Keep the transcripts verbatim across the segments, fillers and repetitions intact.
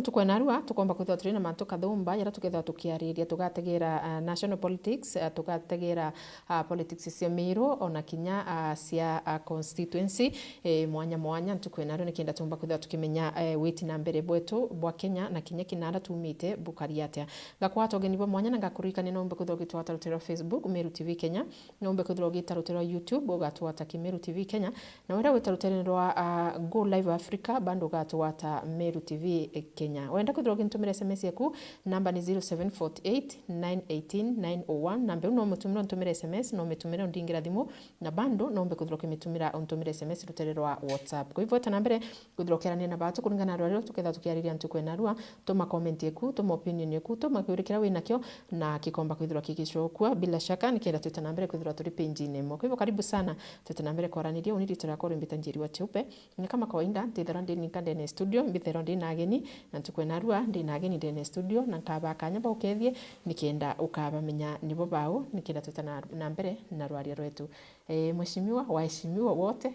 Tukwena arua, tukomba kwithirwa turi na mantu kathumba, jaria tukethirwa tukiariria, tugategera, ah, national politics, ah, tugategera, ah, politics cia Miru, ona kinya, ah, cia, ah, constituency, eh, mwanya mwanya. Tukwena arua nikenda tumba kwithirwa tukimenya, eh, witi na mbere bwetu bwa Kenya na kinya kinara tumite bukari atia. Ngakwata ugeni bwa mwanya na ngakuririkania no umbe kwithirwa ugitwata rutere rwa Facebook, Meru T V Kenya, no umbe kwithirwa ugita rutere rwa YouTube, ugatwata ki Meru T V Kenya, na wenda gwita rutere rwa, ah, Go Live Africa, bado ugatwata Meru T V Kenya. Wenda kwithirwa ugintumira S M S yaku, namba ni zero seven forty eight, nine eighteen, nine oh one. Namba iu no umutumire untumire S M S, no umitumire undingira thimu, na bado no umbe kwithirwa ukimitumira untumire S M S rutere rwa WhatsApp. Kwa hivyo, eta na mbere, kwithirwa ukiarania na batu kuringana na rwario tukethirwa tukiariria ntuku ena rua, tuma comment eku, tuma opinion eku, tuma kiuri kiria wi nakio, na kikomba kwithirwa kigicokua. Bila shaka, nikenda twita na mbere kwithirwa turi page-ini imwe. Kwa hivyo, karibu sana, twita na mbere kwaraniria. Uni rito riakwa rimbita Njeri wa Cheupe. Na kama kawaida, ntithirwa ndi ninka ndene ya studio, mbithirwa ndi na ageni, na ntuku ena rua, ndi na ageni ndene ya studio, na nkaba kanya baukethie, nikenda ukabamenya nibo bau, nikenda twita na, na mbere na rwaria rwetu. Eh, mheshimiwa, waheshimiwa wote,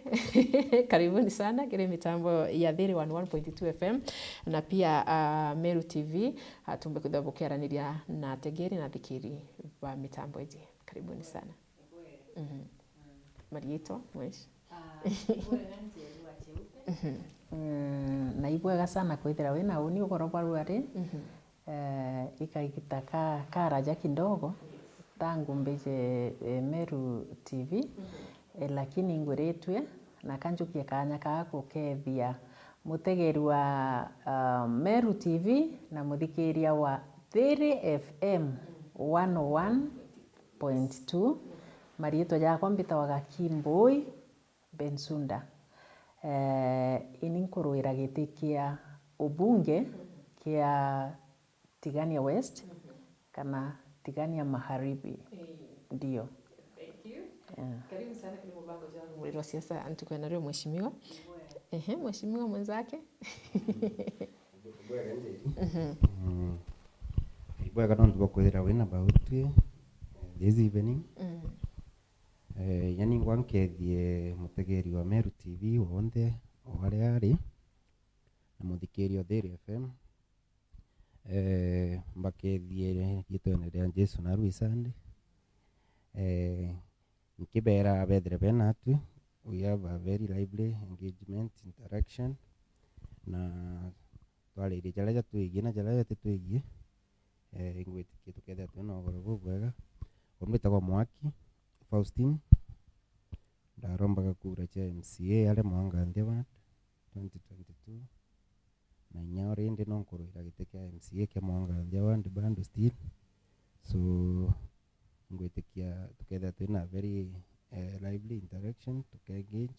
karibuni sana kiri mitambo ya Thiri one one point two F M na pia, ah, Meru T V, ah, tumbe kwithirwa bukiaraniria na ategeri na athikiri ba mitambo iji. Karibuni sana. Mhm. Mariitwa, mweshi. Mhm. Mm, na ibwega sana kwithira wina uni ugoro bwa rwari. Mhm. Eh, ikagita ka, karaja kidogo, tangu mbije, eh, Meru T V, eh, lakini ngwiritue na kanjukie kanya kaa gukethia mutegeri wa, ah, Meru T V na muthikiria wa Thiri F M one oh one point two. Mariitwa jakwa mbitawa Gaki Mbui Bensunda. Eh, ini nkuruira giti kia ubunge kia Tigania West kana Tigania Magharibi. Ndio. Thank you. Yeah. Karibu sana kwenye mubango jwa Rumuri rwa Siasa, ntuku ena rua, mheshimiwa. Ehe, mheshimiwa mwenzake. Bwega nje. Mhm. Mm. Bwega nontu bwa kwithira wina bautwi, eh, this evening. Mm. Eh, inya ningwa nkethie mutegeri wa Meru T V wonthe o aria ari, na muthikiri o Thiri F M. Eh, mbakethie riitwene ria Jesu naru i Sunday. Eh, nkibera bethire be natwi, we have a very lively engagement, interaction, na twaririe jaria jatwigie na jaria jatitwigie. Eh, ingwitikia tukethira twina ugoro bubwega. Umbitagwa Mwaki Faustin, ndarombaga kura cia M C A aria Mwanganthia ward, twenty twenty-two. Na inya already no nkuruira giti kia M C A kia Mwanganthia ward bado still. So, ngwitikia tukethira twina very, eh, lively interaction, tuke engage,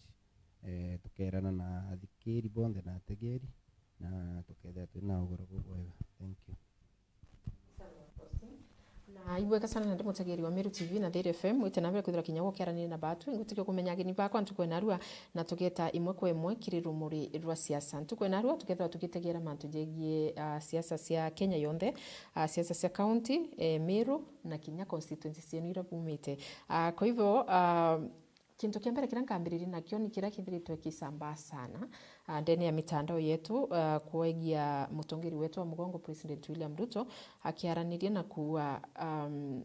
eh, tukerana na athikiri bonthe na ategeri, na tukethira twina ugoro bubwega. Thank you. Na ibwega sana na ndi mutegeri wa Meru T V na Thiri F M, wite na mbere kwithirwa kinya gukiaraniria na batu, ngutikia kumenya ageni bakwa ntuku ena rua, na tugeta imwe kwa imwe kiri rumuri rwa siasa. Ntuku ena rua, tukethirwa tugitegera mantu jegie, ah, siasa cia Kenya yonthe, ah, siasa cia county, eh, Meru, na kinya constituency cienu iria bumite. Ah, kwa hivyo, ah, kintu kia mbere kiria nkambiriria nakio ni kiria kithiritwe kisambaa sana, ah, ndene ya mitandao yetu, ah, kwegia mutongeri wetu wa mugongo President William Ruto akiaraniria na kuuga, um,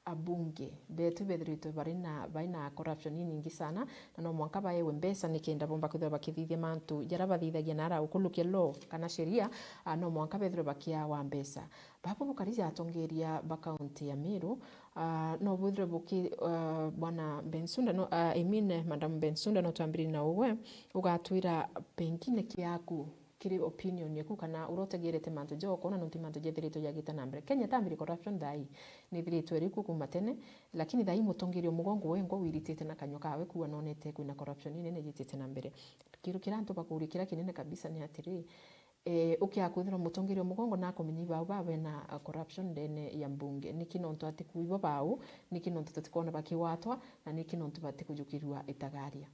abunge betu bethiritwe bari na, bai na corruption inyingi sana, na no mwanka baewe mbeca nikenda bomba kwithirwa bakithithia mantu jaria bathithagia na ara ukulukia law kana sheria, ah, no mwanka bethirwe bakiawa mbeca. Babo bukari ja atongeria ba kaunti ya Meru, ah, no bwithirwe buki-, ah, Bwana Bensunda, no, ah, I mean, eh, Madam Bensunda, no twambiririe na ugwe, ugatwira pengine kiaku kiri opinion yaku kana uria utegerete mantu ja ukona nontu mantu jethiritwe jagita na mbere. Kenya tambiri corruption thaa ii, nithiritwe iri kuo kuma tene, lakini thaa ii mutongeria mugongo wengwa wiritite na kanywa kawe kuuga nonete kwina corruption inene jitite na mbere. Kiru kiria antu bakuria kiria kinene kabisa ni atiri, eh, ukia kwithirwa mutongeria mugongo nakumenya ibau baa bena, ah, corruption ndene ya mbunge. Niki nontu atiku ibo bau, niki nontu tutikona bakigwatwa, na niki nontu batikujukirua itagaria?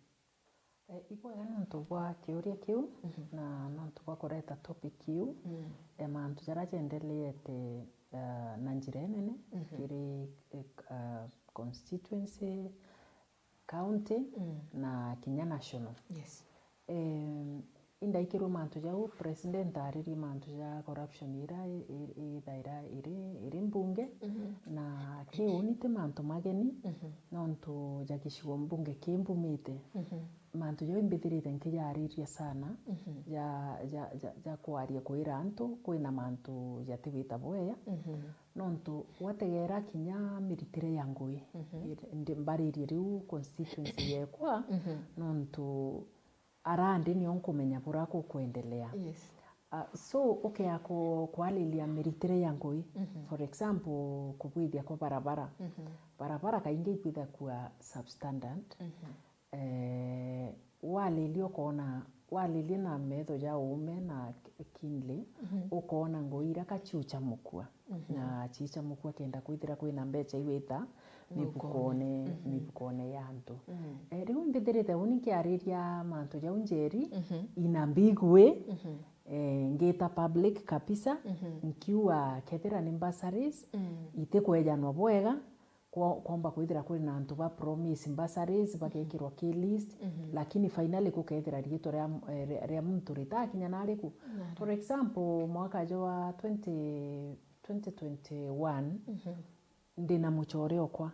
Eh, ibwega nontu bwa kiuria kiu, mhm, na nontu bwa kureta topic iu, mm, ya mantu jaria jendeleete, eh, na njira inene, mhm, kiri, eh, ah, constituency, county, mm, na kinya national. Yes. Em, Indaikirwe mantu jau, president aririe mantu ja corruption ira i- i- ithaira iri, iri mbunge, Mhm. na kiu ni ti mantu mageni, Mhm. nontu ja gicigo mbunge kimbumite. Mhm. Mantu jau imbithirite nkijariria sana, Mhm. ja, ja, ja, ja kwaria kwira antu kwina mantu jatiwita bwega, Mhm. nontu wategera kinya miritire ya ngui, Mhm. ir- ndi- mbaririe riu constituency yekwa, Mhm. nontu arandi nio nkumenya bura gukwendelea. Yes. Ah, so ukea ku- kwariria miritire ya ngui, Mhm. for example, kubwithia kwa barabara. Mhm. Barabara kaingi ikwithagua substandard. Mhm. Eh, wariria ukoona, wariria na metho ja uume na keenly, Mhm. ukoona ngui ira ka ciuchamukua. Mhm. Na ciichamukua kenda kwithira kwina mbecha iwita Mifukone. mifukone, Mhm. mifukone ya antu. Mhm. Eh, riu mbithirite uni nkiariria mantu jau Njeri, Mhm. in a big way, Mhm. eh, ngita public kabisa, Mhm. nkiuga kethira ni bursaries, Mhm. itikwejanwa bwega, kwa- kwomba kwithira kuri na antu ba promise bursaries, bagekirwa ki list, Mhm. lakini finally gukethira riitwa ria, eh, ria, ria muntu ritakinya nariku. Nari. For example, mwaka jwa twenty, twenty twenty-one, Mhm. ndina muchore okwa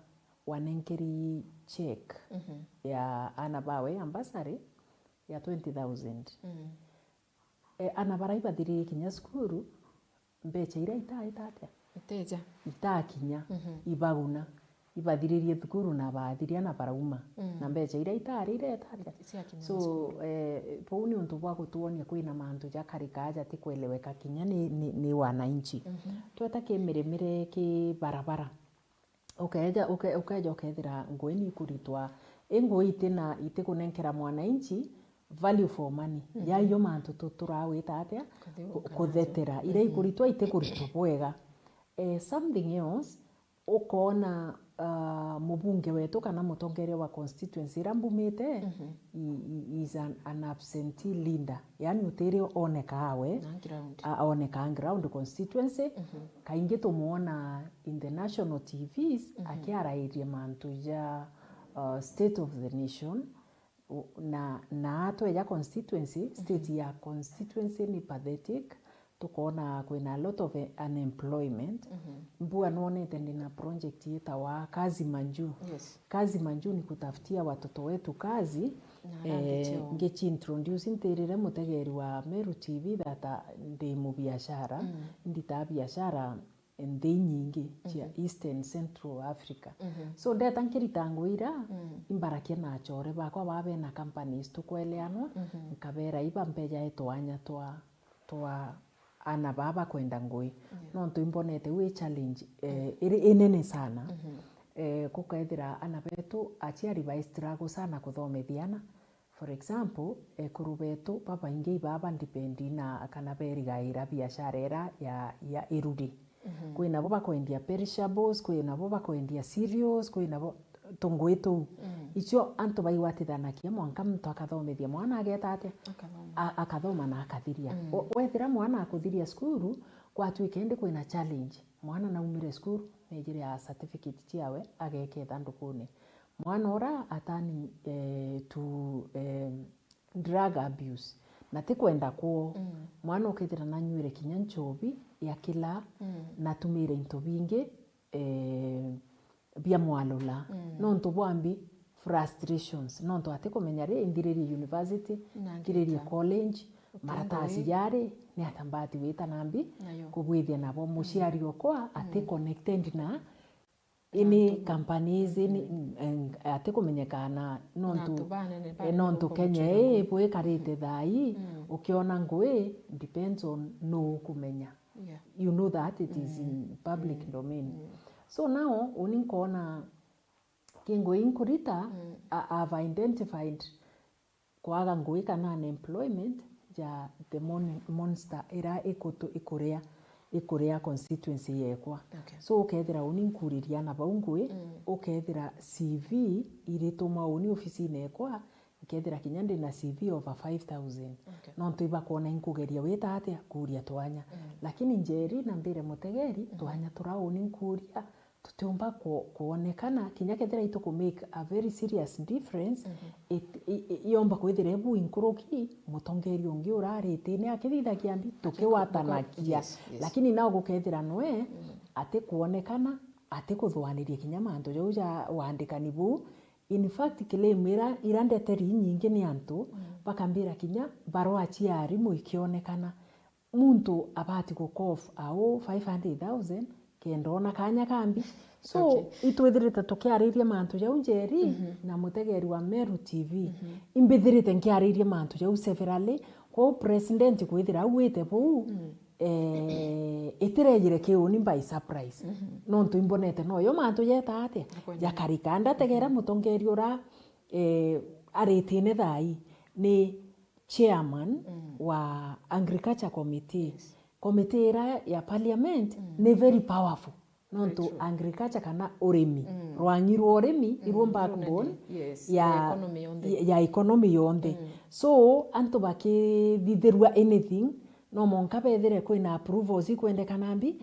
wanenkeri check Mhm. ya ana bawe ya bursary ya twenty thousand. Mhm. E, ana bara ibathiririe kinya cukuru, mbecha iria itaita atia? Iteja. Itakinya, Mhm. ibaguna, ibathiririe thukuru na bathiria na barauma. Mm. Na mbecha iria itari ireta atia? Ciakinya So, cukuru. Eh, bau ni untu bwa gutuonia kwina mantu jakarika jatikweleweka kinya ni, ni, ni wananchi. Mhm. Tweta ki mirimire ki barabara. Ukeja, uke-, ukeja ukethira ngui ni ikuritwa, i ngui itina, itikunenkera mwananchi value for money. Mhm. Yayo mantu tu-, turawita atia? Kuthi-, Ku-, kana kuthetera. Iria Mhm. ikuritwa, itikuritwa bwega. Eh, something else, ukoona, ah, mubunge wetu kana mutongeria wa constituency ira mbumite, Mhm. he, he is an, an absentee leader. Yani utiri onekaa we, Na ground. a-, onekaa ground constituency. Mhm. Kaingi tumwona in the national T Vs Mhm. akiarairia mantu ja, uh, state of the nation, u-, na, na tweja constituency, state Mhm. ya constituency ni pathetic, tukoona kwina a lot of unemployment. Mhm. Mbua nwonete ndina project yitawa Kazi Manju. Yes. Kazi Manju ni kutafutia watoto wetu kazi. Na arandi Eh, cheo. Ngichi introduce ntirire mutegeri wa Meru T V that, uh, ndi mubiashara, Mm. nditaa biashara nthi nyingi cia Mhm. Eastern Central Africa. Mhm. So, ndeta nkirita ngui ira, Mm. imbarakia na achore bakwa baa bena companies tukweleanwa, Mhm. nkabera iba mbejae twanya twa, twa ana baa bakwenda ngui. Yeah. Nontu imbonete wi challenge, eh, Mm. iri inene sana. Mhm. Eh, gukethira ana betu aciari bai struggle sana kuthomithia ana. For example, ekuru betu babaingi ibaa ba depend na kana berigaira biashara ira ya, ya iruri. Mhm. Kwina bo bakwendia perishables, kwina bo bakwendia cereals, kwina bo tungui tuu. Mm. Icio antu baigwatithanagia mwanka muntu akathomithia mwana ageta atia? Akathoma. A-, akathoma na akathiria. Mm. O-, wethira mwana akuthiria cukuru, gwatuika indi kwina challenge. Mwana naumire cukuru, nejire a certificate ciawe, ageke ithandukune. Mwana ura atani, eh, to, eh, drug abuse, na ti kwenda kwoo. Mm. Mwana ukethira nanywire kinya nchobi ya kila, Mm. natumire into bingi, eh, bia mwalula. Mm. Nontu bwambi frustrations, nontu atikumenya ri nthiririe university, Na nthiririe ngeta. college, Uti maratasi ngui. jari, ni ata mbati wita nambi Nayo. kubwithia nabo. Muciari okwa ati Mm. connected na ini Antu. companies, ini, Mm. mm, ati kumenyekana Na nontu, antu banene eh, banene nontu guku Kenya muchira ii ngui. bwikarite Mm. thaa ii, Mm. ukiona ngui, depends on nuu ukumenya. Yeah. You know that it is Mm. in public Mm. domain. Mm. So now, uni nkona ki ngui nkurita, Mm. I, I've identified kwaga ngui kana unemployment ya the mon-, monster ira ikutu-, ikuria, ikuria constituency yekwa. Okay. So, ukethira uni nkuriria na bau ngui, Mm. ukethira C V irituma uni ofisine ekwa, nkethira kinya ndina C V over five thousand. Okay. Nontu ibakwona inkugeria wita atia kuria twanya. Mm. Lakini Njeri na mbire mutegeri, Mm. twanya tura uni nkuria, tutiumba ku-, kwonekana, kinya kethira ituku make a very serious difference, it-, i-, i-, yomba kwithira ibu inkuruki, mutongeria ungi ura aritine akithithagia mbi, tukiwatanakia. Yes, yes. Lakini nao gukethira nwe, ati kwonekana, ati kuthuaniria kinya mantu jau ja wandikani buu. In fact, claim ira, ira ndeteri inyingi ni antu, bakambira kinya barua cia arimu ikionekana. Muntu abati gukof au five hundred thousand kenda ona kanya kambi. So, okay, itwithirite tukiariria mantu jau Njeri na mutegeri wa Meru T V. Imbithirite nkiariria mantu jau severally. Kwou president kwithira auite buu, eh, itirejire kiuni by surprise. Nontu imbonete noyo mantu jeta atia? Jakarika. Ndategera mutongeria ura, eh, aritine thai ni chairman wa agriculture committee. Yes. Committee ira ya parliament ni very powerful. Nontu agriculture kana urimi, rwangi rwa urimi, irwo backbone, yes, ya, ya economy yonthe. Ya, ya economy yonthe. So, antu bakithithirua anything, no monka bethire kwina approvals ikwendekana mbi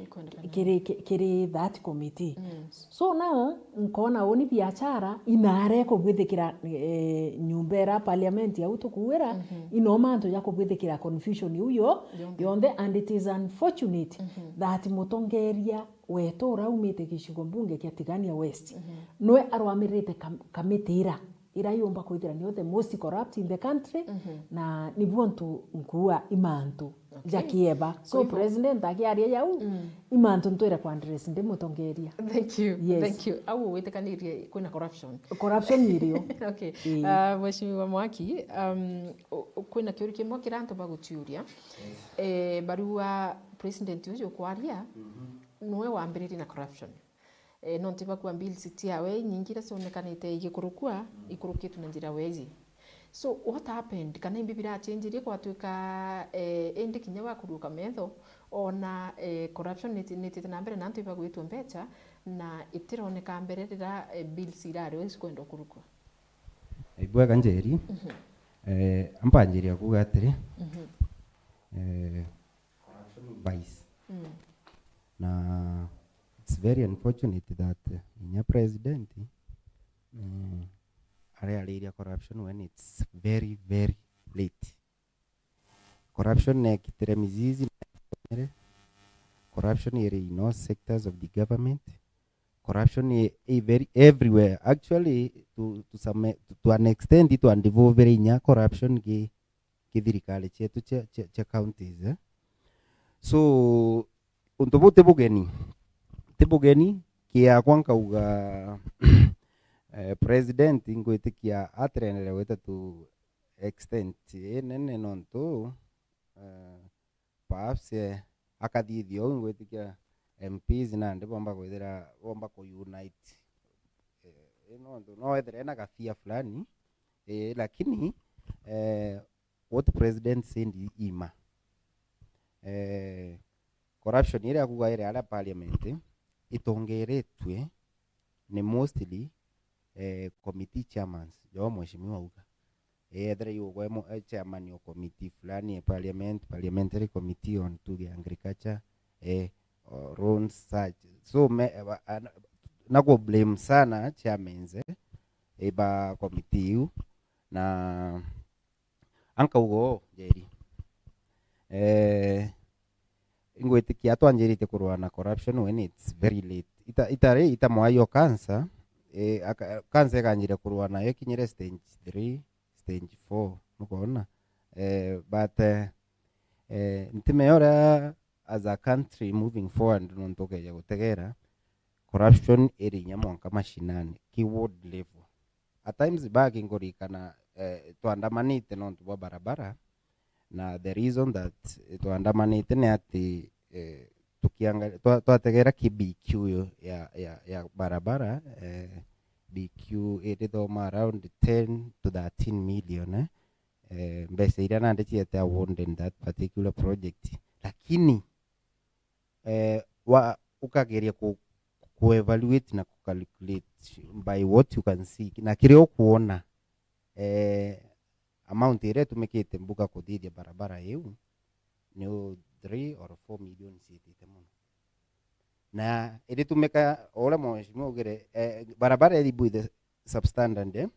kiri, ki-, kiri that committee. So now, nkona uni biashara inare kubwithikira, eh, nyumba ira parliament yau tukuwira, ino mantu ja kubwithikira confusion iu yo yonthe, and it is unfortunate that mutongeria wetu ura umite gicigo mbunge kia Tigania West, nwe arwamirite kam-, kamiti ira, ira yumba kwithira niyo the most corrupt in the country, na nibuo ntu nkuua imantu ja kieba. So, president akiaria jau, imantu ntwire kwa address ndi mutongeria. Thank you. Yes. Thank you. Au witikanirie kwina corruption? Corruption irio. Okay. Ah, Mheshimiwa Mwaki, um, u-, u-, kwina kiuria kimwe kira antu bagutiuria. Eh, barua president uju kwaria, nwe wambiririe na corruption. Eh, nontu bakua bills ciawe inyingi iria cionekanite igikurukua, ikurukitwe na njira weji. So, what happened? Kana imbi birachenjirie gwatwika, eh, indi kinya wakuruka metho, ona, eh, corruption niti-, nitite na mbere na antu ibagwitwe mbecha, na itironeka mbere rira, eh, bills irari o cikwenda kurukwa? Ibwega Njeri, eh, ambanjiria kuuga atiri, eh, corruption is vice. Na it's very unfortunate that, eh, inya president, eh, areariria corruption when it's very, very late. Corruption neekitire mizizi, corruption iri in all sectors of the government. Corruption i, i very everywhere. Actually, to, to some, to, to an extent, itwandivuvire inya corruption ki, ki thirikari cietu cia, cia, cia counties, eh. So, untu buu ti bugeni. Ti bugeni, kiakwa nkauga, eh, president ngwitikia atirendere gwita tu extent inene nontu, eh, perhaps, eh, akathithia uu ngwitikia M Ps nandi bomba kwithira, bomba ku unite. Eh, nontu no ethire ena gafia fulani, eh, lakini, eh, what president said ima. Eh, corruption iria akuga iri aria parliament itongeretwe ni mostly, eh, committee chairmans, jo mheshimiwa auga. Eh, ethira iugwe mo-, eh, chairman o committee fulani e parliament, parliamentary committee on tuge agriculture, eh, or roads such. So, me, eh, ba-, ana-, na ku blame sana chairmans, eh, eh, ba committee iu. Na ankauga uu, Njeri. Eh, ingwitikia twanjirite kurua na corruption when it's very late. Ita-, itari, ita mwai o cancer, eh, aka-, cancer ikanjire kurua nayo ikinyire stage three, stage four, nukwona? Eh, but, eh, eh, ntimenya uria as a country moving forward nontu ukeja gutegera, corruption iri inya mwanka mashinani, ki ward level. At times back nkuririkana, eh, twandamanite nontu bwa barabara, na the reason that twandamanite ni ati, eh, tukianga-, twa-, twategera ki B Q yo ya, ya, ya barabara, eh, B Q irithoma around ten to thirteen million, eh, eh, mbeca iria nandi ciete awarded in that particular project. Lakini, eh, wa, ukageria ku, ku evaluate na ku calculate by what you can see, na kiria ukuona, eh, amount iria itumikite mbuga kuthithia barabara iu ni three or four million ciitite mono. Na iritumika o uria mheshimiwa augire, eh, barabara iri buithi substandard, eh?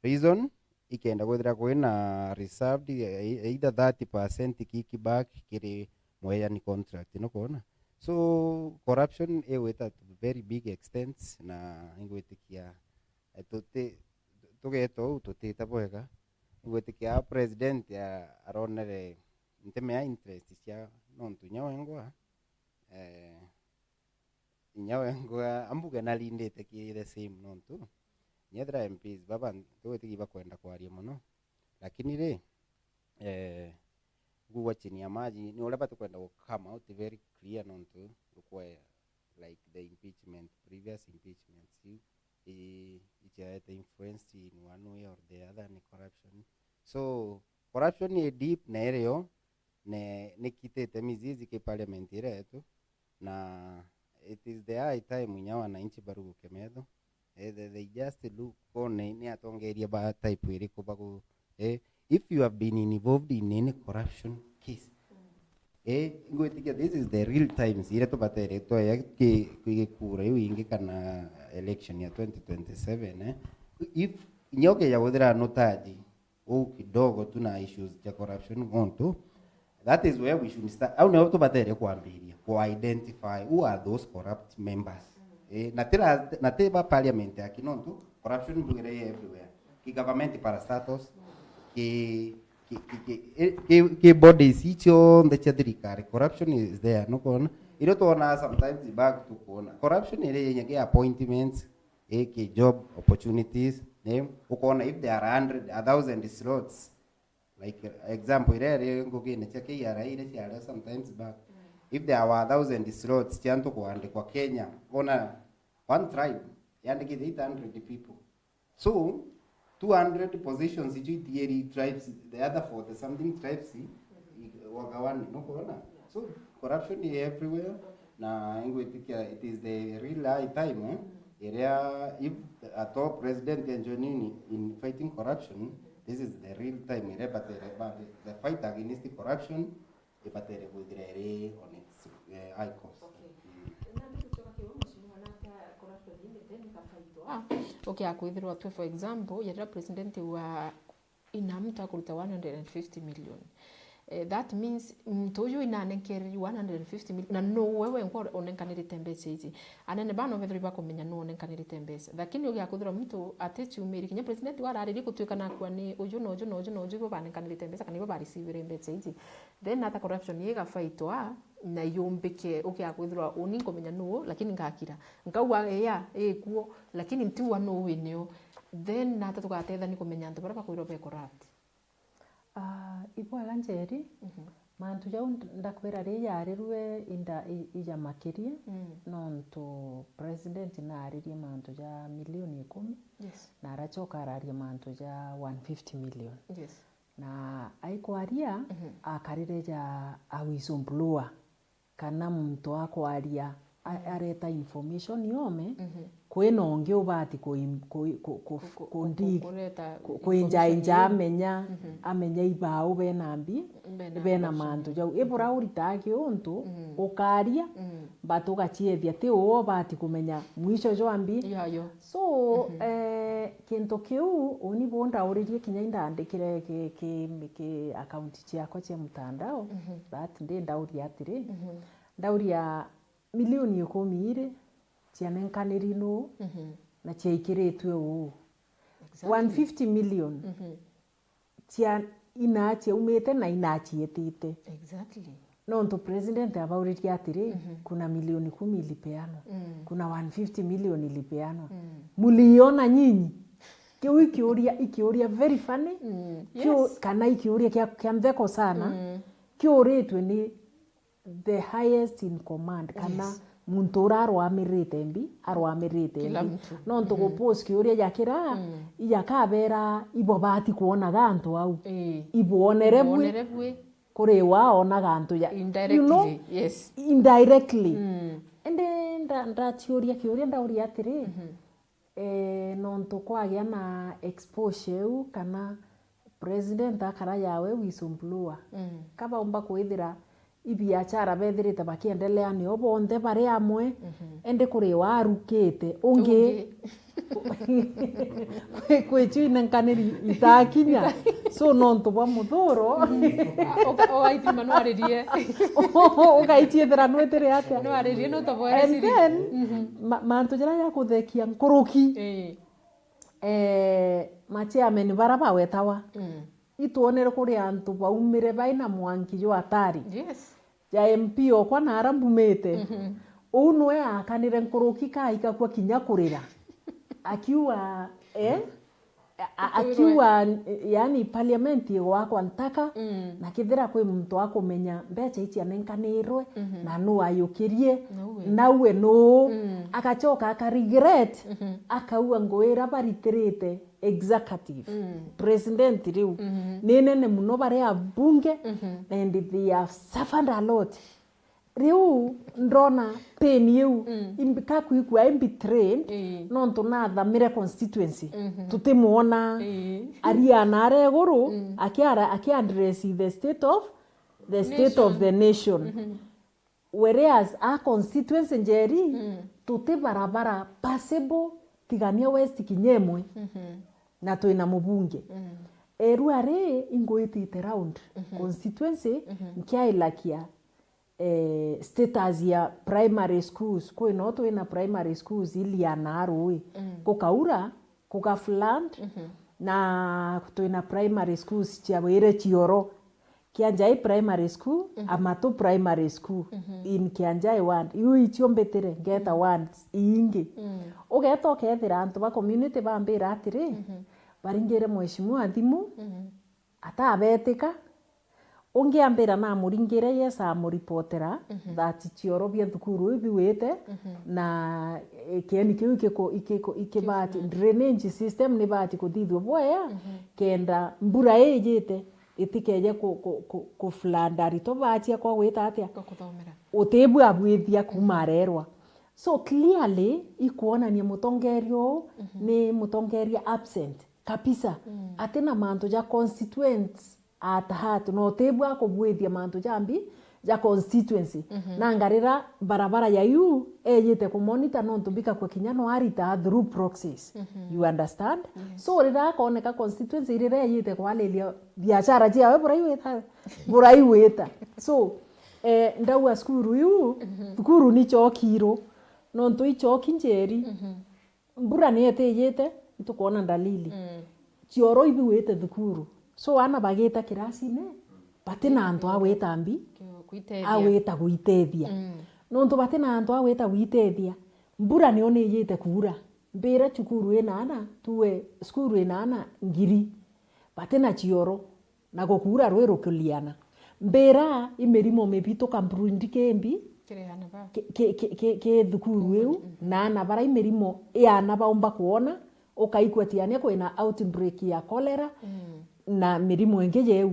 Reason, ikenda kwithira kwina reserved, eh, either thirty percent kickback kiri mweani contract, nukwona? So, corruption igwita to very big extent, na ingwitikia, eh, tuti-, tugeta uu tutite bwega. Ingwitikia president a-, aronere nteme ya interest cia nontu inya wengwa, eh, inya wengwa, ambuge narindite ki the same nontu, nyethira M Ps baba, ntugwitikia bakwenda kwaria mono. Lakini ri, eh, kugwa chini ya maji, ni uria batikwenda gu come out very clear nontu require, like, the impeachment, previous impeachments iu, i-, ichiaete influence in one way or the other ni corruption. So, corruption i deep na irio, ne, nikitite mizizi ki parliament iria yetu, na it is the high time inya wananchi baruguke metho. Eh, they, they just look, bone ni atongeria ba type iriku bagu-, eh, if you have been involved in any corruption case, eh, ngwitikia this is the real times iria tubatere twaya ki, ki, kura iu ingi kana election ya twenty twenty-seven, eh. If nyoke ya guthira nutaji, uu kidogo tu na issues cia corruption gontu, that is where we should start. Au nio tubatere kwambiria ku identify who are those corrupt members. Eh, na ti la-, na ti ba parliament aki nontu corruption mbugire i everywhere. Ki government parastatals, ki, ki, ki, ki, eh, ki, ki bodies icio nthe cia thirikari, corruption is there, nukwona? Irio twona sometimes back tukwona corruption iri yenye ki appointments, eh, ki job opportunities, eh, ukona if there are a hundred, a thousand slots, like, example iria iri ngugine cia K R A iria ciaria sometimes back, if there were a thousand slots cia antu kuandikwa Kenya, ona one tribe yandikite eight hundred people. So, two hundred positions icio itieri tribes, the other forty something tribes, i-, wagawane, nukwona? So, corruption is everywhere, na ingwitikia it is the real high time, eh? Iria, if at all president enjoining in fighting corruption, this is the real time iria batere, ba-, the fight against corruption ibatere kwithira iri on its, eh, high course. Okay. Mm. Nandi tucoka kiu, mheshimiwa, nata corruption indete ni kafaitwa. Ah, okay, akwithirwa twe, for example, yerira president wa ina mtu akuruta one hundred and fifty million. Eh, that means muntu uyu inanenkereri one hundred and fifty million, na no we wengwa unenkanirite mbeca ici. Anene bana bethirwa bakumenya nu unenkanirite mbeca. Lakini ugiakuthira muntu atichumiri, kinya president wararirie gutuika nakua ni uju na uju na uju na uju ibo banenkanirite mbeca kana ibo barecivire mbeca ici. Then ata corruption igafaitwa na yumbike, ukiakwithirwa uni nkumenya nu, lakini ngakira. Nkauga, ea, ikuo, lakini ntiwa nu winio. Then nata tugatethani kumenya antu baria bakwirwa be corrupt? Ah, ibwega Njeri, Mhm. mantu jau nd-, ndakwira ri yarirue inda i-, ija makiria, Mm. nontu president naaririe mantu ja milioni ikumi, Yes. na aracoka araria mantu ja one fifty million. Yes. Na aikwaria, Mhm. akarire ja a whistleblower. Kana muntu akwaria, a-, areta information yome, Mhm. kwina ungi ubati ku-, ku-, ku-, ku-, Ku-, ku-, kundi-, kureta ku-, information kwinjainja iu. Amenya, Mhm. amenya ibau bena mbi, Bena bena corruption. Mantu jau. Ibura uritaga kiuntu, Mhm. ukaria, Mhm. but ugachiethia ti uu ubati kumenya mwisho jwa mbi. Yayo. So, Mhm. eh, kintu kiu, uni bu ndauririe kinya indandikire ki, ki, ki account ciakwa cia mutandao, Mhm. that day ndauria atiri, Mhm. ndauria milioni ikumi iri cianenkaniri nu Mhm. na ciaikiritwe uu? Exactly. One fifty million Mhm. cia ina ciaumite na ina cietite. Exactly. Nontu president abauririe atiri, Mhm. kuna milioni kumi ilipeanwa, Mm. kuna one fifty million ilipeanwa. Mm. Muliona nyinyi? Kiu ikiuria, ikiuria very funny. Mm. Kiu, Yes. kana ikiuria kia, kia ntheko sana. Mm. Kiuritwe ni the highest in command, kana Yes. muntu uria arwamirite mbi, arwamirite Kila mbi. Mtu. Nontu Mhm. gupost kiuria ja kira, Mm. ijakabera ibo bati kuonaga antu au. Ii. Ibwonere bwi. Ibwonere bwi. Kuri wa onaga antu ja, you know, Indirectly, yes. indirectly. Mm. Indi nda-, ndachiuria kiuria, ndauria atiri, Mhm. eh, nontu kwagia na exposure iu, kana president akara yawe whistleblower, Mm. kabaumba kwithira ibiachara bethirite bakiendelea nio bonthe bari amwe, mhm, indi kuri waarukite ungi. Ungi. Kwi, kwi ciu inenkaniri itakinya. So, nontu bwa muthuro. Uka-, ugaithima nwaririe. Ugaiciethera nwitire atia? Nwaririe, no toboere. And siri. Then, mhm, ma-, mantu jaria ja kuthekia nkuruki. Ii. Eh, machairman bara bawetawa. Mm. Itwonere kuri antu baumire baina mwanki jwa atari. Yes. Ja M P okwa na ara mbumite. Mhm. Uu nwe aakanire nkuruki kaika kwa kinya kurira. Akiuga, eh? A-, a-, akiuga, yani, parliament igwakwa ntaka, mm, na kethira kwi muntu akumenya mbecha ici anenkanirwe, mhm, na nu ayukirie, naue, naue nuu, mm, agacoka aka regret, mhm, akauga ngui ira baritirite executive, mm, president riu, mhm, ni nene muno bari abunge, mhm, and they have suffered a lot. Riu ndona pain iu, mm, imbi-, kakwigua i betrayed, ii, nontu nathamire constituency. Mhm. Tutimwona, ii, ariana aria iguru, mm, akiara-, akiaddress the state of, the state of the nation. Mhm. Whereas a constituency Njeri, mm, tuti barabara passable, tigania West kinya imwe. Mhm. Na twina mubunge. Mm. Erua ri ingwitite round, mhm, constituency, mhm, nkiailakia eh, status ya primary schools. Kwi no twina primary schools ilia na rui. Mm. Kukaura, kuga flood, mhm, na twina primary schools cia wire cioro. Kianjai Primary School, mhm, Amatu Primary School, mhm, in Kianjai ward. Iu icio mbitire, ngeta, mm, wards iingi. Mm. Ugeta ukethira antu ba community bambira atiri, mhm, baringire mheshimiwa thimu, mhm, atabetika. Ungi ambira namuringire, yes, amuripotera, mhm, that cioro bia thukuru iu biwite, mhm, na, eh, kieni kiu ikiku-, ikiku-, ikibati, drainage system nibati kuthithua bwea, mhm, kenda mbura ijite itikeje ku-, ku-, ku-, ku flood aritwa bachia kwa gwita atia? Kwa kuthomera. Utibwabwithia kuuma, mhm, arerwa. So clearly, ikwonania mutongeria uu, mhm, ni mutongeria absent kabisa. Mm. Atina mantu ja constituents at heart, na utibwa kubwithia mantu jambi ja constituency. Mhm. Nanga rira barabara ya yu ejite kumonita nontu bikakua kinya no arita through proxies. Mhm. You understand? Yes. So rira akoneka constituency rira ejite kwariria biashara ciawe buraiwita, buraiwita. So, eh, ndauga cukuru yu, mhm, cukuru ni chokiru, nontu ichoki Njeri. Mhm. Mbura ni etijite, itukwona dalili. Mm. Cioro ibiwite thukuru. So, aana bagita kirasine, bati na antu a gwita mbi, ku-, kuitethia, a gwita gwitethia. Mm. Nontu bati na antu a gwita gwitethia, mbura nio nijite kuura. Mbira cukuru ina aana, tuwe cukuru ina aana ngiri. Bati na cioro. Na gukuura rwi rukuliana. Mbira i mirimo mibi tukabrindi kimbi kiri aana ba, ki, ki, ki, ki, ki thukuru iu, mhm, na aana bara i mirimo i aana baumba kwona, ukaigua tiania kwina outbreak ya cholera, mm, na mirimo ingi jeu.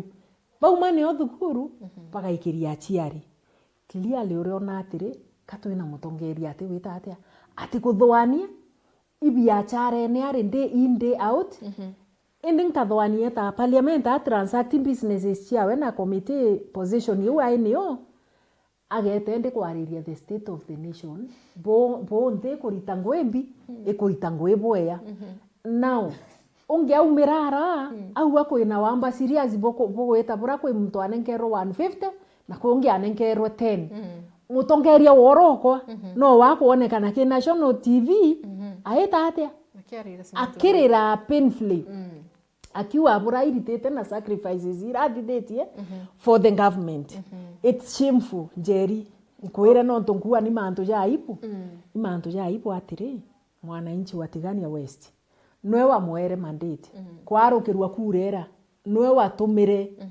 Bauma nio thukuru, mhm, bagaikiria aciari. Clearly uriona atiri, ka twina mutongeria ati wita atia? Ati kuthuania, ibiacharene ari day in, day out. Mhm. Indi nkathuania ta parliament a transact businesses ciawe na committee position iu ai nio, agete ndi kwariria the state of the nation, bo-, bonthe ikurita ngui mbi, mm, ikurita ngui bwea. Mhm. Now, ungi aumira ara, mm, au akwina wamba serious buku-, bugwita bura kwi muntu anenkerwe one fifty, na kungi anenkerwe ten. Mm. Mutongeria worokwa, mhm, no wakwonekana ki national T V, mhm, aita atia? Akiarira sina akirira painfully. Mm. Akiuga abura iritite na sacrifices irathithitie, mhm, for the government. Mhm. It's shameful, Njeri. Nkwire nontu nkua ni mantu ja aibu. Mm. Ni mantu ja aibu atiri, mwananchi wa Tigania West. Nwe wamwere mandate. Mhm. Kwarukirwa kurera. Nwe watumire. Mhm.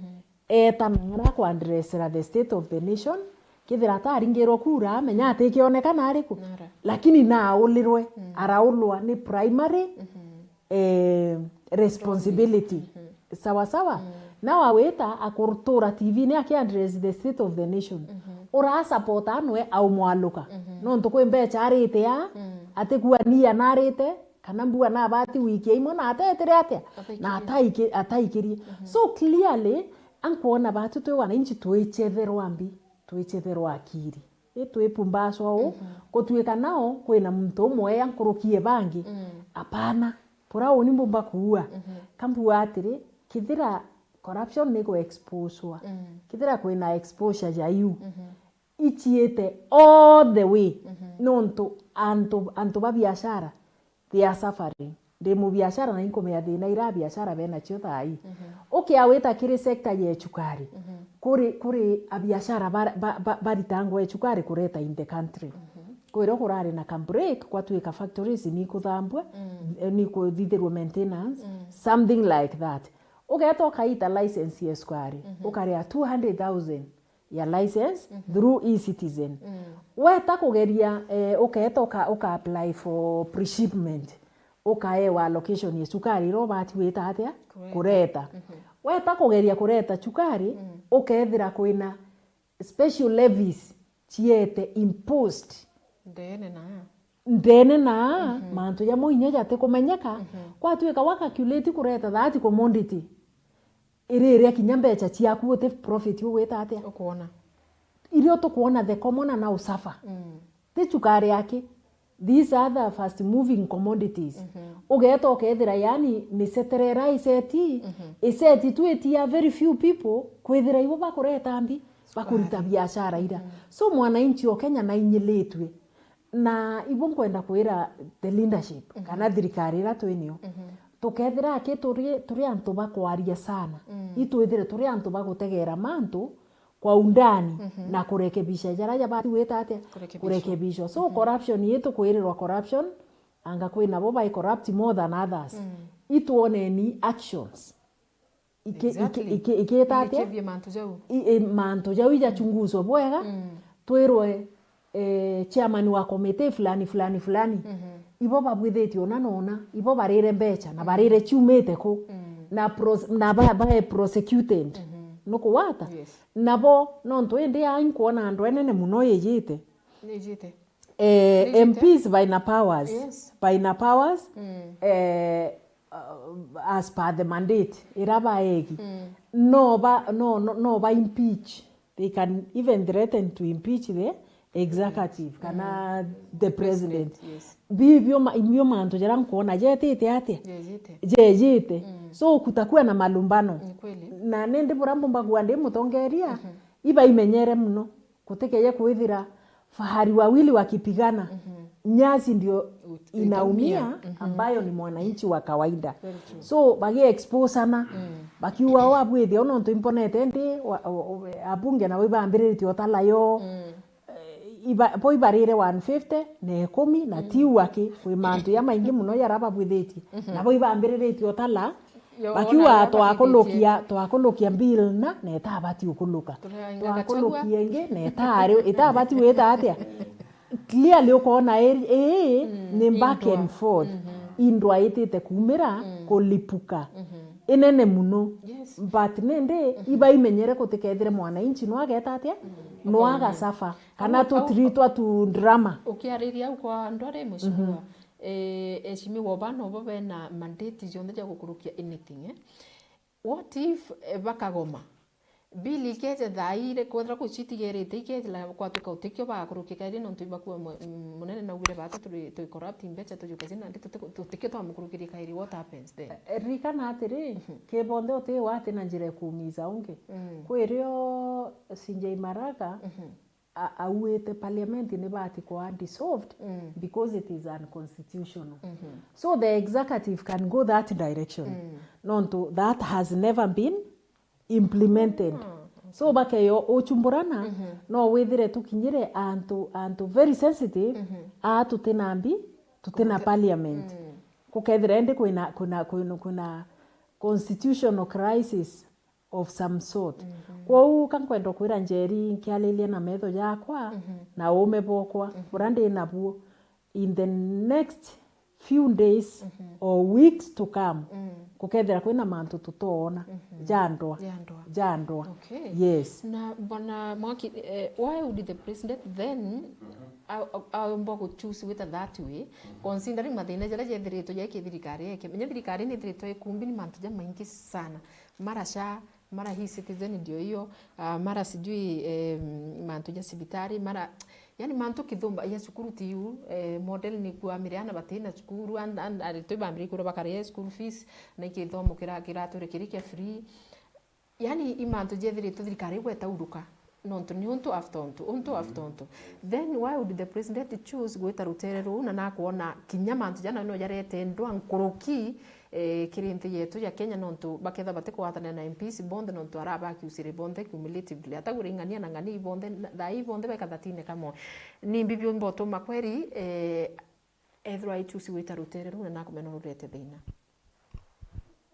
Eta nara kwandresera the state of the nation, kethira ataringirwe kura, menya atikionekana ariku. Nara. Lakini naulirwe, mm, araulwa ni primary, mhm, eh, responsibility. Mhm. Sawa sawa? Mm. Na wawita akurutura T V ni akiaddress the state of the nation. Mhm. Ura support anwe aumwaluka. Mhm. Nontu kwi mbecha arite a, mm, atikua nia narite, kana mbua nabati wiki ya imwe na atetire atia? Ataikirie. Na ataiki-, ataikirie. Mhm. So clearly, ankwona batu twi wananchi twichetherwa mbi. twichetherwa akiri. I twipumbaswa u, mhm, gutuika nao kwina muntu umwe ya nkuruki e bangi. Mm. Apana, bura uni mbumba kuua. Mhm. Kambuga atiri, kithira corruption ni ku exposwa, mm, kithira kwina exposure ja iu, mhm, ichiite all the way. Mhm. Nontu antu, antu ba biashara, they are suffering. Ndi mubiashara na inkumenya thina ira abiashara benacio thaa ii. Mhm. Ukiawita kiri sector ya echukari, mhm, kuri, kuri abiashara ba, ba, ba, baritangwa echukari kureta in the country. Mhm. Kwirio kurari na ka break, kwatuika factories ni kuthambua, mm, eh, ni kuthithirwa maintenance, mm, something like that. Ugeeta ukaita license ya echukari, mhm, ukarea two hundred thousand ya license, mhm, through e-citizen. Mm. Weta kugeria, eh, ukeeta uka, uka apply for pre-shipment, ukaewa allocation ya cukari iria ubati gwita atia? Kureta. Kureta. Mhm. Weta kugeria kureta cukari, mm, ukethira kwina special levies ciete imposed. Ndene na. Ndene na, mhm, mantu jamwe inya jatikumenyeka, mhm, kwatuika wa calculate kureta that commodity, iriria kinya mbecha ciaku uti profit ugwita atia? Ukwona. Irio tukwona the commoner na usuffer. Mm. Ti cukari aki. These are the fast moving commodities. Mhm. Ugeeta ukethira yani miseterera iseti, mhm, iseti tu iti ya very few people, kwithira ibo bakureta mbi, bakurita biashara ira. Mhm. So mwananchi o Kenya nainyilitue. Na ibo nkwenda kwira the leadership, mhm, kana thirikari ira twinio, mhm, tukethira aki turi, turi antu ba kwaria sana, mm, itwithire turi antu ba gutegera mantu kwa undani, mhm, na kurekebisha jaria jabati gwita atia? Kurekebishwa. Kurekebishwa. So, mhm, corruption yetu kwirirwa corruption, anga kwina bo bai corrupt more than others. Mm. Itwoneni actions. Iki-, iki-, exactly, iki-, ikiita atia? Ikiithie mantu jau. I-, i-, mantu jau ijachunguzwa bwega, mm, twirwe, eh, chairman wa committee fulani, fulani, fulani. Mhm. Ibo babwithitie una na una, ibo barire mbecha, na, mhm, barire ciumite ku, mm, na pros-, na ba-, bae prosecuted. Mhm. Nukuwata? Yes. Nabo, nontu indi ai nkwona andu enene muno ijite. Ijite. Eh, ijite. M Ps baina powers. Yes. Baina powers, mm, eh, uh, as per the mandate ira baegi. Mm. No ba, no, no, no ba impeach. They can even threaten to impeach the executive, mm, kana, mm, the president. President, yes. Bibio ma-, ibio mantu jaria nkwona jetite atia? Jejite. Jejite. Mm. So kutakuwa na malumbano. Ni kweli. Na nindi buria mbumba kuwa ndi mutongeria, mhm, ibaimenyere muno. Kutikeje kwithira fahari wawili wakipigana, mhm, nyasi ndio ut-, inaumia, itaumia, mhm, ambayo ni mwananchi wa kawaida. Very true. So, bagi exposana, mm, bakiuga, "O abwithia, o nontu imponete ndi, wa-, o-, o-, abunge nabo ibambiritie otala yo." Mm. Eh, iba-, bo ibarire one fifty na ikumi na, mm, tiu aki, kwi mantu ya maingi muno yara babwithitie. Mhm. Nabo ibambiritie otala, yo, bakiuga, ona yo twakulukia, twakulukia bill na, na itabati ukuluka. Twakurukia ingi, na itari, itabati gwita atia? Clearly ukona iri, ii, mm, ni back and forth. Mhm. Indwa itite kumira, mm, kulipuka. Mhm. Inene muno. Yes. But nindi, mhm, ibaimenyere gutikethire mwananchi no ageta atia? Mm. No agasafa. Kana au, au, tutritwa tu drama. Ukiariria au kwa andu ari, mheshimiwa, mhm, eh, eshimiwa bana bo bena mandate jonthe ja gukurukia anything, eh? What if, eh, bakagoma? Bill ikeje thaa iri, kwethira gucitigerite, ikeje la kwatuka utikio bakurukia kairi nontu ibakua mu-, munene naugire bata turi, twi corrupt mbecha tujuke zina ndi tuti-, tutikio twamukurukiria kairi, what happens then? Eh, ririkana atiri, mhm, ki bonthe uti wati na njira ikuumiza ungi. Mm. Kwirio C J Maraga, mhm, a-, auite parliament ni bati kwa dissolved, mm, because it is unconstitutional. Mhm. So the executive can go that direction. Mm. Nontu that has never been implemented. Ah, okay. So bakeyo uchumburana, mhm, no withire tukinyire antu, antu very sensitive, mhm, a tutina mbi, tutina parliament. Mm. Kukethira indi kwina, kwina, kwina, kwina constitutional crisis of some sort. Mhm. Kwou ka nkwenda kwira Njeri nkiariria na metho jakwa, mhm, na uume bwokwa, mhm, buria ndi nabuo, in the next few days, mhm, or weeks to come, mm, gukethira kwina mantu tutoona, mhm, jandwa, jandwa, jandwa. Okay. Yes. Na Bwana Mwaki, eh, why would the president then a-, a-, aomba gu choose gwita that way, considering mathina jaria jethiritwe jaiki thirikari yake? Menya thirikari ni ithiritwe ikumbini mantu jamaingi sana. Marasha, Mara hii citizen ndio hiyo, ah, mara sijui, eh, mantu ja cibitari, mara, yani, mantu kithumba ya cukuru tiu, eh, model ni kuamire ana batina cukuru, an-, an-, aritwa ibambire ikurwa bakaria school fees, na ikithomo kira-, kiratwire kiri kia free. Yani, i mantu jethiritwe thirikari igweta uruka, nontu ni untu after untu, untu after untu. Then why would the president choose gwita rutere ruu, na nakwona kinya mantu jana no jarete ndwa nkuruki, eh, kiri nthi yetu ya Kenya, nontu bakethwa batikugwatanira na M Ps bonthe, nontu ara bakiusire bonthe cumulatively. Atagure ing'ania na ng'ania ibonthe, na-, thaa ii bonthe beka thatine kamwe. Ni mbi biumba utuma kweri, eh, ethirwa aichusi gwita rutere ruu, na nakumenya no rurete thina.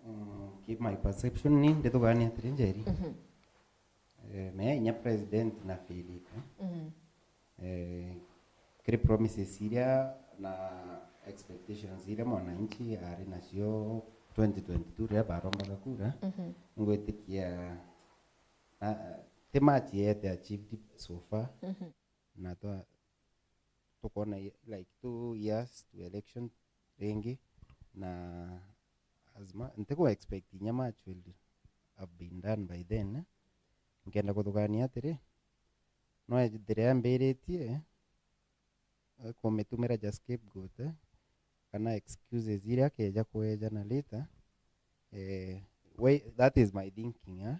Mm, ki my perception ni ndithugania atiri, Njeri. Mhm. Eh, me inya president na Philip, eh? Mhm. Eh, kiri promises iria na expectations iria mwananchi ari nacio twenty twenty-two riria barombaga kura, mhm, ngwitikia na, ti much yete achieved so far. Mhm. Na twa-, tukona i-, like, two years to election ringi, na as ma-, ntiku expect inya much will have been done by then, eh. Nkenda kuthugania atiri, no ethire ambiritie, eh, kumitumira ja scapegoat, eh, kana excuses iria akeja kweja na later, eh, we, that is my thinking, eh.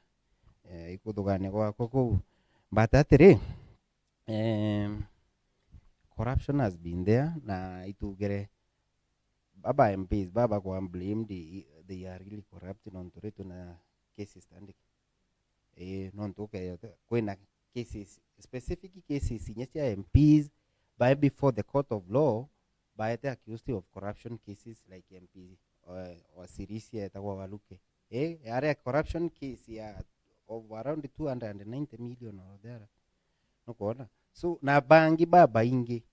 Eh, ikuthugania gwakwa kuu. But atiri, em, corruption has been there, na itugere baba M Ps baba kwa blamed, i-, they are really corrupt, nontu ri twina cases tandiki. Ii, nontu ukeya kwina cases, specific cases inya cia M Ps bae before the court of law, baete accused of corruption cases like M P wa, wa Sirisia etagwa Waluke. Ii, yaria corruption case ya of around two hundred and ninety million or there. Nukwona? So, na bangi babaingi.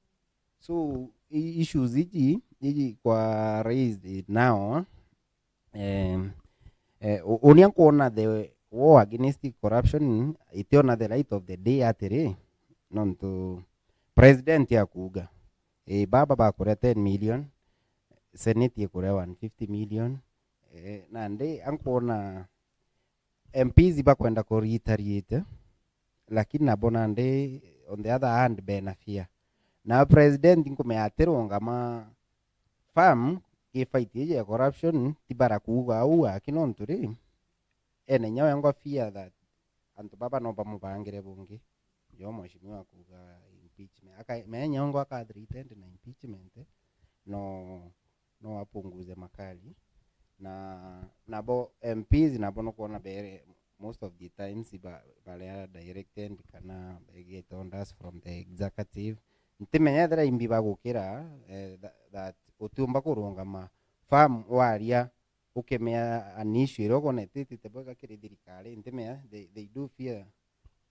So, i-, issues iji, iji kwa raised now, em, eh, u-, unia nkwona the war against corruption itiona the light of the day atiri, nontu president akuga, eh, baba bakuria ten million, senate ikuria one fifty million, eh, nandi ankwona M Ps bakwenda ku retaliate, lakini nabo nandi on the other hand bena fear. Na president nkumea atirungama firm ki fight iji ya corruption, ti bara kuuga au aki nontu ri, ene inya wengwa fear that antu baba no bamubangire bungi. Jo mheshimiwa kuuga impeachment. Aka-, menya wengwa aka threatened na impeachment, no no apunguze makali. Na nabo M Ps nabo nukwona bere, most of the times ba-, baria directed kana begate orders from the executive. Ntimenya ethira imbi bagukira, eh, tha-, that utiumba kurungama firm waria ukemea an issue iria ukwona ititite bwega kiri thirikari. Ntimenya, they, they do fear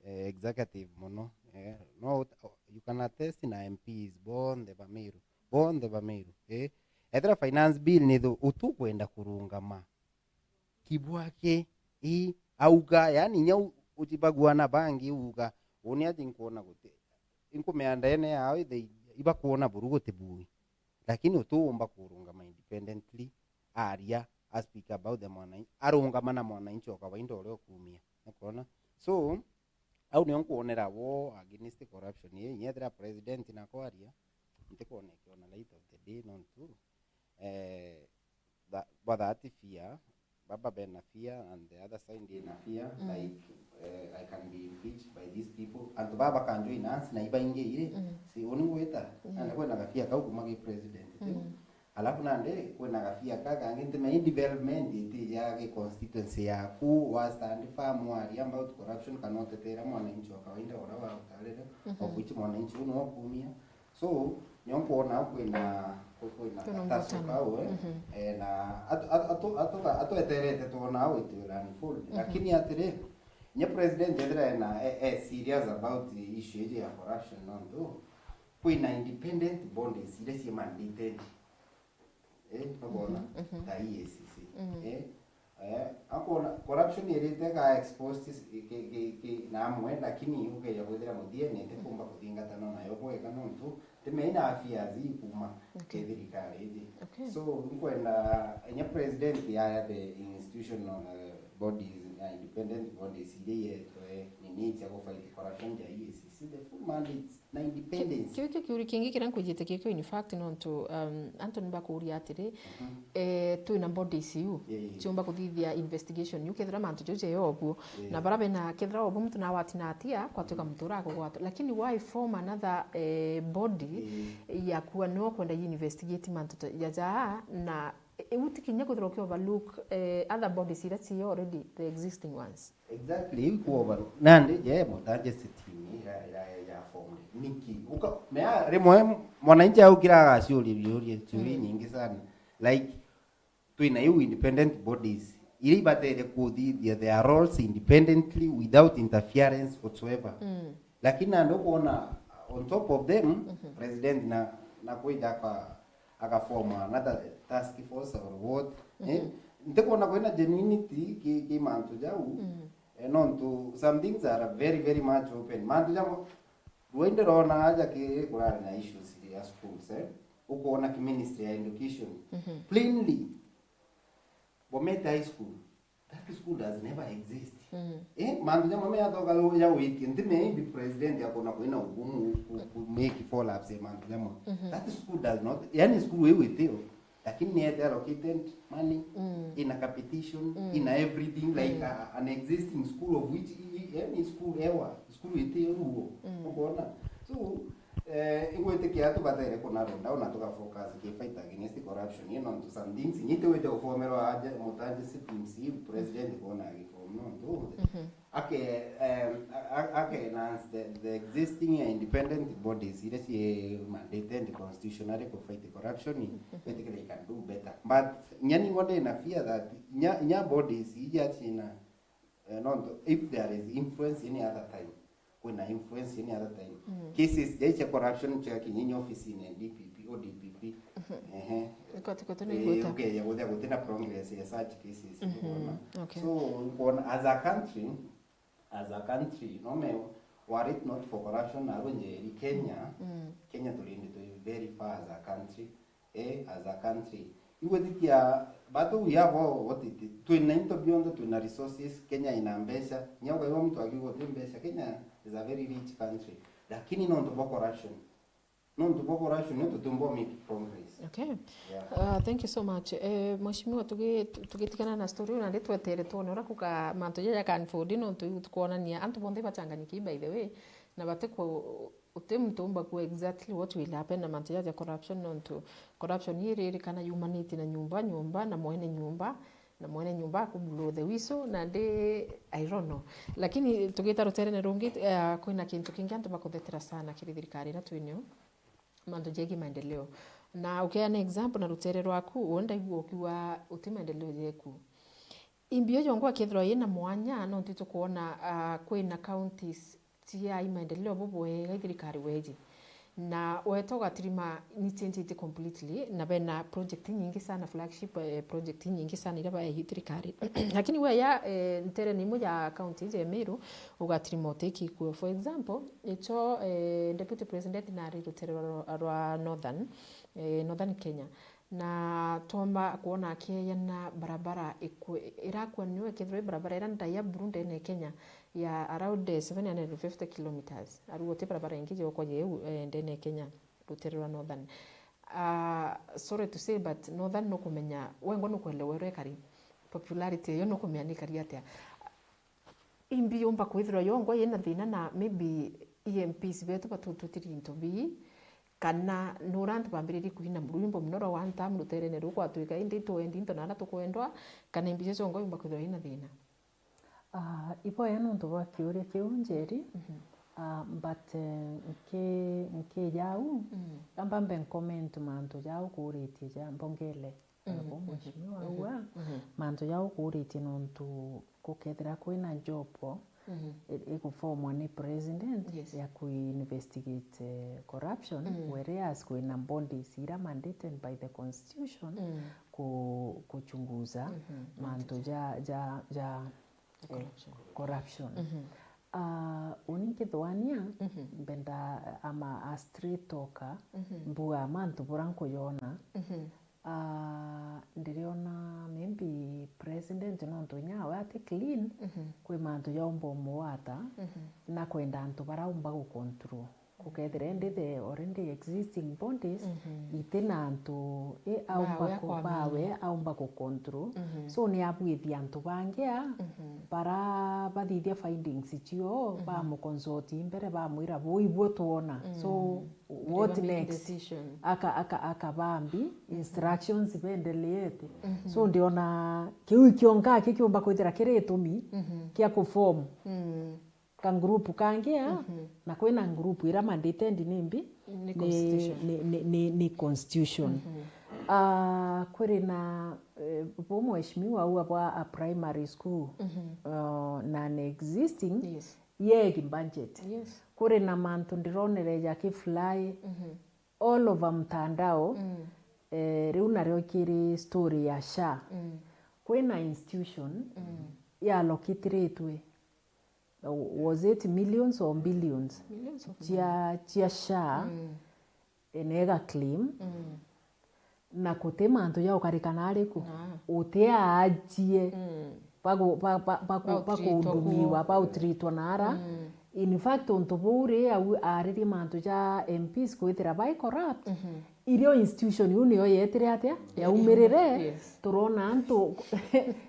eh, executive mono. Eh, no ut-, you can attest na M Ps bonthe ba Meru, bonthe ba Meru, eh. Ethira finance bill ni thu, utukwenda kurungama kibwake, ii, auga, yani, inya u-, utibagua na bangi, uga, uni ati nkuona guti, inkumea ndene yao, ithe, ibakuona buru guti bui. Lakini utiumba kurungama independently, aria, a speak about the mwananchi, arungama na mwananchi o kawaida uria ukumia. Nukwona? So, au nio nkwonera war against corruption ii, inya ethira president nakwaria, ntikwona ikiona light of the day, nontu, eh, tha-, bwa that fear, baba bena fear, and the other side ina fear, mm, like, eh, I can be impeached by these people. Antu baba bakanjoin us, na ibaingi iri, mm, si uni ngwita, mm, na kwina gafia kau kuma gi president, ti? Mm. Alafu nandi kwina gafia ka kangi, ntimenya development iti ya gi constituency yaku, wa stand firm, waria about corruption, kana utetera mwananchi wa kawaida uria wagutarire, mhm, of which mwananchi uu niwe ukumia. So, nio nkwona kwina, kwina kataso kau, eh, mhm, eh, na atu-, atu-, atu-, atu-, atweterete twona how it will unfold. Mhm. Lakini atiri, nye president ethira ena, e, e serious about the issue iji ya corruption, nontu kwina independent bodies iria cie mandated. Eh, nukwona? Mhm, mhm. Ta E A C C. Mhm. Eh, eh, akona corruption irite ka exposed ki, ki, ki, ki, na amwe, lakini ukeja kwithira muthia ni itikumba kuthingatana nayo bwega nontu ti main affairs ikuma, okay, ki thirikari iji. Okay. So, nkwenda inya president ya the institutional, eh, bodies, uh, independent bodies iria ietwe nini cia gufight corruption ja E A C C, the full mandates na independence. Kiu kio kiuri kingi kiria nkwijite kio kio, in fact, nontu, um, antu ni bakuuria atiri, eh, twina bodies iu, ciumba kuthithia investigation iu, kethira mantu jau jeo obuo. Na bara bena, kethira obuo muntu nawatina atia, kwatuika muntu uria akugwatwa. Lakini why form another, eh, body ya kuwa no kwenda investigate mantu ta, ja jaa, na iu ti kinya kwithirwa uki overlook, eh, other bodies iria ci already the existing ones. Exactly, iu ku overlook. Nandi je mutanje sitini ya, ya, ya formed. Niki? Uka, mea, rimwe mwananchi aukira agaciuria biuria, ciuria nyingi sana. Like, twina iu independent bodies iria ibatere kuthithia their roles independently without interference whatsoever. Lakini nandi ukwona, on top of them, president na, na kwija aka, aka form another task force or what, eh? Ntikwona kwina genuinity ki, ki mantu jau, eh, nontu some things are very, very much open. Mantu jamo, rwa indirona aja ki kurari na issues ya schools, eh? Ukwona ki Ministry ya Education, plainly, Bomet High School, that school does never exist. Eh, mantu jamwe me athoka ya witie, nti maybe president akona kwina ugumu ku, ku make follow ups ya mantu jamwe. That school does not, yani school iu itio, lakini ni ete allocated money, ina capitation, ina everything, like a, an existing school of which i, i, any school ever, school itio ruo. Ukona? So, eh, igwitikia tubatere kunarenda ona tuga focus ki fight against corruption, you know, to some things. Nyite wite ufomerwa aje, mutanje si P M C, president kona agiform, no, ndo. Ake, um, a, a, ake enhance the, the existing independent bodies, iria ci mandated constitutionally to fight corruption, but they can do better. But nyani ngwa ndina fear that nya, nya bodies ija cina, eh, nontu if there is influence any other time, kwina influence any other time. Cases jai cia corruption cia kinyinya office-ini ya D P P, O D P P. Ehe. Iko tiko tuna Eh, igweta. Okay, ya guthia gutina progress ya such cases. Ukona? Okay. So, ukona, as a country, as a country, no me, were it not for corruption na runjeri Kenya, Kenya turindi twi very far as a country, eh, as a country. Igwitikia, but we have all what it, twina into bionthe, twina resources, Kenya ina mbeca. Nya ukaiwa mtu akiuga uti mbeca, Kenya is a very rich country. Lakini nontu bwa corruption, nontu bwa corruption, nio tutumba make progress. Okay. Yeah. Uh, thank you so much. Eh, Mheshimiwa, tugi-, tu-, tugitigana na story, na ndi twetere tuone uria kuka mantu jaja can unfold, nontu iu tukwonania antu bonthe bachanganyiki, by the way, na bati ku-, uti muntu umba kuwa exactly what will happen na mantu jaja corruption, nontu corruption iririkana yumanite na nyumba, nyumba, na mwene nyumba, na mwene nyumba aku blow the whistle, na ndi, I don't know. Lakini tugita ruterene rungi, eh, kwina kintu kingi antu bakuthetera sana kiri thirikari iria twinio. Mantu jegi maendeleo. Na ukeana example na rutere rwaku, we ndaigua ukiuga uti maendeleo jeku. Imbio jongwa kethirwa yina mwanya, nontu tukwona, ah, kwina counties cia i maendeleo bubwega i thirikari weji. Na weta ugatirima ni change completely, na bena project nyingi sana, flagship, eh, project nyingi sana iria baehi thirikari. Lakini weya, eh, ntere ni imwe ya county iji ya Meru, ugatirima utiki kuo. For example, icho, eh, Deputy President nari rutere rwa, rwa Northern, eh, Northern Kenya. Na twomba kwona akieya na barabara iku-, irakua niwe kethirwa i barabara iria ndaya buru ndene ya Kenya ya around, eh, seven hundred fifty kilometers. Aru guti barabara ingi jokwa jeu, eh, ndene ya Kenya, rutere rwa Northern. Ah, sorry to say, but Northern nukumenya, wengwa nukwelewa uria ikari. Popularity eyo nukumenya ni ikari atia. Imbi yumba kwithirwa yongwa yina thina na maybe E M Ps betu batututiri into bii, kana nura antu bambiririe kuina rwimbo muno rwa one term ruterene ruu gwatwika indi itwendi into nana tukwendwa, kana imbi cia ciongo yumba kwithirwa yina thina? Ah, iboya nontu bwa kiuria kiu, Njeri. Ah, but, eh, nki-, nkija au, amba mbe ncomment mantu jau kuuritie ja mbongele. Arabo mheshimiwa aua, mantu jau kuuritie nontu gukethira kwina jopo i-, igufomwa ni president ya ku investigate, eh, corruption, whereas kwina bodies ira mandated by the constitution ku-, kuchunguza mantu ja, ja, ja, eh, corruption. Ah, uni nkithwania, mbenda ama a straight talker, mbua mantu bura nkuyona, Ah, ndiriona maybe president nontu inya we ati clean, Mhm. kwi mantu jaumba umwata, Mhm. na kwenda antu baraumba gu control. Gukethira indi the already existing bodies, Mhm. iti na antu i aumba Bawe ku-, akwa bawe amenya. aumba ku control. Mhm. So ni abwithia antu bangi a, Mhm. bara bathithia findings cio, Mhm. bamuconsult mbere, bamwira, "Buu ibuo twona." So, Mm. what Ndiriba main next? decision. Aka-, aka-, akabambi, Mhm. instructions bendeleete. Mhm. So, ndiona kiu kionka kikiumba kwithira kiri itumi Mhm. kia kuform Mm. ka group kangi a, Mhm. na kwina group ira mandated ni mbi? Ni ni, constitution. ni, ni, ni, ni constitution. Mhm. Ah, kuri na, eh, bu mheshimiwa ua bwa a primary school, Mhm. uh, non-existing, Yes. yegi budget. Yes. Kuri na mantu ndironere jakifly Mhm. all over mtandao, Mm. eh, riu nario kiri story ya SHA. Mm. Kwina institution Mm. yalokitiritwe, was it millions or billions? Millions of money. Cia, cia SHA, Mm. ene ega claim, Mm. na guti mantu ja gukarikana ariku, Na. uti aajie Mm. bagu-, ba-, ba-, bagu-, Bautritwa bakuhudumiwa, kuo. bautritwa na ara. Mm. In fact, untu buu ri au aaririe mantu ja M Ps kwithira bai corrupt, Mhm. irio institution iu niyo yeetire atia? Yaumirire. Yes. Turona antu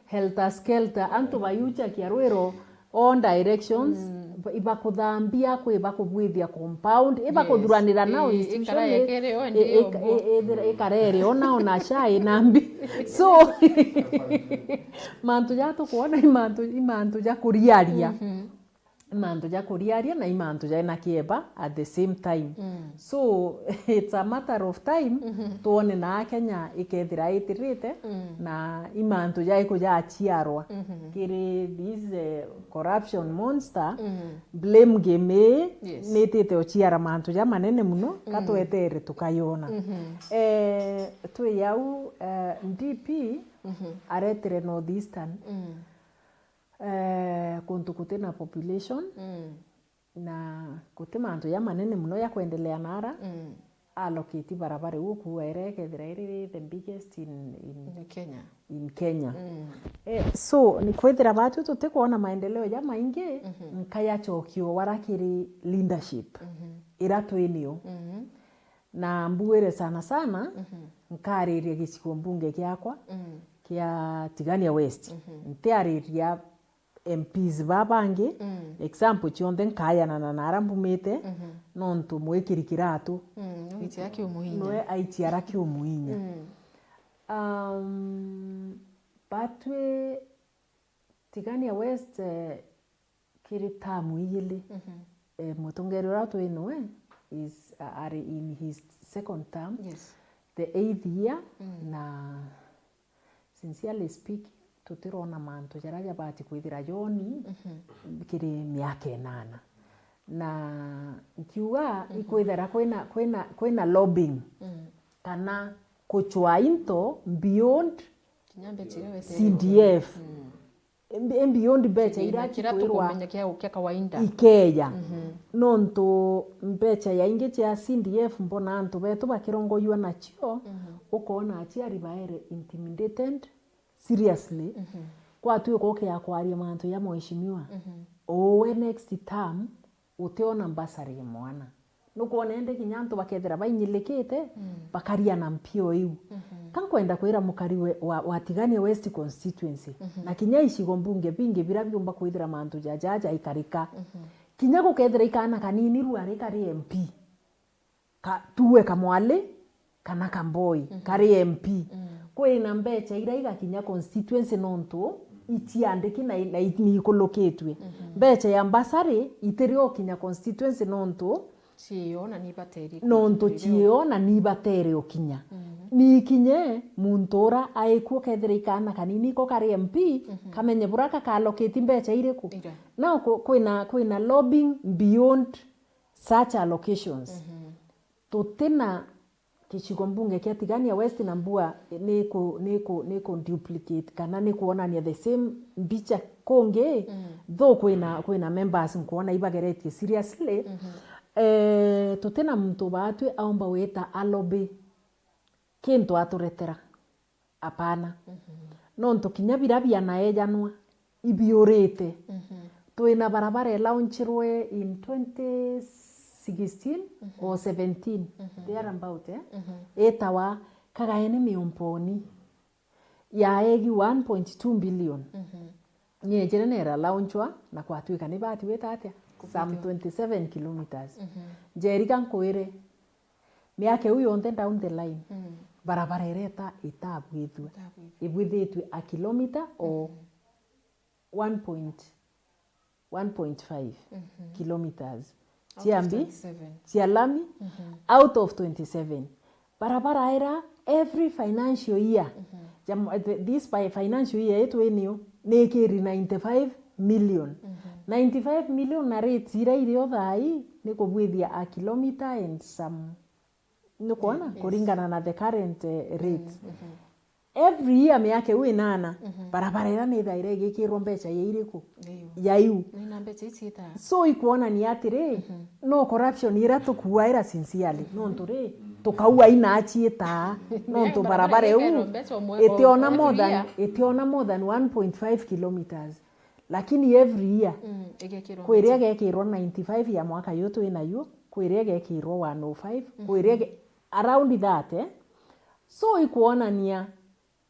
helter skelter, antu bayuchakia rwiro all directions, Mm. ba-, ibakuthambia, kwi bakubwithia compound, ibakuthuranira Yes. nao I-, institution, ikara i-, yekere o i-, ndio i-, mbo. i-, ithira-, ikara iri o nao na SHA ina mbi. So, mantu ja tukwona i mantu, i mantu ja kuriaria. Mhm. I mantu ja kuriaria na i mantu jaina kieba at the same time. Mm. So, it's a matter of time, Mhm. twone na Kenya ikethira itirite, Mm. na i mantu jaiku jachiarwa. Mhm. Kiri this, eh, corruption monster, Mm. blame game ii Yes. nitite uchiara mantu ja manene muno, Mm. katwetere tukayona. Mhm. Eh, twi au, eh, D P Mhm. aretire North Eastern. Mm. Eh, kuntu guti na population, Mm. na guti mantu ja manene muno ja kwendelea nara, Mm. allocate barabara iu ukuuga ere ikethira iri the biggest in, in, In Kenya. in Kenya. Mm. Eh, so, ni kwithira batu tutikwona maendeleo ja maingi, Mhm. nka yachokio wara kiri leadership Mhm. ira twinio. Mhm. Na mbuire sana sana, Mhm. nkariria gicigo mbunge giakwa Mm. kia Tigania West. Mhm. Ntiariria M Ps ba bangi, Mm. example cionthe nkayanana na ara mbumite, Mhm. nontu mwikiri kiratu Mm, nwichia kiumuhinya. nwe aichiara kiumuhinya. Mm. Um, batwi Tigania West, eh, kiri tamu igili, Mhm. eh, mutongeria uria twi noe is, uh, ari in his second term, Yes. the eighth year, Mm. na sincerely speaking, tutirona mantu jaria jabati kwithira joni Mhm. kiri miaka inana. Na nkiuga Mhm. ikwithira kwina, kwina, kwina lobbying Mm. kana kuchwa into beyond Kinya mbecha iria wetereirwe. C D F. Mm. Mbi-, beyond mbecha Kiri iria na kira chikwirwa tukumenya kia, kia kawaida. ikeja. Mhm. Nontu mbecha yaingi cia C D F mbona antu betu bakirongoyua nacio, Mhm. ukoona aciari baere intimidated seriously. Mhm. Kwatuika ukea kwaria mantu ya mheshimiwa, Mhm. uwe next term utiona bursary ya mwana. Nukwona indi kinya antu bakethira bainyilikite, Mm. bakaria na mpio iu. Mhm. Ka nkwenda kwira mukari we, wa, wa Tigania West constituency, Mhm. na kinya icigo mbunge bingi bira biumba kwithira mantu jaja jaikarika. Mhm. Kinya gukethira ikana kanini ruari kari M P, ka, tuwe kamwali, kana kamboi, Mhm. kari M P. Mm. Kwina mbecha iria igakinya constituency nontu iciandiki na, na i-, niikulukitue. Mhm. Mbecha ya bursary itiri ukinya constituency nontu Ciio na nibatere nontu kuikirirwa. ciio na nibatere ukinya. Mhm. Niikinye muntu ura aikua ukethira ikana kanini ko kari M P, Mhm. kamenye bura kakaloketi mbecha iriku. Ira. Nao ku-, kwina, kwina lobbying beyond such allocations. Mhm. Tutina gicigo mbunge kia Tigania West na mbua ni ku, ni ku, ni ku duplicate kana ni kuonania the same mbicha kungi, Mm. though kwina, kwina members nkwona ibageretie seriously. Mhm. Eh, tutina muntu batwi aumba wita alobi. kintu aturetera. Apana. Nontu kinya bira bianaejanwa, ibiurite. Twina barabara ilaunchirwe in twenty sixteen or seventeen, there about, eh? Itawa Kagaeni Miumponi. Yaegi one point two billion. Niejire na iralaunchwa na kwatwika ni bati wita atia? Some twenty-seven kilometers. Njeriga nkwire, miaka iu yonthe down the line, barabara ireta itabwithua. Itabwithua. Ibwithitue a kilometer or one point, one point five kilometers. Out of ciambi twenty-seven. Cia lami, out of twenty-seven. Barabara ira every financial year, jam-, th-, this fi-, financial year yetu inio, ni ikiri ninety-five million. Ninety-five million na rates ira irio thaa ii ni kubwithia a kilometer and some, ni kwona, kuringana na the current, eh, rates. Every year miaka iu inana, barabara ira ni ithaira igikirwa mbeca ya iriku? Ya iu. Ni na mbeca ici ita. So ikwonania atiri, no corruption ira tukuaira sincerely. Nontu ri, tukaua inachi itaa. Nontu barabara iu itiona more than, itiona more than one point five kilometers. Lakini every year, kwiria gekirwa ninety-five ya mwaka yu twinayu, kwiria gekirwa one oh five, kwiria ge-, around that, eh? So ikwonania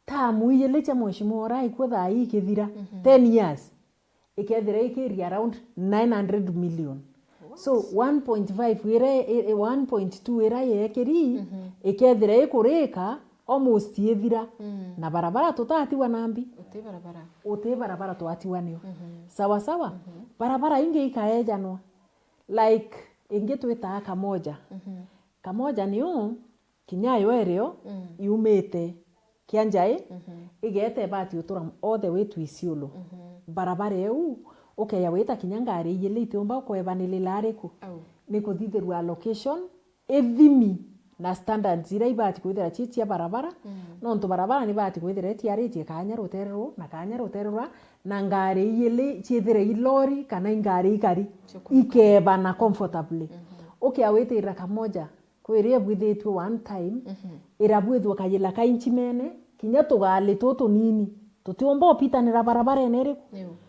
tamu ijili cia mheshimiwa ura ikwo thaa ii ikithira, ten years, ikethira ikiri around nine hundred million. So one point five ira, i-, i-, one point two ira yekiri, ikethira ikurika almost ithira. Na barabara tutatiwa nambi. Uti barabara. Uti barabara twatiwa nio. Sawa sawa? Barabara ingi ikaejanwa. Like, ingi twitaa Kamoja. Kamoja niu kinya yo irio yumite Kianjai, igeta ibati utura all the way to Isiolo. Barabara iu, ukeya wita kinya ngari ijili itiumba ukwebanilila ariku. Au. Ni kuthithirua allocation, ithimi na standards iria ibati kwithira ci cia barabara, nontu barabara nibati kwithira itiaritie kanya rutere ruu na kanya rutere rura, na ngari ijili ciithire i lori kana i ngari ikari, ikebana comfortably. Ukia witirira Kamoja, kwiria ibwithitue one time, irabwithua kajila ka inchimene, kinya tugali tutu tunini, tutiumba upitanira barabarene iriku.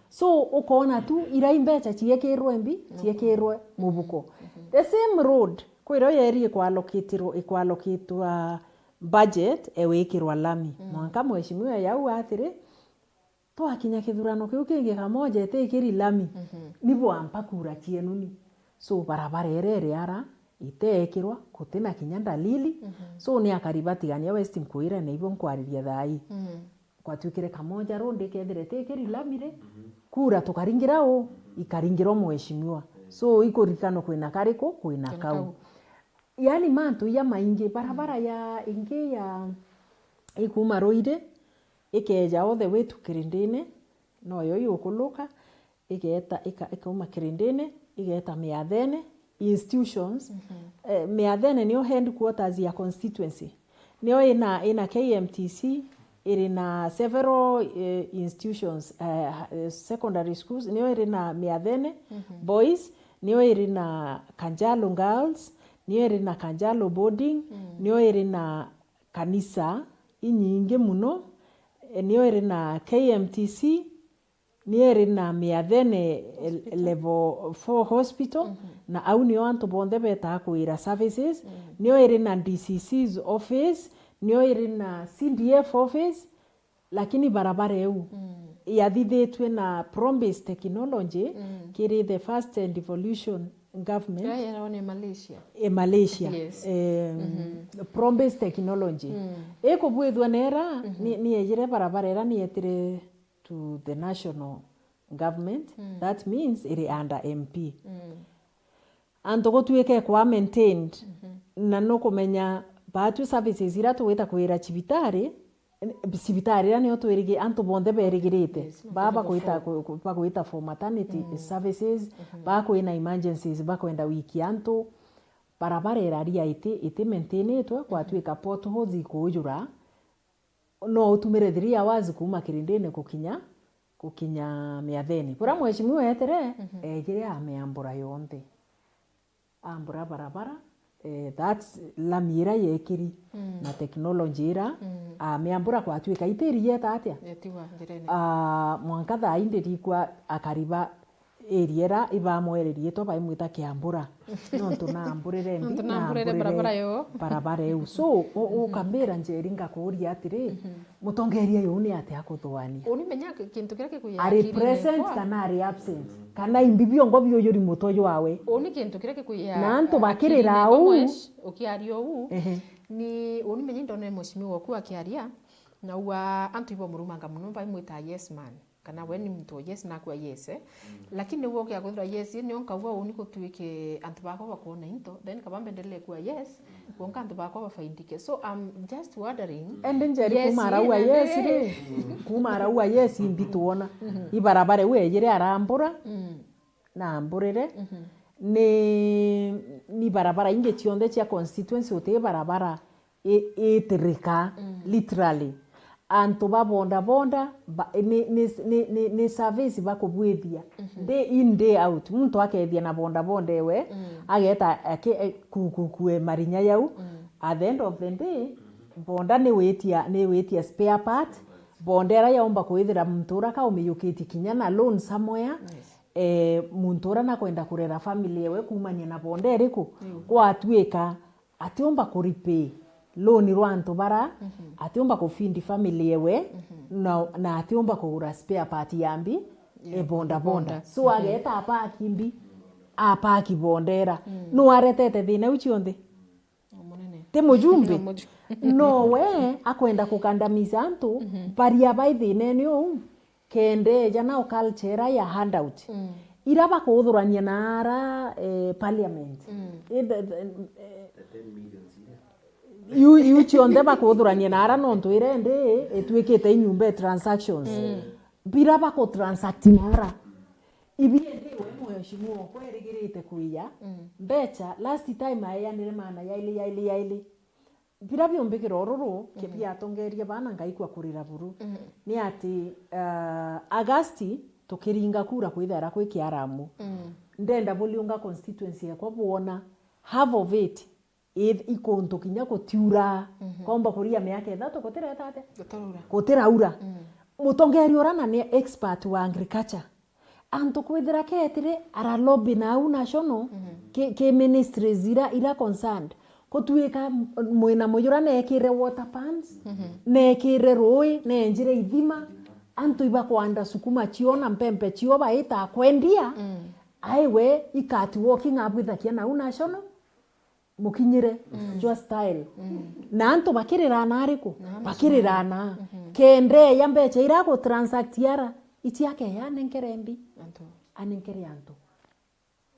So, ukoona tu, iria i mbeca ciekirwe mbi, ciekirwe mubuko. The same road, kwirio yeri ikwalokitirwo, ikwalokitwa budget, ewikirwa lami. Mwanka mheshimiwa yau atiri, twakinya kithurano kiu kingi Kamoja itikiri lami, ni bwampa kura cienu ni. So, barabara iria iri ara, iteekirwa, gutina kinya ndalili. So, ni akari batigania West nkwira, na ibo nkwariria thaa ii. Kwatwikire Kamoja Road ikethira itikiri lami ri, kura tukaringira u, ikaringirwa mheshimiwa. So, ikuririkanwa kwina kariku, kwina kau. Yani, mantu ja maingi, barabara ya ingi ya ikuma Ruiri, ikeja all the way to Kirindini, noyo yukuluka, igeta, ika-, ikauma Kirindini, igeta Miathene, institutions. Eh, Miathene niyo headquarters ya constituency. Niyo ina, ina K M T C, iri na several, eh, institutions, eh, eh, secondary schools, niyo iri na Miathene Boys, niyo iri na Kanjalo Girls, niyo iri na Kanjalo Boarding, niyo iri na kanisa inyingi muno, eh, niyo iri na K M T C, niyo iri na Miathene, eh, level four hospital, na au niyo antu bonthe betaa kwira services, niyo iri na D C C's office, niyo iri na C D F office, lakini barabara iu yathithitue na Promise Technology, kiri the first devolution government. Ira yerawa ni Malaysia. E Malaysia. Yes. Em, Promise Technology. Ikubwithua nera, ni, ni ejire barabara ira ni etire to the national government. That means iri under M P. Antu gutwike kwa maintained, na nukumenya baatwi services ira tugwita kwira cibitari, cibitari ira niyo twirigi-, antu bonthe berigirite. Yes, baa bakwita ku-, ku-, bagwita for maternity services, baa kwina emergencies, bakwenda wikia antu, barabara iraria iti, iti maintainitwe, kwatwika potholes ikuujura, no utumire three hours kuuma Kirindini gukinya, gukinya Miathene. Kuria mheshimiwa etire, ejire ameambura yonthe. Ambura barabara, Eh, that's lami ira yekiri na technology ira, amiambura kwatwika itiri yeta atia? Yetiwa njirene. Ah, mwanka thaa ii ndirikwa akariba area ira ibamwererie itwa baimwita Kiambura. Nontu naamburire mbi, Nontu naamburire naamburire barabara yo. Barabara iu. So, u-, ukambira Njeri ngakuuria atiri, mutongeria uyu ni atia akuthuania? Uni menya ki-, kintu kiria gikuya Ari akirine present kwa. Kana ari absent? Kana imbi biongo biuyuri mutwe jwawe? Uni kintu kiria gikuya Na antu bakirira akirine kwa uu. Mwesh, ukiaria uu, Ehe. Ni uni menya indonere mheshimiwa oku akiaria, na ua antu ibamurumanga muno, baimwita yes man. Kana we ni muntu wa yes, nakua yes, eh. Lakini niguo ukia kwithirwa yes, nio nkauga uni gutuike antu bakwa bakwona into, then kaba mbendelee kua yes, wonka antu bakwa bafaidike. So I'm just wondering. Ende Njeri Yes, kuma araua ina yes ndiri. Ri, kuma araua yes imbi twona. Ibarabara iu ejire arambura, na amburire, ni, ni barabara ingi cionthe cia constituency uti barabara i-, itirika, literally. Antu ba boda boda, ba, ni, ni, ni, ni, ni service bakubwithia. Day in, day out. Muntu akethia na boda boda ewe, ageta aki-, e, ku-, ku-, kue marinya yau. At the end of the day, boda ni witia, ni witia spare part. Boda ira yaumba kwithira muntu ura kaumiyukitie kinya na loan somewhere. Eh, muntu ura nakwenda kurera family ewe kumania na boda iriku? Gwatuika atiumba kuripay loan rwa antu bara, atiumba kufeed family ewe, na, na atiumba kugura spare part ya mbi, e boda boda. So ageta apaki mbi, apaki boda ira. Nu aretete thina iu cionthe? Ti mujumbe? Nowe akwenda kukandamiza antu, baria bai thinene uu, kenda eja nao culture ira ya handout. Ira bakuthurania na ara, eh, parliament. Eh, the, the, eh, iu, iu cionthe bakuthurania na ara nontu ira indi itwikite inyumba ya transactions. Bira bakutransact na ara. Ibi indi we mheshimiwa okwa erigirite kuiya mbecha, last time aeanire maana yaili, yaili, yaili. Bira biumbikira ururu, biatongerie bana ngaikua kurira buru. Ni ati, uh, Agasti, tukiringa kura kwithaira kwi kiaramu. Ndenda buriunga constituency ekwa bwona half of it, i-, ikuntu kinya gutiura. Komba kuria miaka ithatu gutireta atia? Gutiraura. Gutiraura. Mutongeria ura na ni expert wa agriculture. Antu kwithira ketire ara lobby nau national, ki, ki ministries ira, ira concerned. Kutuika m-, mwina mujura nekire water pans, nekire rui, nenjire ithima, antu ibakwanda sukuma cio na mpempe cio baita kwendia, aiwe ikati walking abwithakia nau national, mukinyire jwa style. Na antu bakirira na ariku? Bakirira na. Kenda eya mbecha ira agu transact ara, ici akeya anenkere mbi. Antu. Anenkere antu.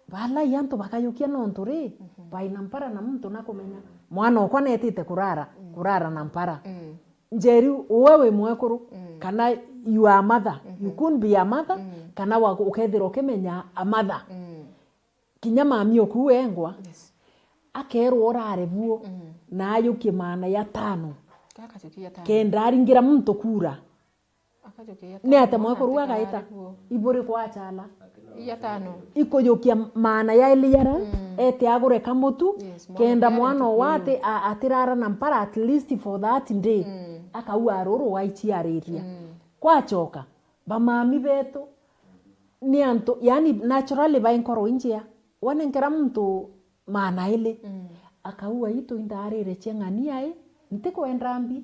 Balai antu bakayukia nontu ri, baina mpara na muntu nakumenya. Mwana okwa netite kurara, kurara na mpara. Njeri uwe wi mwekuru, kana you are a mother, you could be a mother, kana wa-, ukethira ukimenya a mother. Kinya mami oku wengwa, akerwa urare buo, na ayukie maana ya tano. Kenda aringira muntu kura. Ni ate mwekuru agaita? Iburi kwachala. Ikuyukia maana ya iliara, ete agure kamutu, kenda mwana owa ati-, a-, atirara na mpara at least for that day. Akaua aruru waiciariria. Kwachoka, bamami betu, ni antu, yani, naturally bai nkoro injia. Wanenkera muntu maana ili. Akaua itu indaarire cia ng'ania i, ntikwenda mbi,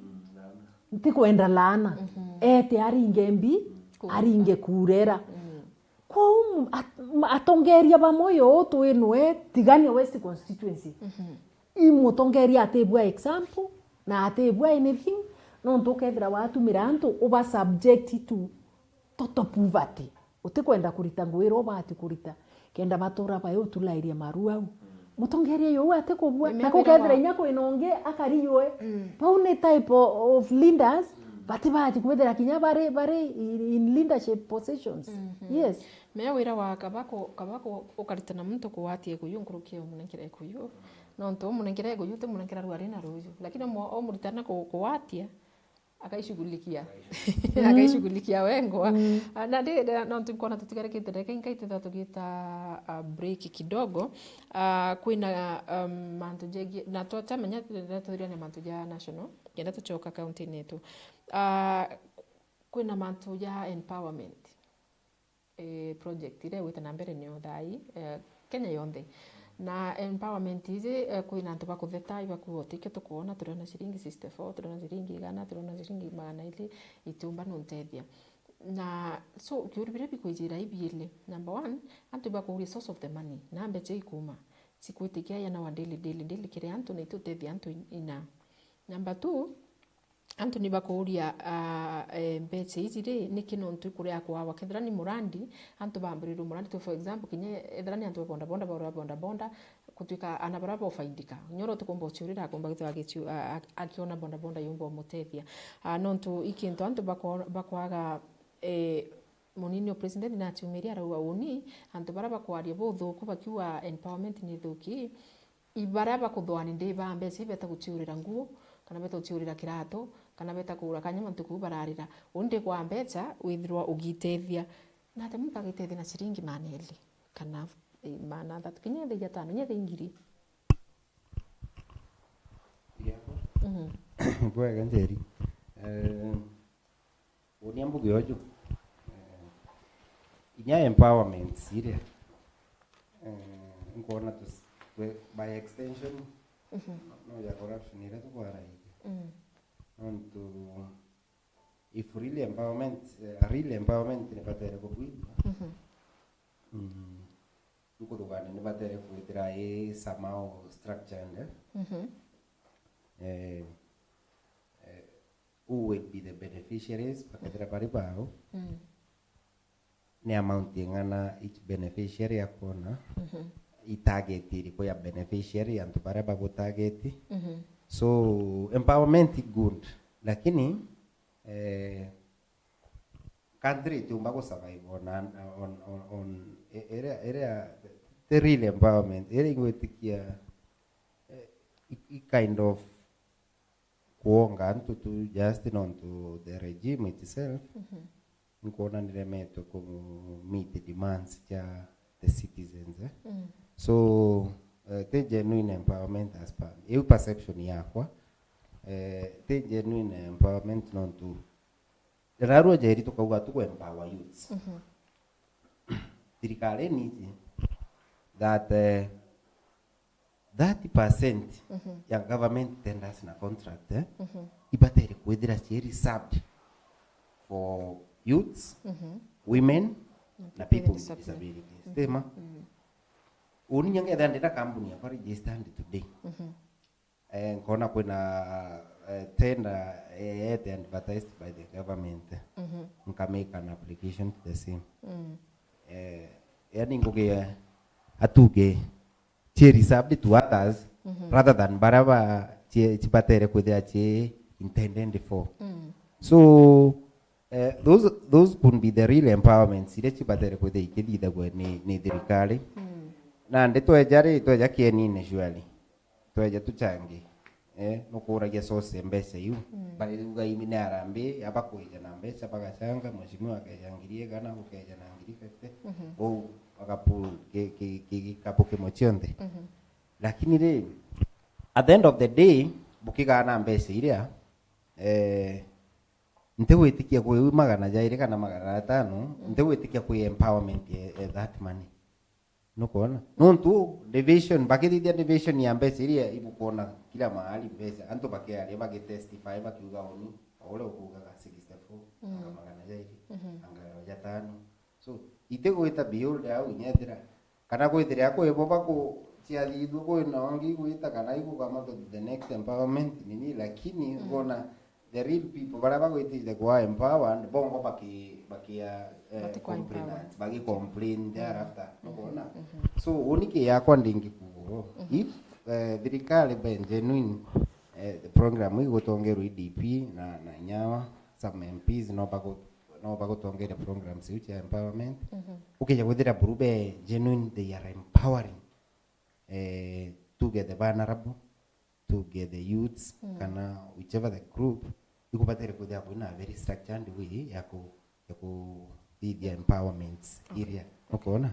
ntikwenda laana. Ete aringe mbi, aringe kurera. Kwou at-, atongeria bamwe yo twinwe Tigania West constituency. I mutongeria atibua example, na atibua anything, nontu ukethira watumira antu uba subject to total poverty. Utikwenda kurita ngugi iria ubati kurita, kenda batura bai utulairia maru au. Mutongeria uyu atikubua. Na kukethira inya kwina ungi akari yue. Bau ni type o-, of leaders, batibati kwithira kinya bari, bari in, in leadership positions. Yes. Mea wira wa kabako, kabako ukarita na muntu kuwatia ikuyu nkuruki ya umunenkera ikuyu. Nontu umunenkera ikuyu utimunenkera rwari na ruju. Lakini omo-, omuritana ku-, kuwatia, Akaishughulikia. Akaishughulikia wengwa. Mm. Ah, na ndi, ndi, no ntu nkona tutigarikite ndagika inkai twithirwa tugita, ah, break kidogo. Ah, kwina, um, mantu jegie, na twachamenya twithirwa tuthirania mantu ja national, kenda tucoka county-ini yetu. Ah, kwina mantu ja empowerment. Eh, project iria igwita na mbere nio thaa ii, eh, Kenya yonthe. Na empowerment iji, eh, kwina antu bakutheta, ibakuuga, "Utikio tukwona, turiona ciringi sixty-four, turiona ciringi igana, turiona ciringi magana iri, itiumba nuntethia." Na so, kiuru biria bikwijira ibiili. Number one, antu ibakuuria source of the money, na mbecha ikuuma, cikwitikia yana wa daily, daily, daily kiri antu, na itutethia antu in-, ina. Number two, antu ni bakuuria, ah, eh, mbecha iji ri, niki nontu ikuria kwawa? Kethira ni murandi, antu baambirirwe murandi tu, for example, kinya ethira ni antu ba bodaboda, baura bodaboda, gutwika ana baria bofaidika. Nyoro tukumba uciurira, akumba gitwa agicu-, a-, a-, akiona bodaboda yumba umutethia. Ah, nontu i kintu antu bakwa-, bakwaga, eh, munini o president naciumiria arauga uni, antu baria bakwaria buthuku bakiuga empowerment ni thuki, i baria bakuthwani ndi ba mbecha, ibeta guciurira nguo, kana beta guciurira kiratu, kana beta kugura kanyama ntuku iu bararira. Undi kwa mbecha, withirwa ugitethia. Na ati muntu agitethia na ciringi maana eri, kana, eh, maana athatu, kinya ethia ijatano, kinya ethia ingiri. Yako? Mhm. Bwega, Njeri. Eh, Unia mbuge uju, eh, inya empowerment iria, eh, nkwona tus-, we-, by extension, mhm, no, no ya corruption iria tukwaragia. Mm. Nontu if real empowerment, eh, a real empowerment ni batere kubuithua. Mhm. Mm. Nkuthugania ni batere kwithira i somehow structured, eh? Mhm. Eh, eh, who will be the beneficiaries, bakethira bari bao? Mm. Ni amount ing'ana each beneficiary akwona? Mhm. I target iriku ya beneficiary, antu baria bagutarget? Mhm. So, empowerment i good, lakini, eh, country itiumba gu survive on, on, on, on, i-, iria, iria, the real empowerment, iria igwitikia, eh, i, i kind of kuonga antu tu just nontu the regime itself, mhm, nkwona niremetwe ku meet demands cia the citizens, eh? Mm. So, eh, ti genuine empowerment as per, iu perception yakwa, eh, ti genuine empowerment nontu Rarua Njeri tukauga tuku empower youths. Mhm. Thirikari niji that, eh, thirty percent, mhm, ya government tenders na contract, eh, mhm, ibatere kwithira cii reserved for youths, mhm, women, na people with disabilities. Disabilities. Mhm. Stima. Mhm. Uni nyangethira ndina kambuni yakwa registered today. Mhm. Eh, nkona kwina, eh, tender, eh, yete advertised by the government. Mhm. Nka make an application to the same. Mm. Eh, yani ngugi ya atuge, cii reserved to others, mhm, rather than baria ba, cii, cibatere kwithira cii intended for. Mm. So, eh, those, those could be the real empowerments iria cibatere kwithira ikithithagua ni, ni thirikari. Mm. Nandi tweja ri, tweja kienine surely. Tweja tuchange. Eh, nukuragia source ya mbeca iu. Mm. Bariuga imi ni harambee, abakwija na mbeca, bagachanga, mheshimiwa akeja ngiri igana, ukeja na ngiri fifty. Mhm. Ou, bagapool ki, ki, ki, gikapu kimwe kionthe. Mhm. Lakini ri, at the end of the day, bukigaana mbeca iria, eh, ntigwitikia kwi magana jairi kana magana atano, mm, ntigwitikia kwi empowerment ya, ya that money. Nukwona? Nontu division, bakithithia division ya mbeca iria ibukwona kila mahali mbeca, antu bakiaria, bagitestify, bakiuga uni, o uria ukuugaga sixty-four, mm, anga magana jairi, mhm, anga jatano. So, itigwita beyond au inyethira. Kana kwithira kwi bo baku-, ciathithua kwina ungi igwita kana igukama to the next empowerment nini, lakini, mm, ngona the real people, baria bagwitite kuwa empowered, bongo baki-, bakia, eh, bati kwa complainants, empowered, bagi complain, mhm, thereafter, mhm, nukwona? Mhm. So, uni ki yakwa ndingikuuga, mhm, if, eh, thirikari be genuine, eh, the program igutongerwa i D P na, na nyawa, some M Ps no bagu-, no bagutongeria programs iu cia empowerment, mhm, ukija kwithira buru be genuine, they are empowering, eh, tuge the vulnerable, tuge the youths, mm, kana whichever the group, ikubatire kwithira kwina very structured way ya ku, ya kuthithia empowerments iria, ukoona?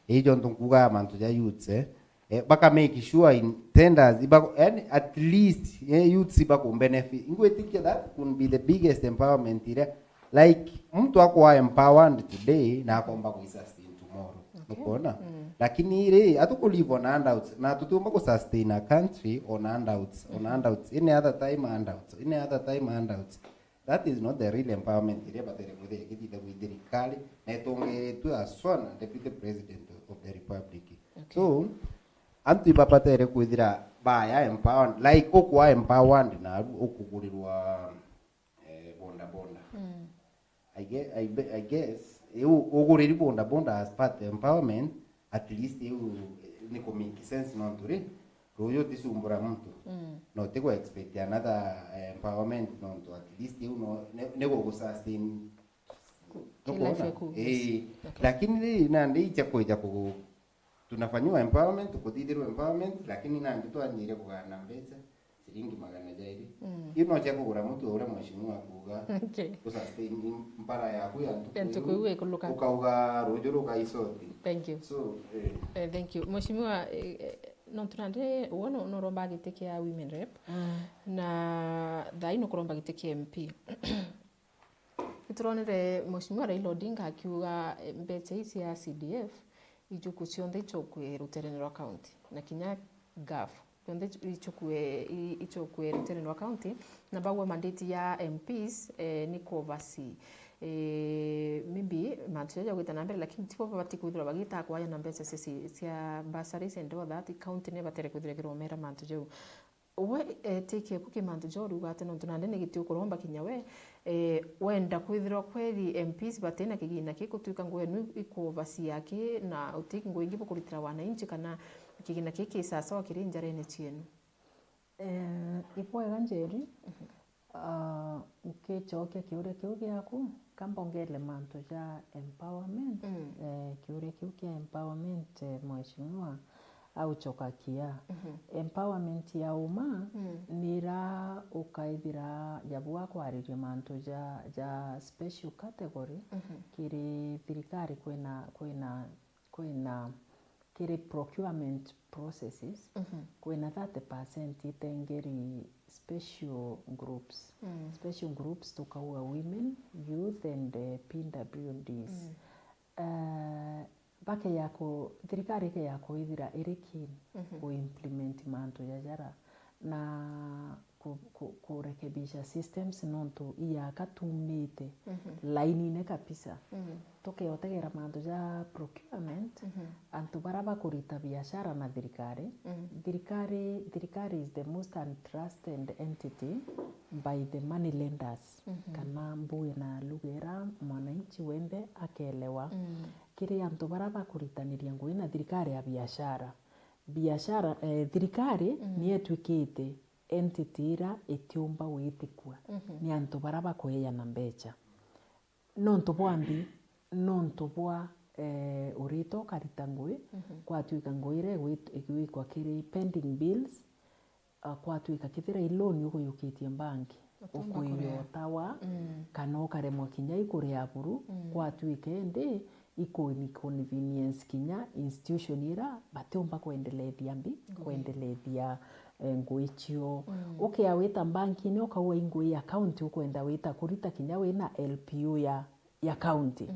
Ijo ntu nkuuga mantu ja youths, eh, eh, baka make sure in tenders, iba, yani at least, eh, youths iba ku benefit. Ingwitikia that could be the biggest empowerment iria, like, muntu akwa empowered today na akomba ku sustain tomorrow. Ukoona? Lakini ri, atuku live on handouts, na tutiumba ku sustain a country on handouts, on handouts, any other time handouts, any other time handouts. That is not the real empowerment iria batere kwithira ikithithagua i thirikari, na itongeretue aswa na Deputy President of the Republic. So, antu ibabatere kwithira baya empowered, like, ukwa empowered naru ukugurirwa, eh, boda boda. I gue-, I be-, I guess, iu uguriri boda boda as part empowerment, at least iu, eh, ni ku make sense nontu ri, ruuju utisumbura muntu. Na utigu expect another, eh, empowerment nontu at least iu no, ni, ni gugu sustain. Ki life yaku, yes. Ii. Lakini ri, nandi icha kwija kugu-, tunafanyiwa empowerment, kuthithirwa empowerment, lakini nandi twanjire kugana mbeca, ciringi magana jairi. Iu no cia kugura mutu uria mheshimiwa akuuga, ku sustain mpara yaku ya ntuku iu, ukauga ruuju rukaisoti. Thank you. So, eh. Eh, thank you. Mheshimiwa, eh, eh, nontu nandi uwe nu-, nuromba giti kia women rep, na thaa ii nukuromba giti kia M P. Nituronire Mheshimiwa Raila Odinga akiuga, eh, mbeca ii cia C D F ijuku cionthe ichokue ruterene rwa county, na kinya gov, cionthe ichokue, i-, ichokue ruterene rwa county, na bauga mandate ya M Ps, eh, ni ku oversee. Eh, maybe mantu jaja gwita na mbere, lakini tibo babati kwithirwa bagita kwaya na mbeca cia, cia, cia bursaries and all that, county ni batere kwithirwa kiromera mantu jau. We, eh, take eku ki mantu ja uriuga ati nontu nandi ni giti ukuromba kinya we, eh, wenda kwithirwa kweri M Ps batina kigina ki gutwika ngugi enu ikuovasia ki na uti ngugi ingi bukuritira wananchi kana kigina ki ki sawasawa kiri njarene cienu? Eh, ibwega Njeri, ah, nkichokia kiuria kiu giaku, kamba ongele mantu ja empowerment, eh, kiuria kiu kia empowerment, eh, mheshimiwa, auchoka kia. Empowerment ya uma ni ira ukaithira jabu akwariria mantu ja, ja special category kiri thirikari kwina, kwina, kwina kiri procurement processes, kwina thirty percent itengeri special groups. Special groups tukauga women, youth and, eh, P W Ds. Eh, bakeya ku-, thirikari ikeya kwithira iri keen ku implement mantu ja jara na ku-, ku-, kurekebisha systems nontu iyaka tumite lainine kabisa. Tukeotegera mantu ja procurement, antu bara bakurita biashara na thirikari. Thirikari, thirikari is the most untrusted entity by the money lenders, kana mbuge na lugha ira mwananchi wenthe akelewa. Kiri antu bara bakuritaniria ngugi na thirikari ya biashara. Biashara, eh, thirikari ni etwikite entity ira itiumba gwitikua ni antu bara bakweana mbeca. Nontu bwa mbi, nontu bwa, eh, urita ukarita ngugi, kwatwika ngugi iria igwit-, igwikwa kiri pending bills, ah, kwatwika kethira i loan ukuyukitie mbanki, ukuyota wa, kana ukaremwa kinya ikuria buru, kwatwika indi iku inconvenience kinya institution ira batiumba kwendelethia mbi, kwendelethia, eh, ngugi cio. Ukia wita mbankini ukauga i ngugi ya county ukwenda wita kurita kinya wina L P O ya, ya county.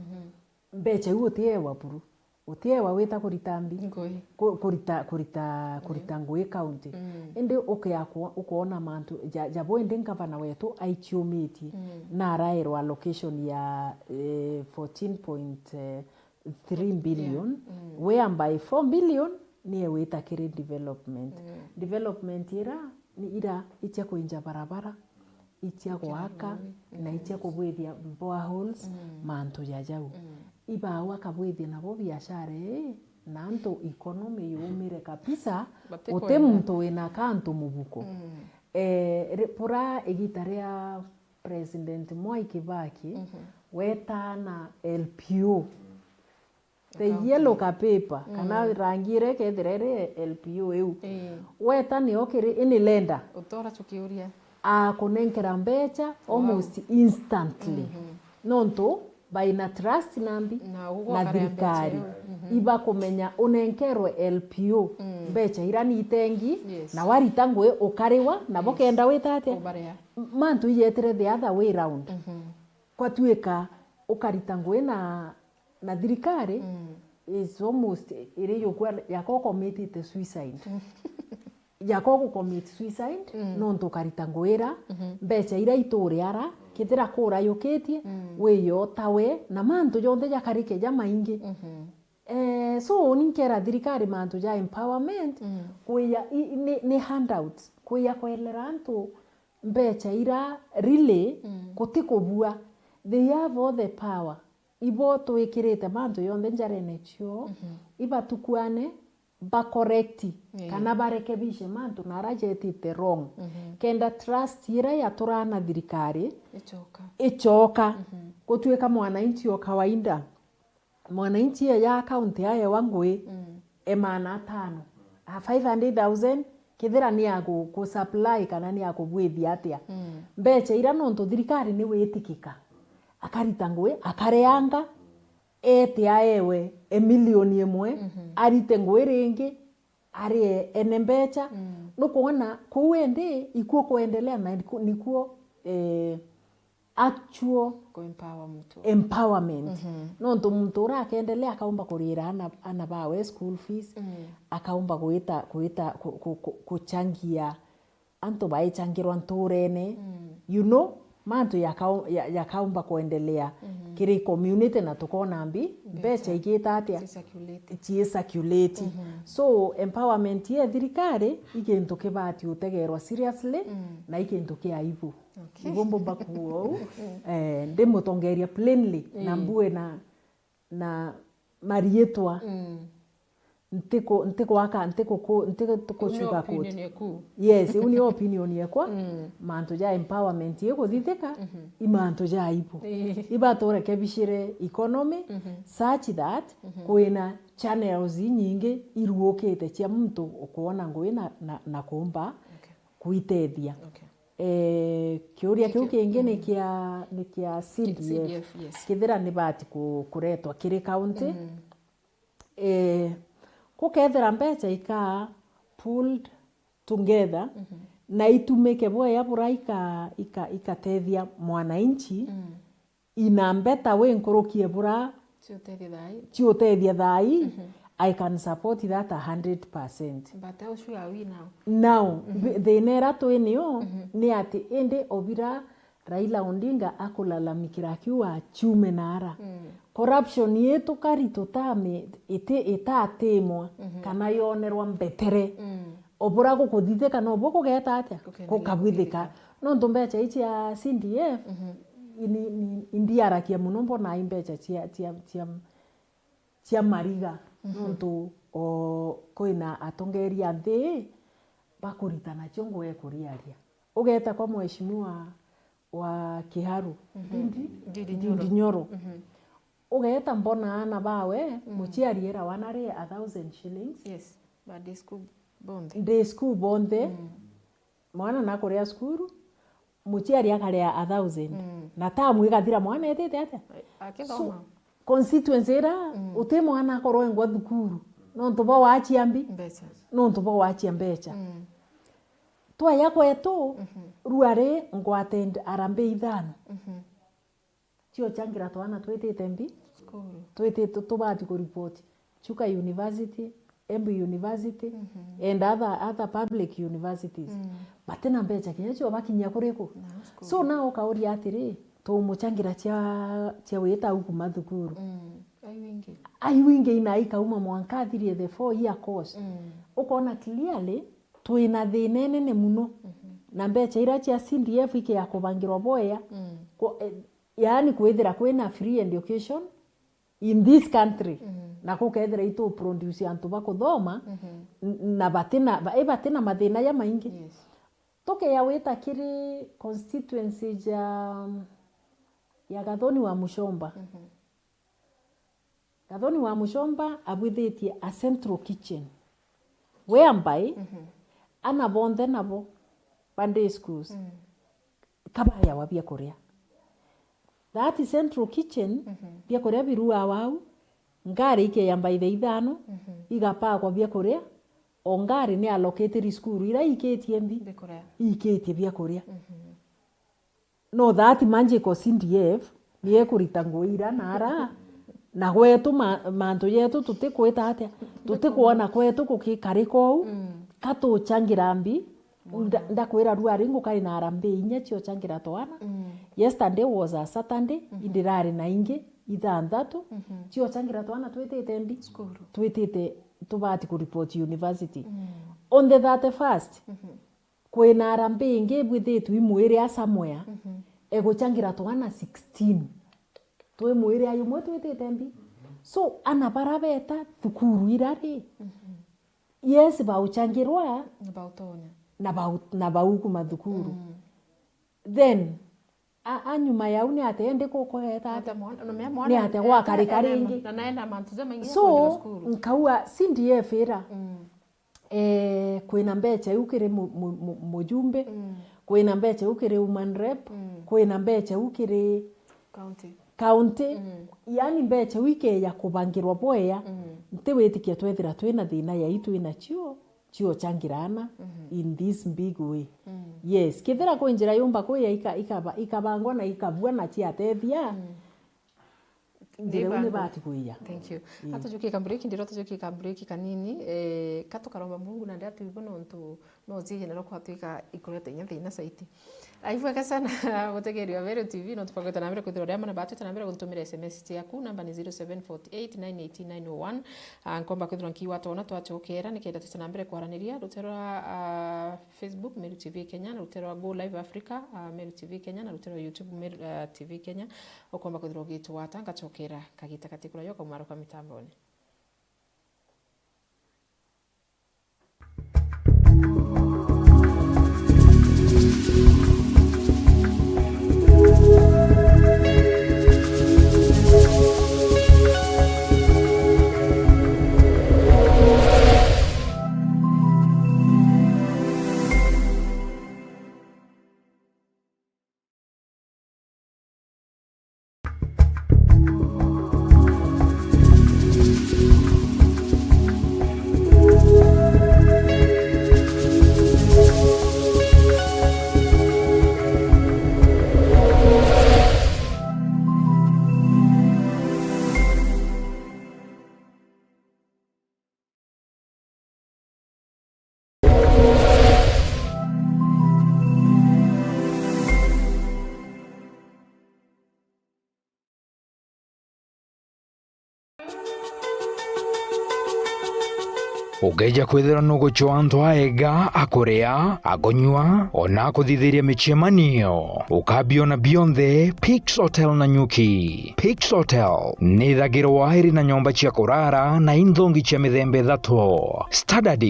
Mbeca iu utiewa buru. Utiewa wita kurita mbi. Ngugi. Ku-, kurita, kurita, kurita ngugi county. Indi ukia ku-, ukoona mantu ja, jabo indi ngavana wetu aichiumitie na araerwa allocation ya, eh, fourteen point three billion, whereby four billion nie wita kiri development. Development ira ni ira ichia kwinja barabara, ichia gwaka, na ichia kubwithia boreholes, mantu ja jau. Ibau akabwithia nabo biashara ii, na antu economy yumire kabisa, uti muntu wina kantu mubuko. Eh, ri-, bura igita ria President Mwai Kibaki, wetaana L P O. The yellow ka paper, kana rangi iria ikethira iri L P O iu. Weta nio kiri ini lender. Utora chukiuria. akunenkera mbecha almost instantly. Nontu baina trust nambi na thirikari. Ibakumenya unenkero L P O mbecha ira ni itengi, na warita ngui ukariwa, na bukenda wita atia? Mantu iyetire the other way round. Kwatuika ukarita ngui na, na thirikari, is almost iri yukwa yako committed suicide. Yako gu commit suicide, nontu ukarita ngui ira, mbecha ira ituri ara, kethira kurayukitie, wiyo tawe, na mantu jonthe jakarike jamaingi. Eh, so, ni nkera thirikari mantu ja empowerment, kwija i, ni, ni handouts, kwija kwerera antu mbecha ira really guti kubua. They have all the power. Ibo twikirite mantu jonthe njarene cio, ibatukwane, ba correct, kana barekebishe mantu nara jetite wrong. Kenda trust ira yaturaa na thirikari icoka. Gutuika mwananchi o kawaida, mwananchi eya account yaewa ngui, e maana atano, a five hundred thousand, kethira ni ya ku, ku supply kana ni ya kubwithia atia. Mbecha ira nontu thirikari ni witikika. Akarita ngui, akareanga, ete aewe e milioni imwe, arite ngui ringi, arie ene mbecha. Nukwona kuu endi ikuo kwendelea na niku-, nikuo, eh, actual empowerment. Nontu muntu ura akendelea akaumba kurira ana, ana bawe school fees, akaumba gwita, gwita ku, ku, ku, kuchangia antu baichangirwa nturene, you know, mantu yakau-, ya-, yakaumba kwendelea kiri community, na tukona mbi, mbecha igita atia? Ci circulate. So, empowerment ya thirikari i kintu kibati utegerwa seriously, na i kintu kia aibu. Ibu mbumba kuuga uu, eh, ndi mutongeria plainly, na mbue na, na mariitwa. Ntiku-, ntikwaka, ntikuku-, ntiku-, ntikusugarcoat. Yes, iu ni opinion yekwa. Mantu ja empowerment iguthithika, i mantu ja aibu. Iba turekebishire economy such that kwina channels inyingi iruukite cia muntu ukwona ngui na, na, na kuumba kwitethia. Eh, kiuria kiu kingi ni kia, ni kia C D F. Kethira ni bati ku-, kuretwa kiri county, eh, gukethira mbecha ika pooled together, na itumike bwega bura ika-, ika-, ikatethia mwananchi, in a better way nkuruki e bura ciutethia thaa ii, I can support that a hundred percent. But how sure are we now? Now, thina ira twi nio ni ati indi obira Raila Odinga akulalamikira akiuga achiume naara. Corruption ii tukari tutami-, iti-, itatimwa kana yonerwa mbetere. Obura gukuthithika nobuo kugeta atia? Gukabwithika. Nontu mbecha ii cia C D F, ni, ni, indiaragia muno mbonaa i mbecha cia, cia, cia, cia mariga. Nontu o kwina atongeria nthi bakurita nacio ngui kuriaria. Ugeta kwa mheshimiwa wa Kiharu, Ndindi, Ndindi Nyoro. Ugeta mbona aana bawe, muciari era wana ri a thousand shillings. Yes, ba day school bonthe. Day school bonthe. Mwana nakuria cukuru, muciari akaria a thousand. Na tamu igathira mwana etite atia? Akithoma. So, constituency ira, uti mwana akorwengwa thukuru, nontu bo wachia mbi, mbecha. Nontu bo wachia mbecha. Twaya kwetu, ruari ngwatend harambee ithano. Ciochangira twana twitite mbi, cukuru. Twitite tubati kuripoti. Chuka University, Embu University, and other, other public universities. Batina mbecha kinya cio bakinyia kuriku. So now ukauria atiri, tumuchangira cia, cia wita au kuma thukuru. Ai wingi. Ai wingi ina ikauma mwanka athirie the four year course. Ukona clearly, twina thina inene muno. Na mbecha ira cia C D F ikia kubangirwa bwega, ku-, eh, yaani kwithira kwina free education in this country, na gukethira itu produce antu ba kuthoma, n-, na batina, ba-, eh, batina mathina jamaingi. Yes. Tukia wita kiri constituency ja, ya Gathoni wa Muchomba. Gathoni wa Muchomba abwithitie a central kitchen, whereby ana bonthe nabo ba day schools, kabayawa biakuria. That central kitchen, mhm, biakuria biruawa au, ngari ikeya by the ithano, mhm, igapakwa biakuria, o ngari ni allocated cukuru iria ikitie mbi, biakuria, ikitie biakuria. Mhm. No that magical C D F ni ekurita nguo ira na ara, na gwetu ma-, mantu jetu tutikwita atia, tutikwona kwetu gukikarika uu, mm, ka tuchangira mbi, nda-, ndakwira ruari ngukai na harambee inya ciochangira twana. Mm. Yesterday was a Saturday, mhm, indirari na ingi ithanthatu, mhm, ciochangira twana twitite mbi, cukuru, twitite tubati kureport university. Mm. On the thirty-first, mhm. Kwina harambee ingi ibwithitwe imwiri a somewhere, mhm, eguchangira twana sixteen. Twi mwiri a yumwe twitite mbi. So, ana bara beta thukuru ira ri, mhm, yes, bauchangirwa na bautonya, na bau-, na baukuma thukuru. Mm. Then, a, a nyuma yau ni atia indi kukweta atia? Ata mwana, na mea mwana, ni atia gwakarika ringi? Na naenda mantu jamaingi. So, kwendera cukuru. Nkaua C D F ira. Mm. Eh, kwina mbecha iu kiri mu-, mu-, mu-, mujumbe, mm, kwina mbecha iu kiri woman rep, mm, kwina mbecha iu kiri county. County. Mm. Yaani mbecha iu ikeya kubangirwa bwea, mm, ntiwitikia twethira twina thina yai twinacio, ciochangira ana, mhm, in this big way. Mm. Yes, kethira kwi njira yumba kuya ika-, ikaba-, ikabangwa na ikabua na ciatethia, mm. Njira iu ni bati kuiya. Thank you. Ii. Atujukie ka break, ndiro tujukie ka break kanini. Eh, ka tukaromba Mungu na ndia tuigwe nontu no ciije na rokwa twika ikureta inya thina saiti. Aibwega sana gutegeria Meru T V, no tupagweta na mbere kwithirwa ria mana batu na mbere guntumira S M S ciaku, namba ni zero seven forty eight nine eighteen nine oh one. Ah, nkomba kwithirwa nkiwa tona twachokera nikenda twita na mbere kwaraniria rutero rwa, ah, Facebook, Meru T V Kenya, na rutero rwa Go Live Africa, ah, Meru T V Kenya, na rutero rwa YouTube, Meru, ah, T V Kenya. Ukomba kwithirwa ugitwata, ngachokera kagita gati kurayo kaumaro ka mitambone. Ukeeja kwithirwa nugucwa antu aega, akuria, akunyua, ona akuthithiria micemanio, ukabiona bionthe Pix Hotel Nanyuki. Pix Hotel ni ithagirwa iri na nyomba cia kurara na inthongi cia mithemba ithatu: Standard,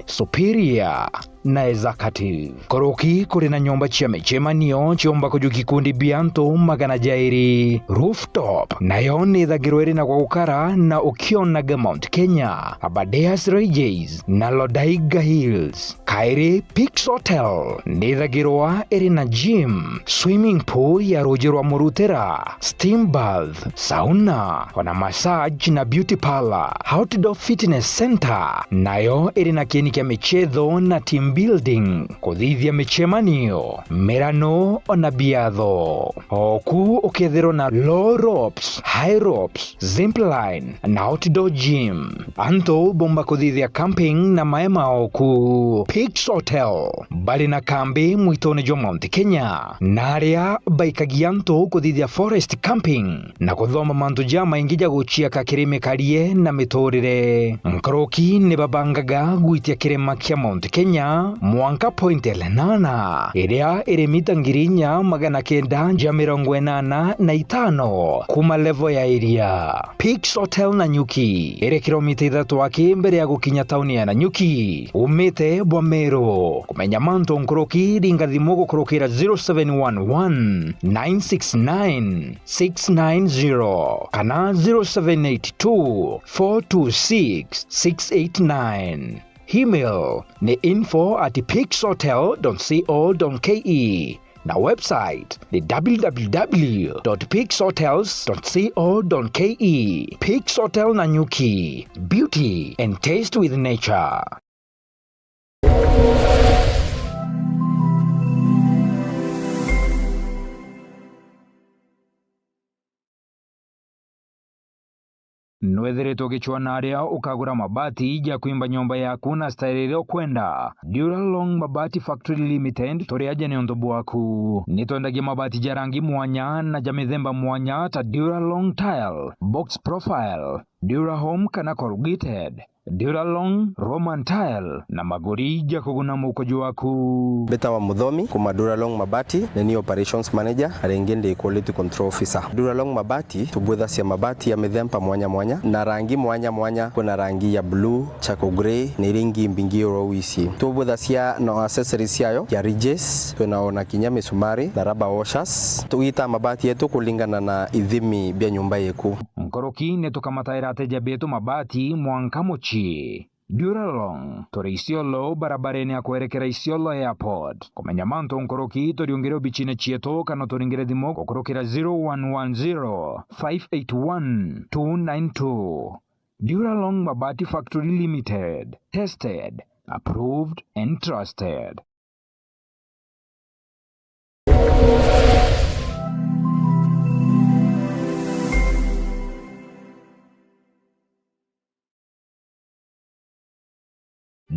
Superior na Executive. Nkuruki kuri na nyomba cia micemanio ciumba kujukia ikundi bia antu magana jairi. Rooftop nayo ni ithagirwa iri na gwa gukara na ukionaga Mount Kenya, Aberdares Regis na Lodaiga Hills. Kairi, Pix Hotel ni ithagirwa iri na gym, swimming pool ya ruuji rwa murutira, steam bath, sauna, ona massage na beauty parlour. Outdoor Fitness Center nayo iri na kieni kia michetho na team building, kuthithia micemanio, mirano, ona biatho. Oku ukethirwa na low ropes, high ropes, zipline na outdoor gym. Antu bomba kuthithia camping na maema oku. Pix Hotel bari na kambi mwitone jwa Mount Kenya, na aria baikagia antu kuthithia forest camping na kuthoma mantu jamaingi ja guciaka kiri mikarie na miturire. Nkuruki ni babangaga gwitia kirima kia Mount Kenya mwanka Point Lenana, iria iri mita ngiri inya magana kenda ja mirongo inana na itano kuma level ya iria. Pix Hotel Nanyuki iri kilomita ithatu aki mbere ya gukinya tauni ya Nanyuki, umite bwa Meru. Kumenya mantu nkuruki, ringa thimu gukurukira zero seven one one nine six nine six nine zero kana zero seven eight two four two six six eight nine. Email ni info at pixhotel dot co dot ke. Na website ni w w w dot peaks hotels dot co dot k e. Peaks Hotel Nanyuki, beauty and taste with nature. Nwithiritwe ugicwaa na aria ukagura mabati ja kwimba nyomba yaku na style iria ukwenda? Duralong Mabati Factory Limited turi aja niuntu bwaku. Nitwendagia mabati ja rangi mwanya na ja mithemba mwanya ta Duralong Tile, Box Profile, Durahome kana Corrugated, Duralong, Roman Tile na maguri ja kuguna mukuju waku. Mbitawa Muthomi, kuma Duralong Mabati, ni ni Operations Manager, na ringi ndi Quality Control Officer. Duralong Mabati, tubwithacia mabati ya mithemba mwanya mwanya, na rangi mwanya mwanya, kwina rangi ya blue, charcoal grey, na iria ingi mbingi oro wisi. Tubwithacia na accessories ciayo, ya ridges, twina ona kinya misumari, na rubber washers. Tugitaa mabati yetu kulingana na ithimi bia nyumba yeku. Nkuruki ni tukamataira ateja betu mabati mwanka mucii. Duralong, turi Isiolo, barabarene ya kwerekera Isiolo Airport. Kumenya mantu nkuruki, turiungire obicine cietu kana turingire thimu gukurukira zero one one zero, five eight one, two nine two. Duralong Mabati Factory Limited. Tested, approved and trusted.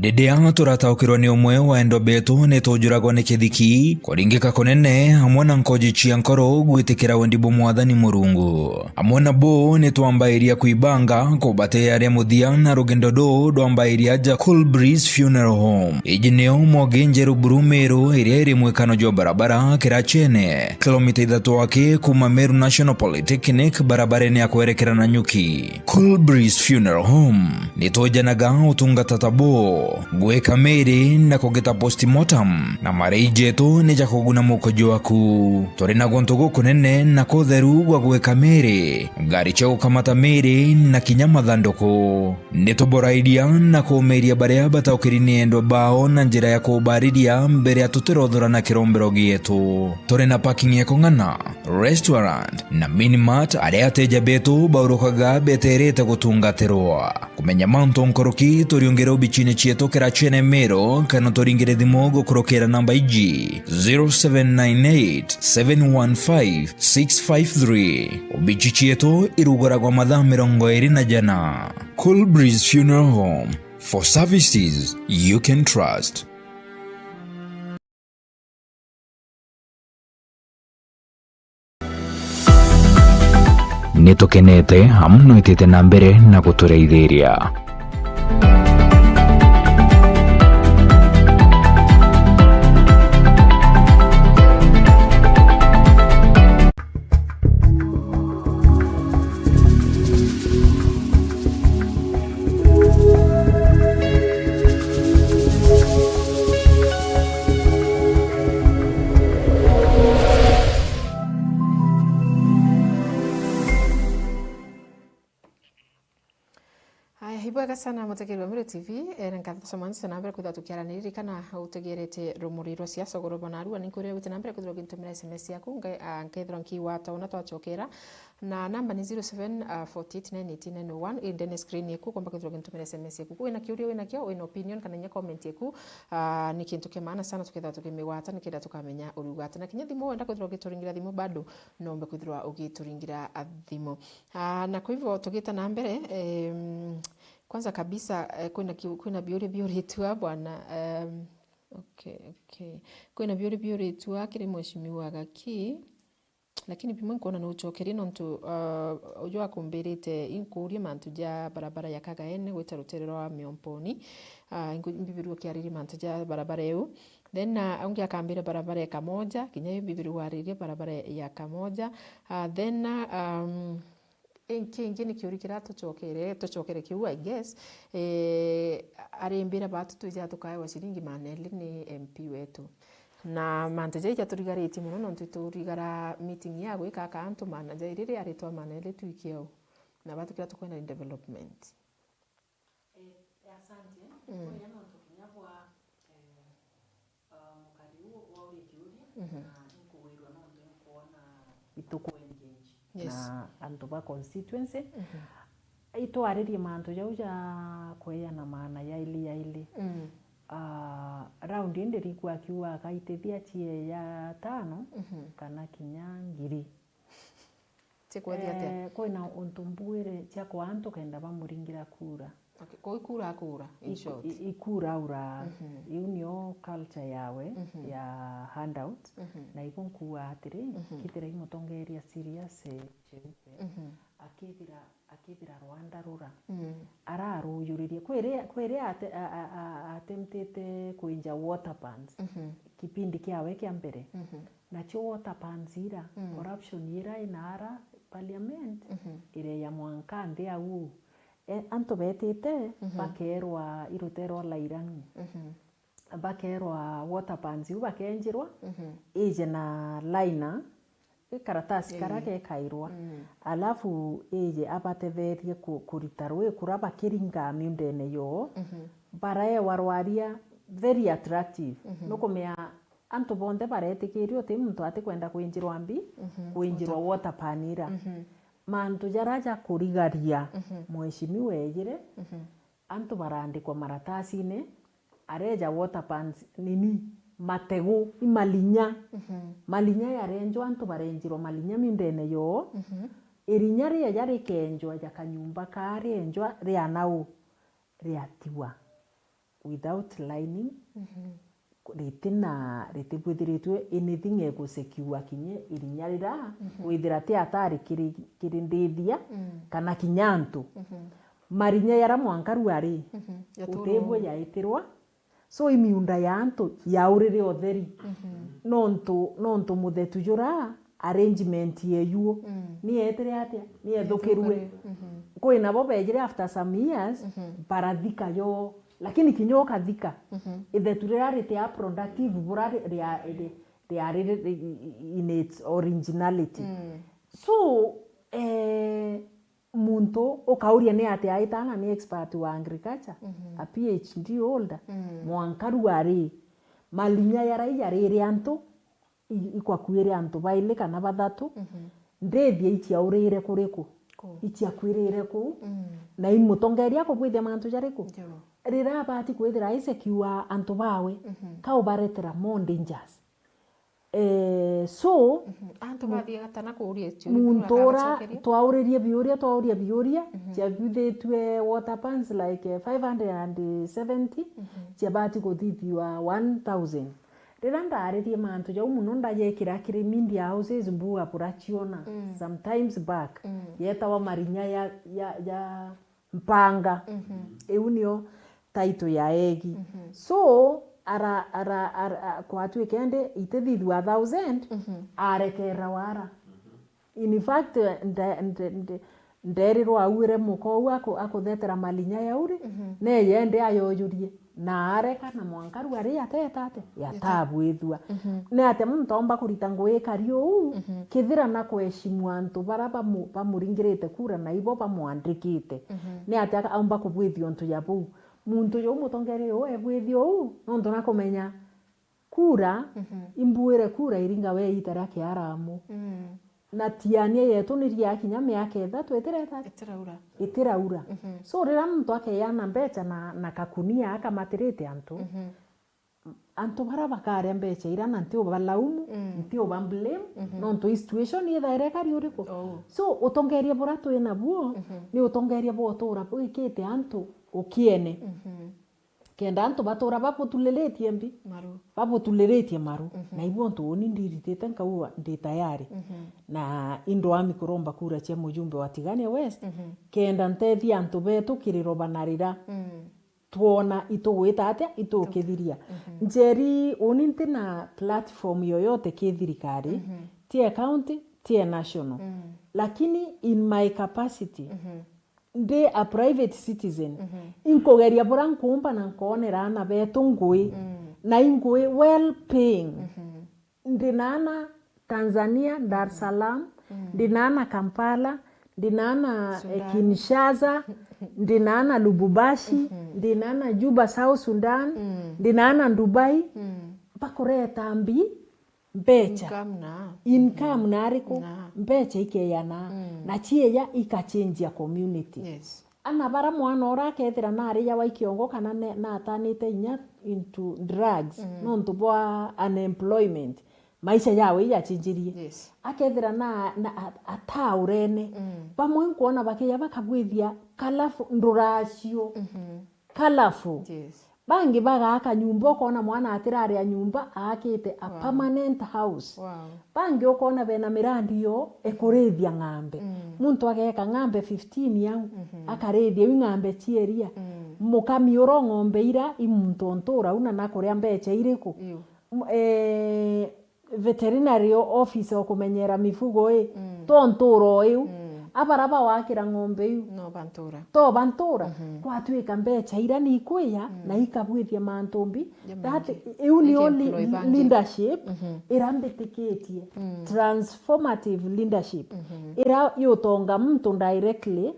Riria turataukirwa ni umwe wa endwa betu, ni tujuragwa ni kithiki, kuringika kunene, amwe na nkoji cia nkoro gwitikira wendi bwa Mwathani Murungu. Amwe na bo ni twambairia kwibanga kubatea ria muthia na rugendo ruu rwambairia aja Cool Breeze Funeral Home. Iji nio Mwogi Njeru Buru Meru, iria iri mwikano jwa barabara Kirachene, kilomita ithatu aki kuma Meru National Polytechnic, barabarene ya kwerekera Nanyuki. Cool Breeze Funeral Home ni twejanaga utungata ta buu, gwika miri na kugita postmortem, na marei jetu ni ja kuguna mukuju waku. Turi na guntu gukunene na kutheru gwa gwika miri, ngari cia gukamata miri na kinya mathanduku. Ni tuborairia na kuumiria baria bataukiri ni endwa bao na njira ya kubariria mbere ya tutirothora na kirombero gietu. Turi na parking ya kung'ana, restaurant na mini mart aria ateja betu baurukaga beterete gutungatirwa. Kumenya mantu nkuruki, turiungire obicine cietu Kirachene Meru, kana turingire thimu gukurukira namba iji, zero seven nine eight, seven one five, six five three. Obici cietu iruguragwa mathaa mirongo iri na jana. Cool Breeze Funeral Home, for services you can trust. Nitukenete amu nwitite na mbere na gutureithiria. Haya, ibwega sana mutegeri wa Meru T V, eh, na nkatho cia mwanzo na mbere kwithirwa tukiaraniriri kana utegerete rumuri rwa siasa ugoro bwa narua, ninkuria wite na mbere kwithirwa ugintumira S M S yaku, nge-, ah, nkethirwa nkiigwata una twachokera. Na namba ni zero seven forty eight nine eighteen nine oh one, iri ndene screen yeku, ukomba kwithirwa ugintumira S M S yeku. Wina kiuria, wina kio, wina opinion, kana inya comment yeku, ah, ni kintu kia maana sana tukethirwa tukimigwata, nikenda tukamenya uriuga ata. Na kinya thimu, wenda kwithirwa ugituringira thimu bado, no umbe kwithirwa ugituringira, ah, thimu. Ah, na kwa hivyo tugita na mbere, em, kwanza kabisa, eh, kwina kiu-, kwina biuria biuritwa bwana, em, okay, okay. Kwina biuria biuritwa kiri Mheshimiwa Gaki. Lakini bimwe nkwona nucokerie nontu, ah, uju akumbirite inkuuria mantu ja barabara ya Kagaene gwita rutere rwa Miomponi. Ah, ingu-, imbibirue kiaririe mantu ja barabara iu. Then, ah, ungi akambira barabara ya Kamoja, kinya imbibirue gwaririe barabara ya Kamoja. Ah, then, ah, um, inki ingi ni kiuria kiria tucokere, tucokere kiu, I guess. Eh, arimbira batu twija tukaewa ciringi maana eli ni M P wetu. Na mantu jai jaturigaritie mono, nontu iturigara meeting ya gwika aka antu maana jairi ri aritwa maana ili twikie au. Na batu kira tukwenda ni development. Eh, asante. Mm. Kuria nontu kinya bwa, eh, uh, mukari uu bwa uri kiuria, mhm, na tukwenjenji Yes. na antu ba constituency. Mhm. Itwaririe mantu jau ja kweana maana yaili yaili. Mm. Ah, round indi riku akiuga akaitithia cie ya tano Mhm. kana kinya ngiri. Cikwethia atia? Eh, kwina untu mbwire cia kwa antu kenda bamuringira kura. Okay, kuu ikura akura, in I-, short. I-, ikura aura. Mhm. Iu nio culture yawe Mhm. ya handout. Mhm. Na ibo nkuuga atiri, Mhm. kithira i mutongeria serious, eh, cheupe, Mhm. akithira, akithira rwanda rura. Mm. Araruyuririe. Kwiri, kwiri ate-, a-, a-, a-, attemptite kwinja water pans. Mhm. Kipindi kiawe kia mbere. Mhm. Nacio water pans ira, Mm. corruption ira inaara parliament, Mhm. ireya mwanka nthi au. E, antu betite, Mhm. bakerwa iruterwa lairani. Mhm. Bakerwa water pans iu bakenjirwa, Mhm. ije na liner, ikaratasi kara Ii. gekairwa. Mm. Alafu ije abatetherie ku-, kurita rui kura bakiringa miundene yoo, Mhm. baraewa rwaria very attractive. Mhm. Nukumea antu bonthe baretikiria uti muntu atikwenda kwinjirwa mbi, Mhm. kwinjirwa water pan ira. Mhm. Mantu jaria ja kurigaria Mhm. mheshimiwa ejire, Mhm. antu barandikwa maratasine, areja water pans nini, mategu, i malinya. Mhm. Malinya yarenjwa, antu barenjirwa malinya miundene yoo. Mhm. Irinya rieja rikenjwa ja kanyumba kaa rienjwa ria nau riatigwa without lining. Mhm. Ritina, ritibwithiritwe anything egusekiwa kinya irinya rira, Mhm. withira ti atari kiri, kiri ndithia, Mm. kana kinya antu. Mhm. Marinya yara mwanka rua ri, Mhm. Yaturu. utibwo yaitirwa. So, i miunda ya antu yaurire utheri. Mhm. Nontu, nontu muthetu jura arrangement yejuo. Mm. Ni yetire atia? Ni yethukirue. Yethukirue. Mhm. Kwi nabo bejire after some years, Mhm. barathika yo. Lakini kinya ukathika, Mhm. ithetu riria ritia productive bura ri-, ria-, ri-, riari ri-, in its originality. Mm. So, eh, muntu ukauria ni atia aitana ni expert wa agriculture, Mhm. a P H D holder, Mm. mwanka rua ri, malinya yarai yarire antu, i-, ikwakuire antu baili kana bathatu, Mhm. ndithia iciaurire kuriku? Ku. Iciakwirire kuu? Mm. Na imutongeria kubwithia mantu jariku? Ndio. Riria abati kwithira aisekiwa antu bawe, Mhm. ka ubaretera more dangers. Eh, so, Mhm. Antu mu-, bathiaga tana kuuria ciuria, muntu ura akabacokeria? Twauririe biuria, twauria biuria, Mhm. ciabuthitue water pans like, eh, five hundred and seventy, Mhm. ciabati kuthithiwa one thousand. Riria ndaaririe mantu jau mono, ndajekira kiri media houses mbuga buraciona Mm. sometimes back. Mm. Yetawa marinya ya, ya, ya mpanga. Mhm. Iu nio title ya egi. Mhm. So, ara, ara, ara, a-, kwatwika indi itithithua thousand, Mhm. arekera wara. In fact, nde-, nde-, nde-, nderirwa auire muka uu aku-, akuthetera malinya ya uri, Mhm. neye ndi ayojurie, na areka na mwanka rua ri yateta ate? Yata- Yatabwithua. Mhm. Ni atia muntu aumba kurita ngui ikari uu, Mhm. kithira na kuheshimu antu bara bamu-, bamuringirite kura na ibo bamwandikite? Mhm. Ni atia aumba kubwithia untu ya buu? Muntu juu mutongeria uu ebwithia uu, nontu nakumenya kura, Mhm. imbuire kura iringa we iita ria kiaramu. Mm. Na tiania yetu ni ria kinya miaka ithatu itireta ati? Itiraura. Itiraura. Mhm. So, riria muntu akeyana mbecha na, na kakunia akamatirite antu, Mhm. antu bara bakaria mbecha ira na nti ubalaumu, Mm. nti ubablame, Mhm. nontu i situation ithaire kari uriku? Oh. So, utongeria bura twi nabuo, Mhm. ni utongeria bwa utura bwikite antu ukiene. Mhm. Kenda antu batura babutuliritie mbi, Maru. babutuliritie maru. Mhm. Na ibu untu uni ndiritite nkauga ndi tayari. Mhm. Na indwami kuromba kura cia mujumbe wa Tigania West, Mhm. kenda ntethia antu betu kiriro banarira. Mm. Twona itugwita atia, itukithiria. Mhm. Njeri, uni ntina platform yoyote ki thirikari, Mhm. ti e county, ti e national. Mm. Lakini in my capacity, Mhm. ndi a private citizen, Mhm. inkugeria bura nkuumba na nkoonera aana betu ngui, Mm. na ingui well paying. Mhm. Ndi na aana Tanzania, Dar es Salaam, Mm. ndi na aana Kampala, ndi na aana, eh, Sudan. Kinshasa, ndi na aana Lubumbashi, Mhm. ndi na aana Juba, South Sudan, Mm. ndi na aana Dubai, Mm. bakureta mbi, mbecha. Income na. Income na ariku? Na. Mbecha ikeeyana. Mm. Na cieya ikachenjia community. Yes. Ana bara mwana ura akethira nari ya wa ikiongo kana ne-, natanite inya into drugs, mm, nontu bwa unemployment, maisha yawe iyachinjirie. Yes. Akethira na, na a-, ataurene, mm, bamwe nkwona bakeya bakabwithia colorful, nduracio. Mhm. Colorful. Yes. Bangi bagaaka nyumba, ukona mwana atiraria nyumba, aakite a, wow, permanent house. Wow. Bangi ukona bena mirandi yo ekurithia ng'ambe. Mm. Muntu ageeka ng'ambe fifteen au, mhm, akarithia iu ng'ambe cieria. Mm. Mukami ura ng'ombe ira i muntu o ntura au na nakuria mbecha iriku? Iu. M-, eh, veterinary o-, officer o kumenyera mifugo i, mm, to ntura o iu. Mm. Abara bawakira ng'ombe iu. No ba ntura. To ba ntura. Mhm. Kwatuika mbecha ira ni ikwiya, mm, na ikabwithia mantu mbi. Ja that, maingi. Iu nio li-, employ bangi. Leadership, mhm, ira mbitikitie. Mm. Transformative leadership. Mhm. Ira yutonga muntu directly,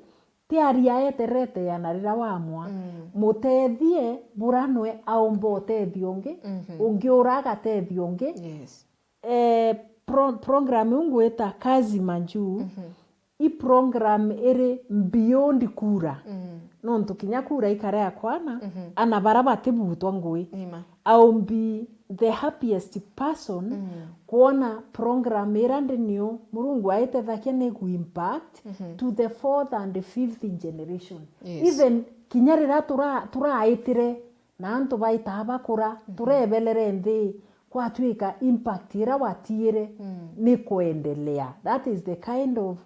ti aria eterete ya na rira wamwa. Mm. Mutethie bura nwe aumba utethio ungi, mhm, ungi ura agatethia ungi. Yes. Eh, pro-, program iu ngwita Kazi Majuu, mhm, i program iri beyond kura. Mm. Nontu kinya kura ikarea kwana, mhm, ana bara batibutwa ngui. Nima. I will be the happiest person, mm, kwona program ira ndi nio Murungu aitethagia ni gu impact, mhm, to the fourth and fifth generation. Yes. Even kinya rira tura-, turaitire na antu baitaa bakura, mhm, turebelere nthi, kwatuika impact ira watiire, mm, ni kwendelea. That is the kind of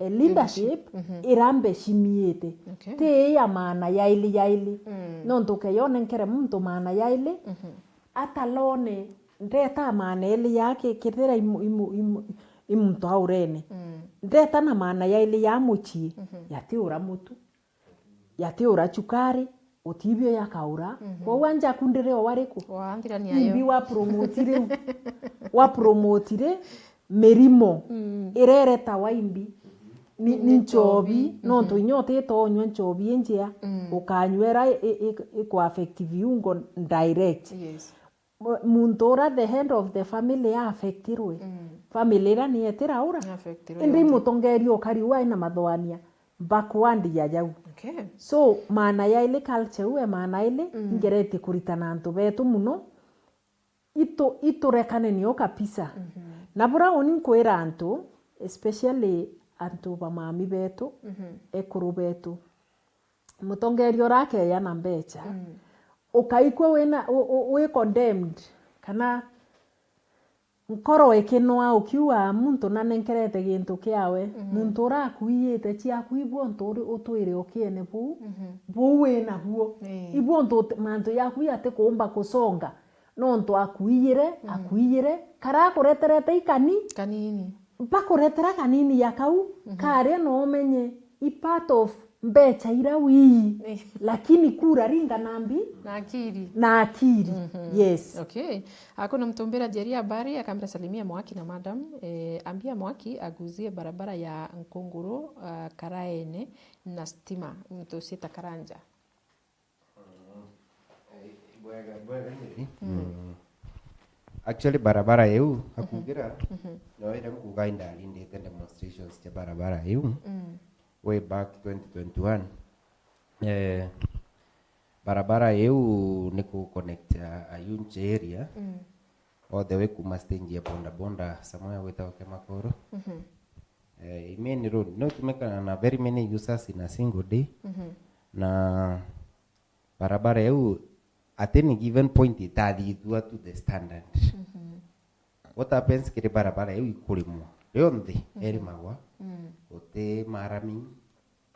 a leadership, leadership, mhm, ira mbecimiite. Okay. Ti ya maana yaili yaili. Mm. Nontu ukeyonenkere muntu maana yaili, mhm, atalone, ndeta maana yaili yake kethira imu-, imu-, imu-, i muntu aurene. Mm. Ndeta na maana yaili ya mucii, mhm, yati ura mutu, yati ura cukari, utibio yakaura. Mhm. Kwou anja aku ndiri o wariku? Wa nthirani yayo. Imbi wa promote riu. Wa promote ri mirimo, mm, ireretawa imbi. Ni, ni, ni nchobi, nchobi, nontu, mhm, inya utitonywa nchobi injia, mm, ukanywa ira i, i, i, iku affect viungo direct. Yes. Mu-, muntu ura the head of the family ya affectirwe. Mm. Family ira ni etiraura. Affectirwe. Indi yonthe. Mutongeria ukari u aina mathoania bakwandia jau. Okay. So, maana yaili culture iu e maana yaili, mm, ingeretie kuritana antu betu muno, itu-, iturekane nio kabisa. Mhm. Na bura uni nkwira antu, especially antu ba mami betu, mhm, ekuru betu, mutongeria ura akeya na mbecha, mm, ukaikua wina, u-, u-, wi condemned, kana nkoro ikinwa ukiuga, "Muntu nanenkerete gintu kiawe." Mhm. Muntu ura akuiyite ciaku, ibu untu uri utwire ukiene buu, mhm, buu winabuo. Ii. Ibu untu ut-, mantu yaku yatikuumba kusonga, nontu akuiyire, mhm, akuiyire, kara akureterete ikani. Kanini. Bakuretera kanini ya kau, mhm, karia no umenye i part of mbecha ira wii, eh, lakini kura ringa na mbi. Na akiri. Na akiri. Mhm. Yes. Okay. Akuna mtumbira Njeri habari, akambira, "Salimia Mwaki na madam, eh, ambia Mwaki aguzie barabara ya Nkunguru, ah, Karaene na stima, tuciita Karanja." Mm. Eh, bwega, bwega, Njeri. Mm. Mm. Actually, barabara iu, mhm, akugira, mhm, no ira nkuga indalindite demonstrations cia barabara iu, mm, way back twenty twenty-one. Eh, barabara iu ni ku connect a, a Yunche area, mm, all the way kuma stage ya boda boda, somewhere gwitagwa Kemakoro. Mhm. Eh, i main road, no itumikaga na very many users in a single day. Mhm. Na barabara iu, at any given point, itathithua to the standard. Mhm. What happens kiri barabara iu ikurimwa? Rionthe, mhm, erimagwa. Mm. Guti marami,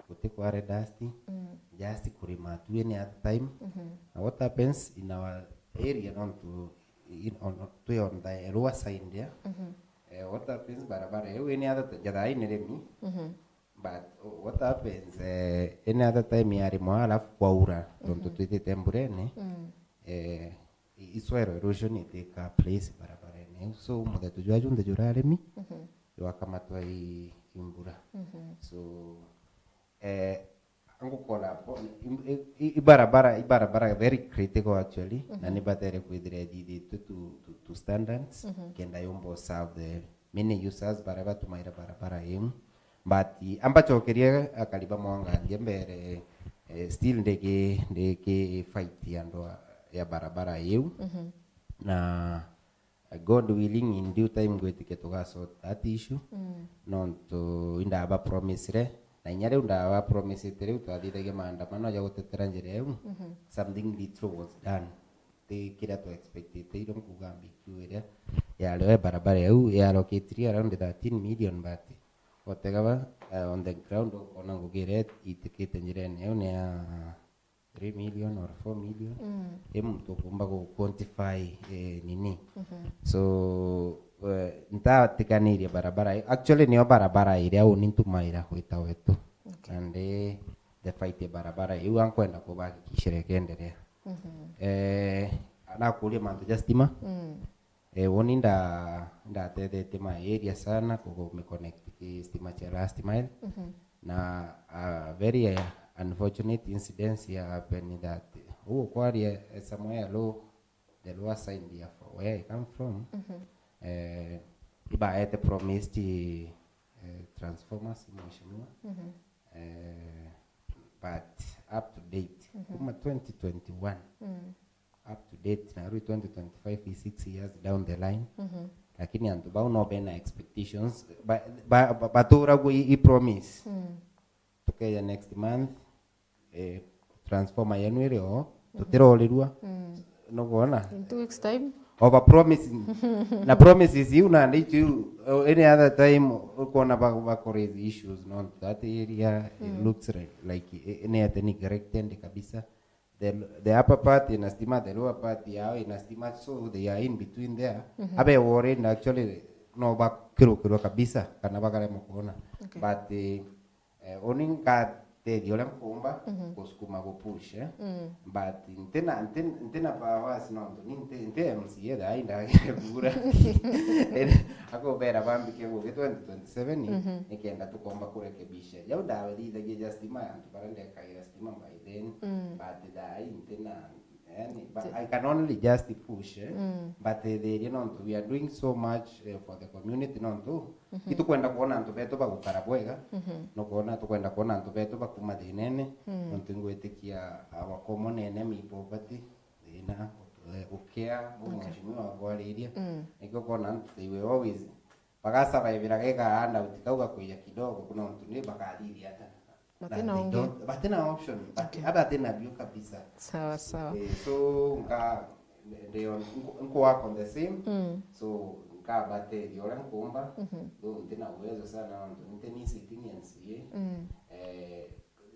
guti kware dust, mm, just kurima tu any other time. Mhm. Na what happens in our area, nontu in, on, twi on the lower side, yeah? Mhm. Eh, what happens, barabara iu any other ti-, njathaa ini rimi, mhm, but what happens, eh, any other time yarimwa alafu kwaura, tontu, mhm, twitite mburene, mm, eh, i-, i soil erosion itika place barabarene iu. So, muthetu jwa junthe jurarimi, mhm, jwakamatwa i, i mbura. Mhm. So, eh, ngukora po-, i, i, i, ibarabara, ibarabara very critical actually, na ni batere kwithira ithithitwe to, to, to standards, kenda yumba serve the many users baria batumaira barabara iu. But ambacokerie akari ba Mwangandia mbere, eh, still ndiki, ndiki fight ya ndoa ya barabara iu. Na God willing, in due time ngwitikia tuga sort that issue. Nontu indaba promisire, na inya riu ndaba promisite riu twathithagia maandamano ja gutetera njira iu, something little was done. Ti kiria twa expectite, irio nkuga mbikiu iria yario ya barabara iu ya allocate around thirteen million, but otega ba, eh, on the ground ukona ngugi iria itikite njirene iu ni ya three million or four million. I muntu ukumba gu quantify, eh, nini. So, eh, ntatikanirie barabara i-, actually niyo barabara iria uni ntumaira gwita wetu. And, eh, the fight ya barabara iu ankwenda kubahakikishira ikiendelea. Eh, nakuria mantu ja stima. Eh, woni nda-, ndatethetie ma area sana ku-, ku-, me connect ki stima cia last mile. Na, uh, very, uh, unfortunate incidents ya happen that, uh, kwaria, uh, somewhere low, the lower side ya fro-, where I come from, eh, ibaete promised, eh, transformers, mheshimiwa. Eh, but up to date, kuma twenty twenty-one, up to date, na rui twenty twenty-five is six years down the line. Lakini antu bau no bena expectations, ba, ba, ba, baturagwo i, i promise. Tukeja next month, eh, transformer yenu iri o, tutirorirua. Nugwona? In two weeks time. Over promising. Na promises iu na ndichu, uh, any other time, ukona ba, ba raise issues, no? That area, it looks like, like, eh, ni ate neglected kabisa. The, the upper part ina stima, the lower part yao ina stima, so they are in between there. Abe worried na actually no bakirukirwa kabisa, kana bakaremwa kuona. Okay. But, eh, eh, uni ngatethia uria nkumba gusukuma gu push, eh. But ntina, ntin-, ntina powers nontu ni nti, nti M C A thaa ii ndagire kura. Akubera bambike ngugi twenty twenty-seven, nikenda tukomba kurekebisha. Jau ndathithagia just ma antu baria ndekaira stima by then, but thaa ii ntina, yani, but I can only just push, eh, but ethiria nontu we are doing so much, eh, for the community, nontu itukwenda kuona antu betu bagukara bwega, nukwona tukwenda kuona antu betu bakuma thinene, nontu ingwitikia our common enemy poverty, thina, eh, ukia, bu mheshimiwa agwariria, nikio kona antu they were always bagasurvivira geka handout kau gakuiya kidogo, kuna untu ni bakathithia ata. Batina ungi. Batina option. Bati-, okay. Abatina bio kabisa. Sawa, sawa. Eh, so, nka, ndio, nku-, nku work on the same. So, nka batethia uria nkumba. Though ntina uwezo sana, nontu nti ni sitting M C A. Eh,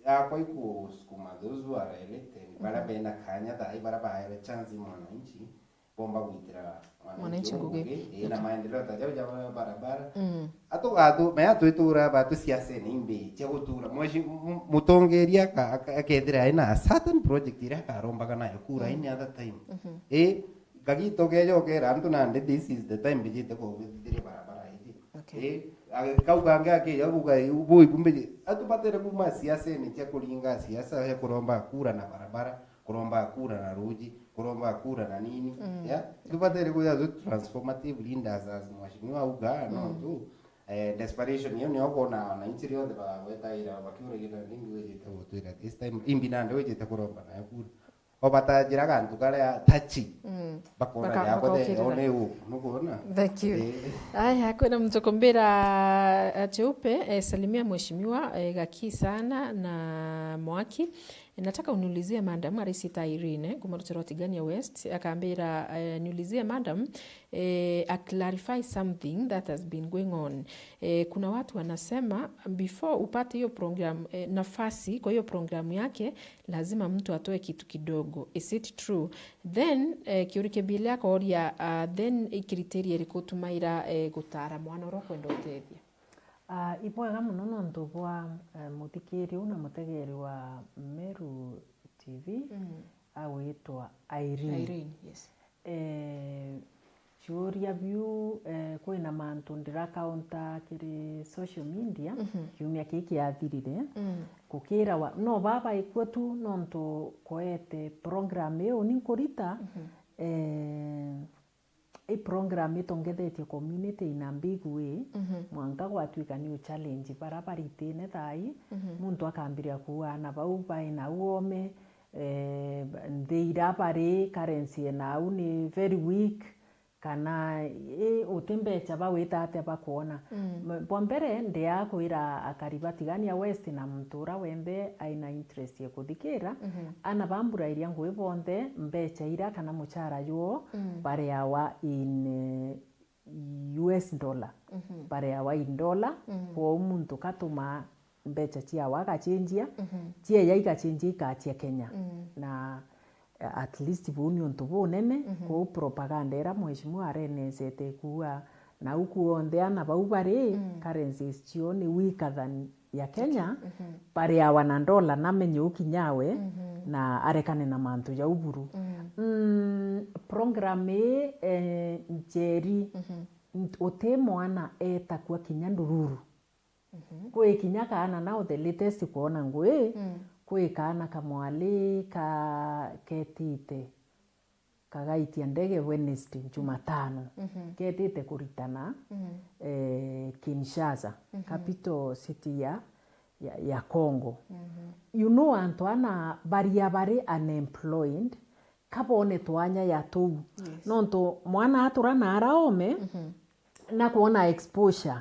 yakwa ikusukuma those who are elected, baria bena kanya thaa ii, baria baere chance mwananchi, bomba gwitira mwananchi ngugi, ii, na maendeleo ta jau ja barabara. Atugathu, maya twitura ba tu siasene imbi cia gutura. Mweshi-, m-, mutongeria aka-, aka-, akethira ena a certain project iria akarombaga nayo kura any other time. Ii, kagito gejo kera antu nandi, this is the time bijite kuthithiria barabara iji. Okay. Ii, age-, kau kangi akija kuga, ii, bu ikumbi, atubatere kuma siasene cia kuringa siasa ya kuromba kura na barabara, kuromba kura na ruji, kuromba kura na nini. Yeah? Tubatere kuja tu transformative leaders as mheshimiwa auga, nontu, eh, desperation iyo niyo bona wananchi rionthe bagagwetaira bakiuragia na ningi wijite gutwira this time, imbi nandi wijite kuromba nayo kura. O batajira gantu karia tachi. Bakona baka-, yakwa bakaukirira. One u, nukwona? Thank you. Eh. Aya, kwina muntu kumbira, eh, cheupe, eh, salimia mheshimiwa, eh, Gaki sana na Mwaki. Nataka uniulizie madam, aricita Irene, kuma rutiro rwa Tigania West, akambira, eh, niulizie madam, eh, a clarify something that has been going on. Eh, kuna watu wanasema before upate hiyo program, eh, nafasi kwa hiyo program yake, lazima mtu atoe kitu kidogo. Is it true? Then, eh, kiurikebile akoria, ah, then i criteria iriku utumaira, eh, gutara mwana uria ukwenda utethia? Ah, ibwega mono nontu bwa, eh, muthikiri u na mutegeri wa Meru T V, agwitwa Irene. Irene, yes. Eh, Kiuria biu, eh, kwina mantu ndira counter kiri social media, mhm, kiumia kii kiathirire, mm, gukirawa, no baba ikua tu nontu koete program iu ni nkurita, mhm, eh, i program itongethetie community in a big way, mhm, mwanka gwatuika ni uchallenge bara baritine thai, mhm, muntu akambiria kuuga ana bau bai nau ome, eh, nthi ira bari, currency enau ni very weak, kana i, uti mbecha bawita atia bakwona. Mm. M-, bwa mbere, ndiaa kwira akari ba Tigania West na muntu ura wenthe aina interest ya kuthikira, mhm, ana ba mbura iria ngui bonthe, mbecha ira kana muchara juo, mm, bariawa in, eh, U S dollar. Mhm. Bariawa in dollar, mm, kwou muntu katuma mbecha ciawa agachenjia, mhm, cieya igachenjia ikacia Kenya. Mm. Na, eh, at least buu ni untu bunene, mhm, kwou propaganda ira mheshimiwa arenesete kuuga nau kuonthe ana bau bari, mm, currencies cio ni weaker than ya Kenya, mhm, bariawa na ndola, namenye ukinyawe, mhm, na arekane na mantu jau buru. Mm. Mm, program ii, eh, Njeri, mhm, nt-, uti mwana etakua kinya ndururu. Mhm. Kwi kinya kaana now the latest kwona ngui, mm, kwi kaana kamwali ka ketite kagaitia ndege Wednesday, Jumatano, mhm, ketite kuritana, mhm, eh, Kinshasa, mhm, capital city ya, ya, ya Congo. Mhm. You know, antu ana baria bari unemployed, kabone twanya ya tuu. Yes. Nontu mwana atura na ara ome, mhm, na kwona exposure,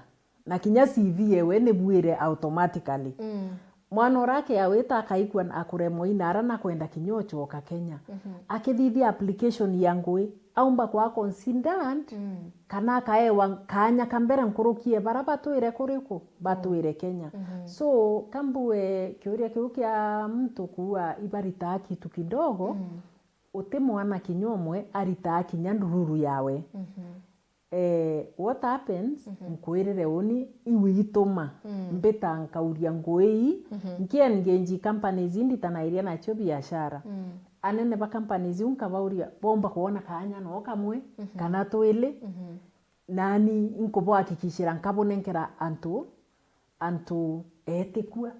na kinya C V ewe ni bwire automatically. Mm. Mwana ura akea wita akaigua na akuremwa inara na kwenda kinya uchoka Kenya. Mhm. Akithithia application ya ngui, aumba kwa considered, mm, kana akaewa kaanya ka mbere nkuruki e bara batwire kuriku? Batwire Kenya. Mhm. So, kambue kiuria kiu kia muntu kuua ibaritaa kitu kidogo, mm, uti mwana kinya umwe aritaa kinya ndururu yawe. Mhm. Eh, what happens, mhm, nkwirire uni iu ituma, mm, mbita nkauria ngui ii, mhm, nki engage companies ii nditanagiria nacio biashara. Mm. Anene ba companies iu nkabauria, bomba kwona kaanya no kamwe, mhm, kana twili, mhm, nani inkubuhakikishira nkabunenkera antu, antu etikua,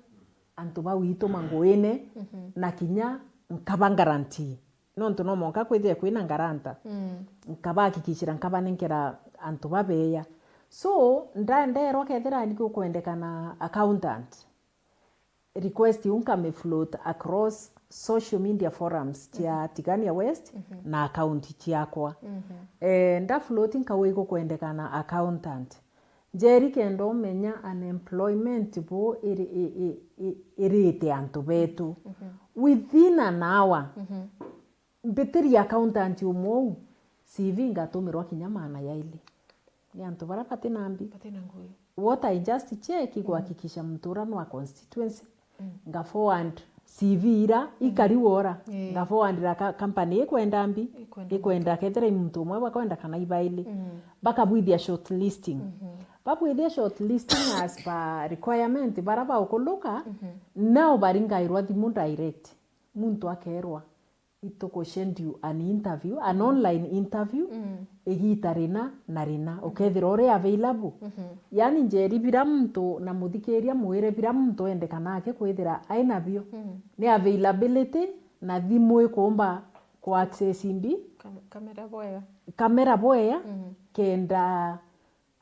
antu bau ituma nguine, mhm, na kinya nkaba guarantee. Nontu no mwanka kwithire kwina guarantor. Mm. Nkabahakikishira nkabanenkera antu babeya. So, nda-, nderwa kethira ni gukwendekana accountant, request iu nkami float across social media forums cia, mhm, Tigania West, mhm, na account ciakwa. Mhm. Eh, nda float nkauga igukwendekana accountant. Njeri kenda umenya unemployment bu iri-, i-, i-, i-, irite antu betu. Mhm. Within an hour, mhm, mbitirie accountant umwe uu, C V ngatumirwa kinya maana yaili. Ni antu bara batina mbi. Batina ngui. What I just check, mm, igwakikisha muntu ura nwa constituency, mm, nga forward C V ira, mm, ikari wora, eh, nga forwardira ka-, company ikwenda mbi, ikwenda, ikwenda mbi, kethira i muntu umwe bakwenda kana ibaili. Mm. Bakabwithia shortlisting. Mhm. Babwithia shortlisting as per requirement, bara baukuluka, mhm, nao baringairwa thimu direct. Muntu akerwa, itukuschedule an interview, an, mhm, online interview, mm, igita rina na rina, mhm, ukethira uri available. Mhm. Yani, Njeri, bira muntu na muthikiria mwire, bira muntu endekana ake kwithira ai nabio. Mm. Ni availability na thimu ikumba ku access mbi. Kam-, kamera bwega. Kamera bwega, mhm, kenda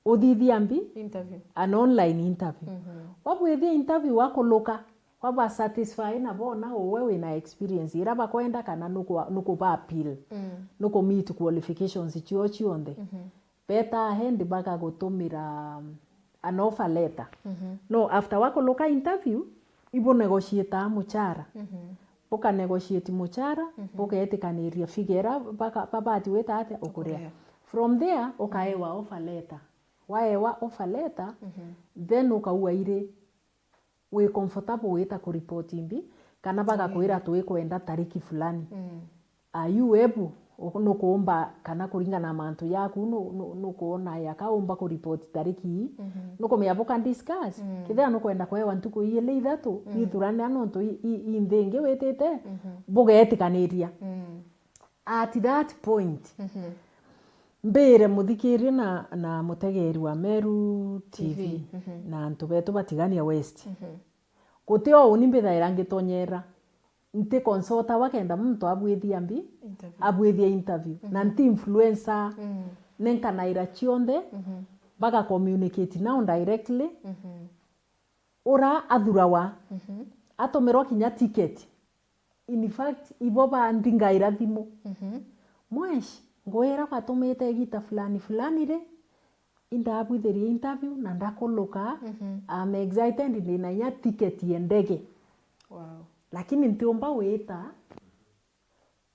uthithia mbi? Interview. An online interview. Mhm. Wabwithia interview wakuluka, waba satisfy na bona uwe wina experience ira bakwenda kana nuku-, nukuba appeal, mm, nuku meet qualifications cio cionthe. Mhm. Beta ahead bakagutumira, um, an offer letter. Mhm. No, after wakuluka interview, ibu negotiate muchara. Mhm. Buka negotiate muchara, mhm, bugetikaniria figure ira baka-, babati gwita atia ukuria. Ukuria. From there, ukaewa offer letter. Waewa offer letter, mhm, then ukaua iri wi comfortable wita kuripoti mbi, kana bagakwira, mm, twikwenda tariki fulani. Mm. Are you able? U-, nukuumba kana kuringana na mantu yaku, nu-, nu-, nukuona yaka umba kuripoti tariki ii? Mhm. Nukumenya buka discuss? Mm. Kethira nukwenda kwewa ntuku iili ithatu, mm, ithuranira nontu i, i, i nthi ingi witite, mhm, bugetikaniria. Mm. At that point, mhm, Mbire muthikirie na, na mutegeeri wa Meru T V, T V, mhm. na antu betu ba Tigania West. Mhm. Guti o uni mbithaira ngitonyera. Nti consultawa kenda muntu abwithia mbi, Interview. abwithia interview. Na Mhm. nti influencer. Mm. Nenkanaira cionthe, Mhm. baga communicate nao directly. Mhm. Ura athurawa, Mhm. atumirwa kinya ticket. In fact, ibo bandingaira thimu. Mhm. Mwesh, ngwira batumite igita fulani fulani ri, indabwithirie interview na ndakuluka. Mhm. I'm excited, ndina inya ticket ya ndege. Wow. Lakini ntiumba wita,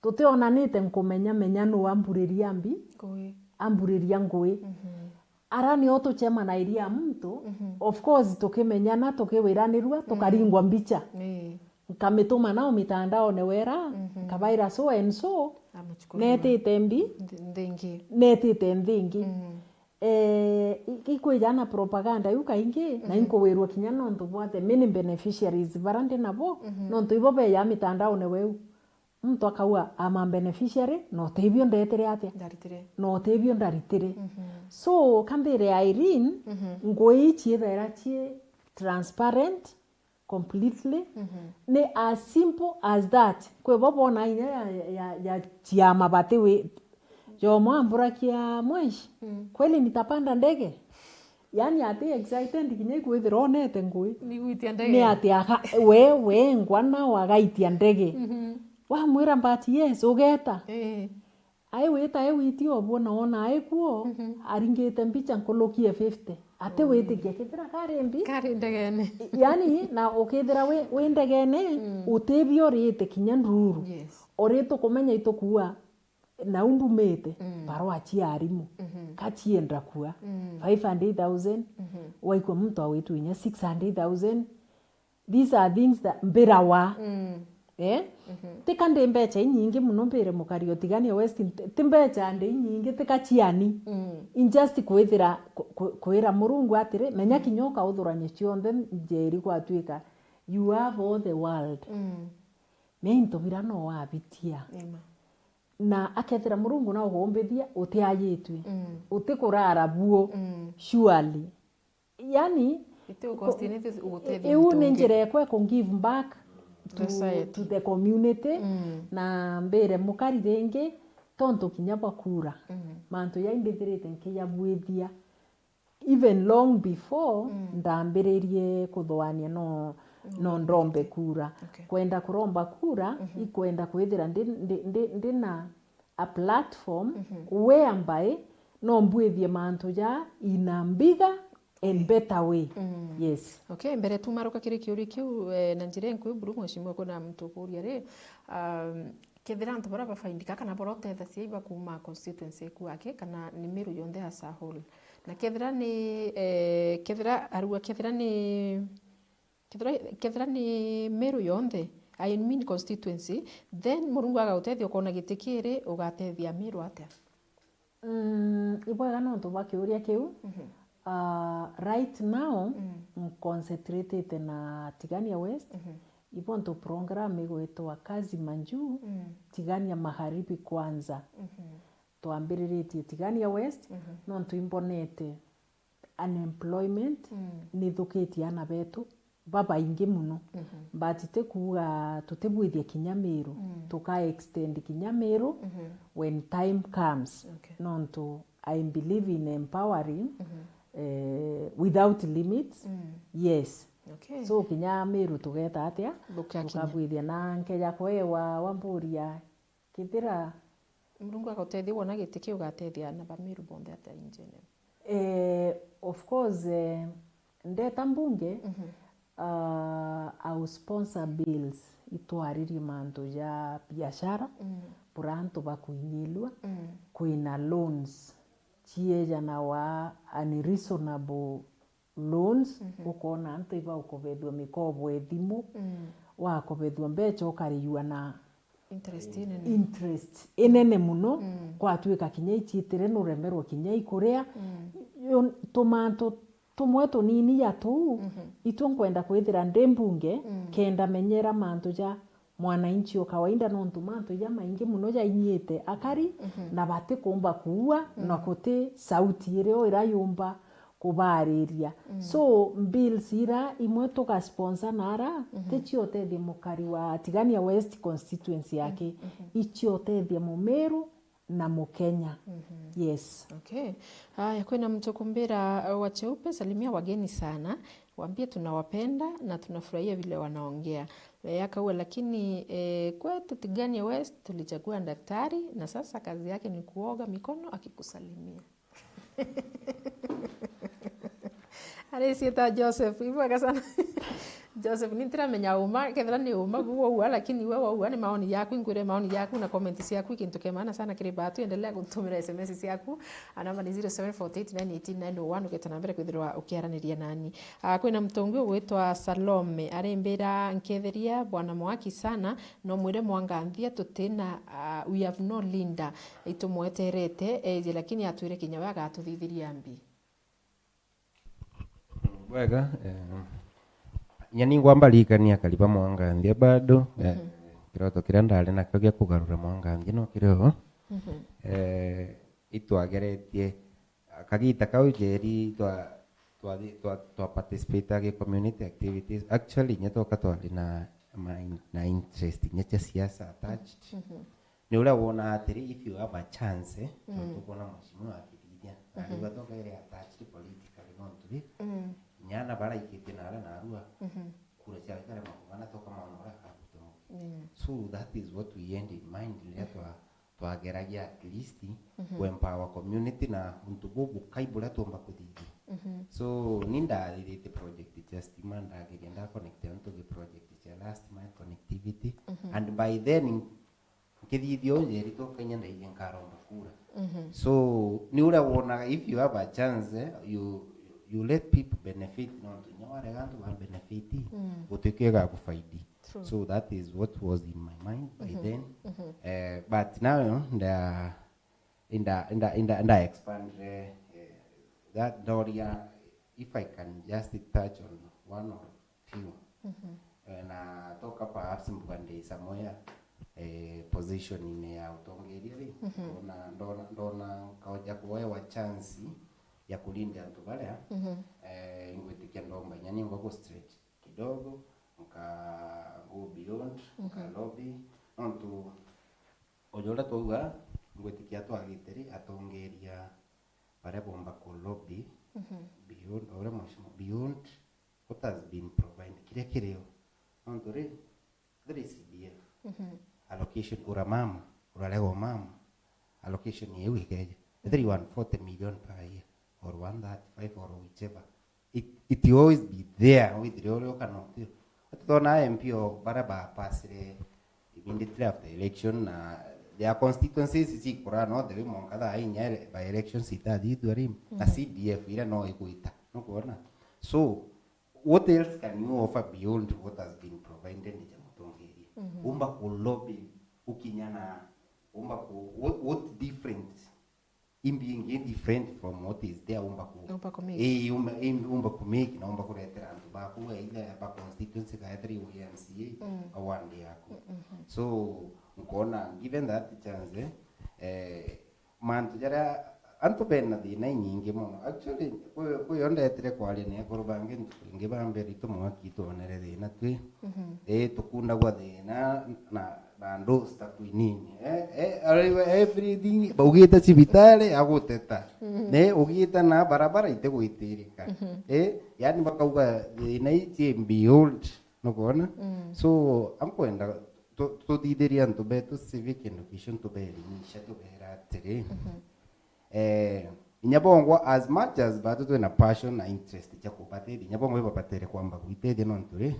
tutionanite nkumenya menya nu amburiria mbi, Ngui. amburiria ngui. Mhm. Ara nio tucemanairia muntu, Mhm. of course, tukimenyana, tukiwiranirua, Mm. tukaringwa mbicha. Ii. Nkamituma nao mitandaone wera, Mhm. nkabaira so and so, Amuchukuria. netite mbi, Nthi-, nthingi. netite nthingi. Mm. Eh, i-, ikwija na propaganda iu kaingi, na Mhm. inkuwirwa kinya nontu bwa the main beneficiaries bara ndi nabo, Mhm. nontu ibo beja mitandaone weu. Muntu akauga, "I'm a beneficiary, na utibio ndetire atia? Ndaritire. Na utibio ndaritire." Mhm. So, kambire Irene, Mhm. ngui ici ithaira cii transparent completely. Mhm. Ni as simple as that. Kwi bo bona inya ya, ya, ya ciama bati wi, jomo amburakia, "Mweshi, Mm. kweli nitapanda ndege?" Yani ati excited kinya ikwithira onete ngui. Ni gwitia ndege. Ni ati aka-, we, we ngwa nao agaitia ndege. Mhm. Wamwira, "But yes, ugeta." Eh. Ai wita, ai witi o bwona wona ai kuo, Mhm. aringite mbicha nkulukie fifty. Ati Mm. witikia kethira kari mbi. Kari ndegene. Yani, na ukethira wi, wi ndegene, Mm. utibio urite kinya ndururu. Yes. Uri tukumenya itukua nau ndumite, Mm. barua cia arimu, Mhm. kacienda kua, Mm. five hundred thousand, Mhm. waikua muntu awitwa inya six hundred thousand. These are things that mbirawa. Mm. Eh? Mhm. Tika ndi mbecha inyingi muno mbire mukari o Tigania West, nti, ti mbecha ndi inyingi, tika ciani. Mm. In just kwithira, ku-, ku-, kwira Murungu atiri, menya Mm. kinya ukauthurania cionthe njeri gwatuika, you have all the world. Mm. Ni into bira no wabitia. Amen. Na akethira Murungu na ugumbithia, utiayitwi. Mm. Utikurara buo. Mm. Surely. Yani, Iti ukosti ni thi-, ugutethia iu muntu ni ungi. Njira ekwe ku give back to, Society. To the community. Mm. Na mbire mukari ringi, tontu kinya bwa kura. Mm. Mantu jai mbithirite nkijabwithia. Even long before Mm. ndambiririe kuthoania no, no Mm. ndombe kura. Okay. Kwenda kuromba kura, Mhm. ikwenda kwithira ndi, ndi, ndi, ndi na a platform Mhm. whereby no mbwithie mantu ja in a bigger and better way. Mm. Yes. Okay, mbere tumaruka kiri kiuria kiu, eh, na njira inkui buru, mheshimiwa, kwina muntu ukuria ri, um, kethira antu baria bafaindika kana baria utethacia iba kuuma constituency iku ake, kana ni Meru yonthe as a whole. Na kethira ni, eh, kethira arua, kethira ni, kethira, kethira ni Meru yonthe, I mean constituency, then Murungu agagutethia ukona giti kiri, ugatethia Meru atia? Mm, ibwega nontu bwa kiuria kiu. Mhm. Ah, right now, Mm. nconcentrate na Tigania West. Mhm. Ibontu program igwitwa Kazi Manju, Mm. Tigania Magharibi Kwanza. Mhm. Twambiriritie Tigania West, Mhm. nontu imbonete unemployment Mm. nithukitie ana betu babaingi muno. Mhm. But ti kuuga tutibwithia kinya Meru, Mm. tuka extend kinya Meru Mhm. when time comes. Okay. Nontu I believe in empowering, Mhm. eh, without limits. Mm. Yes. Okay. So kinya Meru tugeta atia? Thukia kinya. Tukabwithia na nkeja kwewa wamburia kethira Murungu agutethia wona giti kiu ugatethia ana ba Meru bonthe atia in general? Eh, of course, eh, ndeta mbunge, Mhm. ah, au sponsor bills itwaririe mantu ja biashara, Mm. bura antu bakuinyilua, Mm. kwina loans ciejanawa unreasonable loans, Mhm. ukona antu ibaukobethua mikobo ethimu, Mm. wakobethua mbecha ukariua na Interest inene. Interest inene muno, Mm. kwatuika kinya iciitire nuremerwa kinya ikuria. Mm. Yo, tumantu tumwe tunini ja tuu, Mhm. itwe nkwenda kwithira ndi mbunge, Mm. kenda menyera mantu ja mwananchi o kawaida, nontu mantu jamaingi mono jainyite akari, na batikumba kuua, na guti sauti irio irayumba kubaariria. So, bills ira imwe tugasponsor nara, ti cia utethia mukari wa Tigania West constituency yake, i cia utethia Mumiru na Mukenya. Yes. Okay. Haya, kwina mtu kumbira, uh, wa Cheupe, salimia wageni sana. Waambie tunawapenda na tunafurahia vile wanaongea. Eh, akaua, lakini, eh, kwetu Tigania West tulichagua daktari na sasa kazi yake ni kuoga mikono akikusalimia. Arecieta Joseph, ibwega sana. Joseph, ni ntiramenya uma, kethira ni uma bu waua, lakini we waua ni maoni yaku, ingwire maoni yaku na comment ciaku, kintu kia maana sana kiri batu. Endelea gutumira S M S ciaku, a namba ni zero seven four eight nine eight nine oh one, ugeta na mbere kwithirwa ukiaraniria nani. Ah, kwina mutongi ugwitwa Salome, arimbira, nketheria bwana Mwaki sana, no mwire Mwanganthia tutina, ah, we have no leader, itumweterete eje, lakini atwire kinya we agatuthithiria mbi. Bwega, eh, inya ningwa mbarikania akari ba Mwanganthia bado, eh, kiroto kiria ndari nakio gia kugarura Mwanganthia no kirio. Eh, itwageretie, kagita kau Njeri twa, twa, twa, twa participate agi community activities. Actually, inya twoka twari na, ma-, na interest inya cia siasa attached. Ni uria wona atiri, if you have a chance, eh, tontu ukwona mheshimiwa akithithia, na riu atoka iri attached politically, nontu ri, nyana baraikitie na aria narua, kura ciao ikarema kung'ana, toka maona uria akaruta mugi. So that is what we had in mind riria twa, twageragia at least ku empower community na untu bubukai buria tuumba kuthithia. So ni ndathithite project cia stima, ndageria nda connect antu gi project cia last mile connectivity, and by then nkithithia uu Njeri toka inya ndaithia nkaromba kura. So ni uria wonaga, if you have a chance, eh, you, you let people benefit, nontu inya warega antu ba benefit, gutikio igagufaidi. So that is what was in my mind by then. Eh, but now nda, nda, nda, nda, nda expand, eh, that ndoria, if I can just touch on one or few. Eh, na toka perhaps mbuga ndi somewhere, eh, position-ini ya utongeria ri, ndona, ndona, ndona nkaoja kuewa chance ya kulinda antu baria, eh, ingwitikia ndomba inya ningwa ku stretch kidogo, nka go beyond, nka lobby, nontu uju uria twauga, ngwitikia twagite ri, atongeria baria bomba ku lobby beyond, uria mheshimiwa, beyond what has been provided, kiria kirio. Nontu ri, thiri C D F, allocation, uramama, urarega umama, allocation yeu ikeja. Ethiri one forty million per year, or one thirty-five, or whichever. It, it will always be there, withire uria kana utio. Atutona M P o baria bapasire immediately after election, na their constituencies cikura no the way monka thaa inya ele-, by elections itathithua ri, na C D F iria no igwita, nukwona? So, what else can you offer beyond what has been provided ni ja mutongeria? Umba ku lobby, ukinya na, umba ku, what, what different in being indifferent from what is there, umba ku, Umba ku make. Eh, umba, im-, umba ku make, na umba kuretera antu baku, either ba constituency, ka either iwe M C A, au ward yaku. So, nkona, given that chance, eh, mantu jaria antu bena thina inyingi mono. Actually, kwi, kwi yo ndetire kwaria na ekuru bangi ntuku ingi ba mbere itu mwaki itwonere thina twi. Eh, tukundagwa thina na, na ndusta kwinini. Eh, eh, ari we everything, baugite cibitari, aguteta. Ne, ugite na barabara itigwitirika. Eh, yani bakauga thina ici beyond, nukwona? So, ankwenda tu-, tuthithirie antu betu civic education, tubeelimisha, tubeera atiri, eh, inya bongwa, as much as batu twina passion na interest cia kubatethia, inya bongwa ibabatere kwamba gwitethia nontu ri,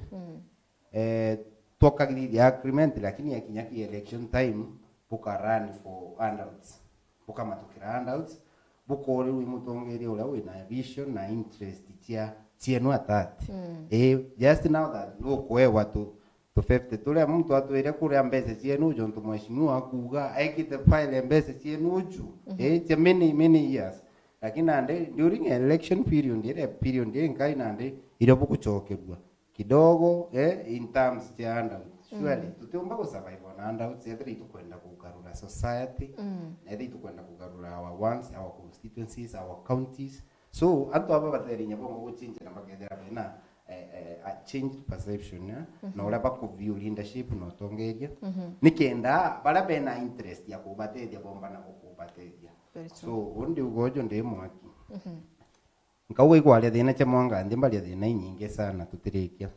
eh, twakagirithia agreement, lakini yakinya ki election time, buka run for handouts, bukamatukira handouts, bukorirwa i mutongeria uria wina vision na interest cia, cienu atati. Eh, just now that nukuewa tu, tu fifty turia muntu atwire kuria mbeca cienu, jontu mheshimiwa akuuga ekite file mbeca cienu uju. Eh, cia many, many years. Lakini nandi, during election period, ire period inkai nandi, iria bugucokerua kidogo, eh, in terms cia handouts. Surely, tutiumba ku survive on handouts, ethira itukwenda kugarura society, Mm. na ethira itukwenda kugarura our wants, our constituencies, our counties. So, antu aba batere inya bongo guchinja na bakethira bena, eh, eh, a changed perception, eh, na uria bakuview leadership na utongeria. Nikenda baria bena interest ya kubatethia bombana gukubatethia. Very true. So, undi ugojo ndi mwaki. Nkauga ikwaria thina cia mwanganthi, mbaria thina inyingi sana tutirikia.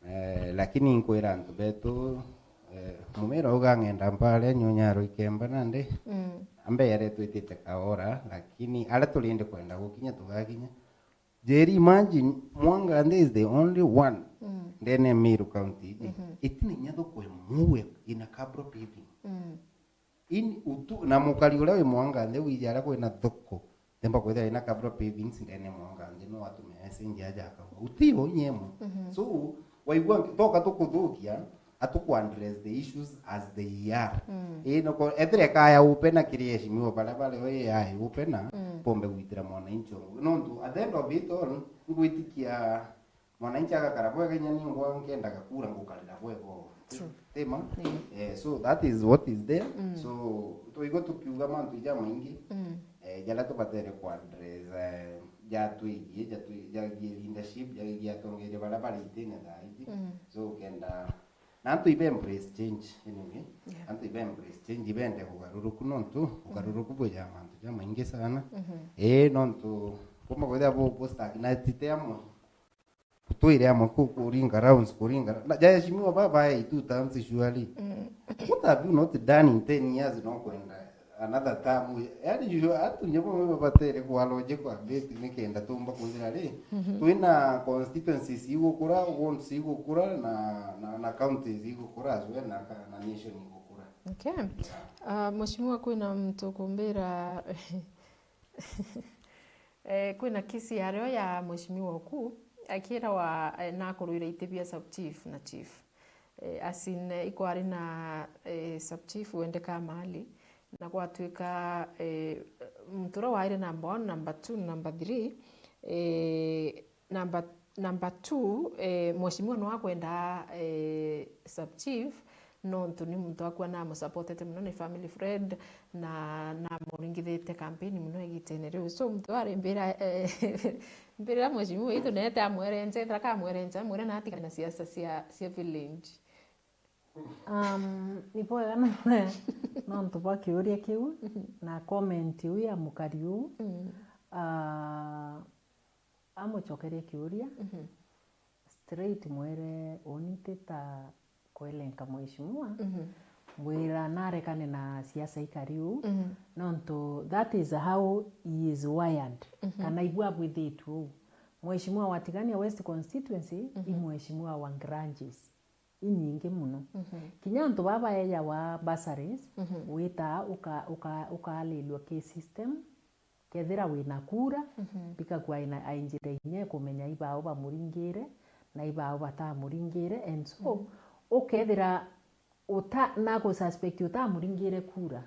Eh, lakini nkwira antu betu, eh, mumira uga ng'enda mpare nyunyaro ikemba nandi, ambe yare twitite kaora, lakini aria turindi kwenda gukinya tugakinya. Njeri, imagine, mwanganthi is the only one ndene ya Meru County iji itina inya thoko imwe in a cabro paving. In utu, na mukari uria wi mwanganthi wiji aria kwina thoko, themba kwithira ina cabro pavings ndene mwanganthi, no atume message aja akauga, "Uti o nyemo." So, waigua nki-, toka tukuthukia, atuku address the issues as they are. Ii, noko, ethire kaya upena kiri eshimiwa baria bari o yai upena, pombe gwitira mwananchi o. Nontu, at the end of it all, ngwitikia mwananchi agakara bwega, inya ningwa nkendaga kura ngukarira bwega o. True. Tima? Yeah. Eh, so that is what is there. So, twaigua tukiuga mantu jamaingi, eh, jaria tubatere ku address, eh, jatwigie, jatwi-, jagie leadership, jagie atongeria baria bari itine thaa iji. So, kenda, na antu ibe embrace change, anyway. Yeah. Antu ibe embrace change, ibende kugaruruku nontu, ugaruruku bwija mantu jamaingi sana. Eh, nontu, kumba kwithira bu, bu stagnate te amwe. Kutwire amwe ku-, kuringa rounds, kuringa ra-, na, ja eshimiwa baba, eh, two terms surely. What have you not done in ten years, no kwenda another term? Yani, you, antu nyabo babatere kwa logic kwa bit nikenda tumba kwithira ri, twina constituencies igukura, wards igukura, na, na, na counties igukura, as well na ka-, na nation igukura. Okay. Yeah. Ah, Mheshimiwa, kwina muntu kumbira, eh, kwina kisi ya rio ya Mheshimiwa Oku, akirawa, eh, nakurwira iti bia sub chief na chief. Eh, as in, eh, ikwari na, eh, sub chief wendeka mali, na gwatwika, eh, muntu uria waire number one, number two, number three, eh, number, number two, eh, Mheshimiwa no akwenda, eh, sub chief, nontu ni muntu akwa namusupportete mono, ni family friend, na namuringithite campaign mono igitene riu. So, muntu arimbira, eh, mbirira Mheshimiwa witu neete amwerenje, ethira kamwerenje, amwire natigane na siasa cia, cia village. Um, ni bwega na, nontu bwa kiuria kiu, na comment iu ya mukari uu, ah, amucokerie kiuria, straight mwire, uni ti ta kwelenka mheshimiwa, mwira narekane na siasa ikari uu, nontu that is how he is wired, kana ibu abwithitue uu. Mheshimiwa wa Tigania West Constituency, i mheshimiwa wa grudges inyingi mono. Kinya antu baa baejawa bursaries, witaa uka-, uka-, ukaalilua ki system, kethira wina kura, because aina, ainjira inya ikumenya ibao bamuringire, na ibao batamuringire, and so, ukethira uta-, na gususpect utamuringire kura,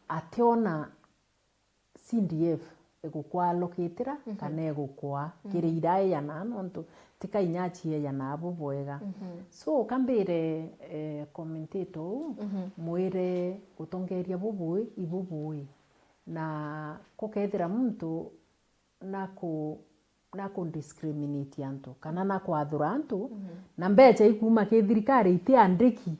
ationa C D F igukwalokitira kana igukwa kiri iria eyanaa, nontu tika inya acieyana bubwega. So, kambire, eh, commentator uu, mwire utongeria bubui, ibubui. Na kukethira muntu naku-, nakudiscriminate antu, kana nakwathura antu, na mbecha ikuma ki thirikari itiandiki,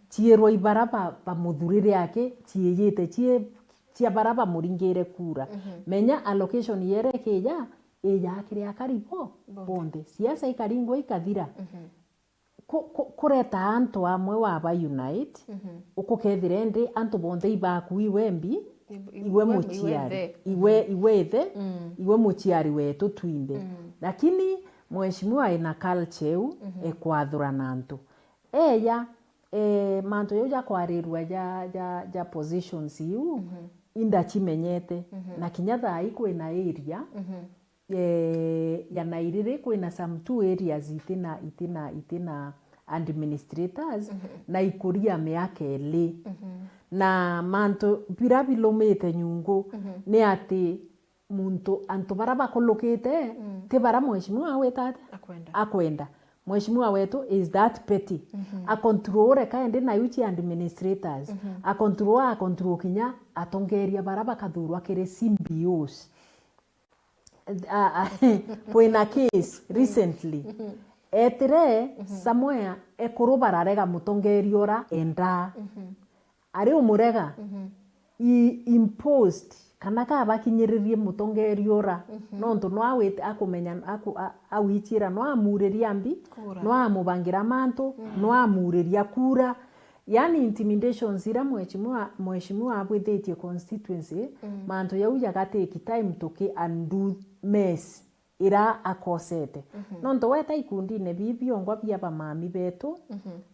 ciirwa ibara ba, bamuthurire aki, ciiyite, cii, cia bara bamuringire kura. Menya allocation yere ikija, ija kiri akari bo, bonthe. Siasa ikaringwa ikathira. Ku-, ku-, kureta antu amwe waba unite, ukukethira indi antu bonthe ibaku iwe mbi, iwe muciari, iwe, iwe ithe, iwe muciari wetu twinthe. Lakini mheshimiwa ina culture iu, ekwathurana antu. Eya, eh, mantu jau jakwarirua ja, ja, ja positions iu, indacimenyete. Na kinya thaa ii kwina area, eh, ya Nairiri, kwina some two areas itina, itina, itina administrators, na ikuria miaka ili. Na mantu bira bilumite nyungu ni ati muntu, antu bara bakulukite, ti bara mheshimiwa awita atia? Akwenda. Akwenda. Mheshimiwa wetu is that petty. A control reka indi na yu chi administrators. A control, a control kinya atongeria bara bakathurwa kiri C B Os. A, a, kwina case recently. Etire somewhere ekuru bararega mutongeria ura endaa. Ari umurega, he imposed kana kabakinyiririe mutongeria ura, nontu no awit-, akumenya, aku-, a-, awichira no amuriria mbi, no amubangira mantu, no amuriria kura. Yani intimidations ira mheshimiwa, mheshimiwa abwithitie constituency, mantu jau jagatake time tuki undo mess ira akosete. Nontu weta ikundine bii biongwa bia bamami betu,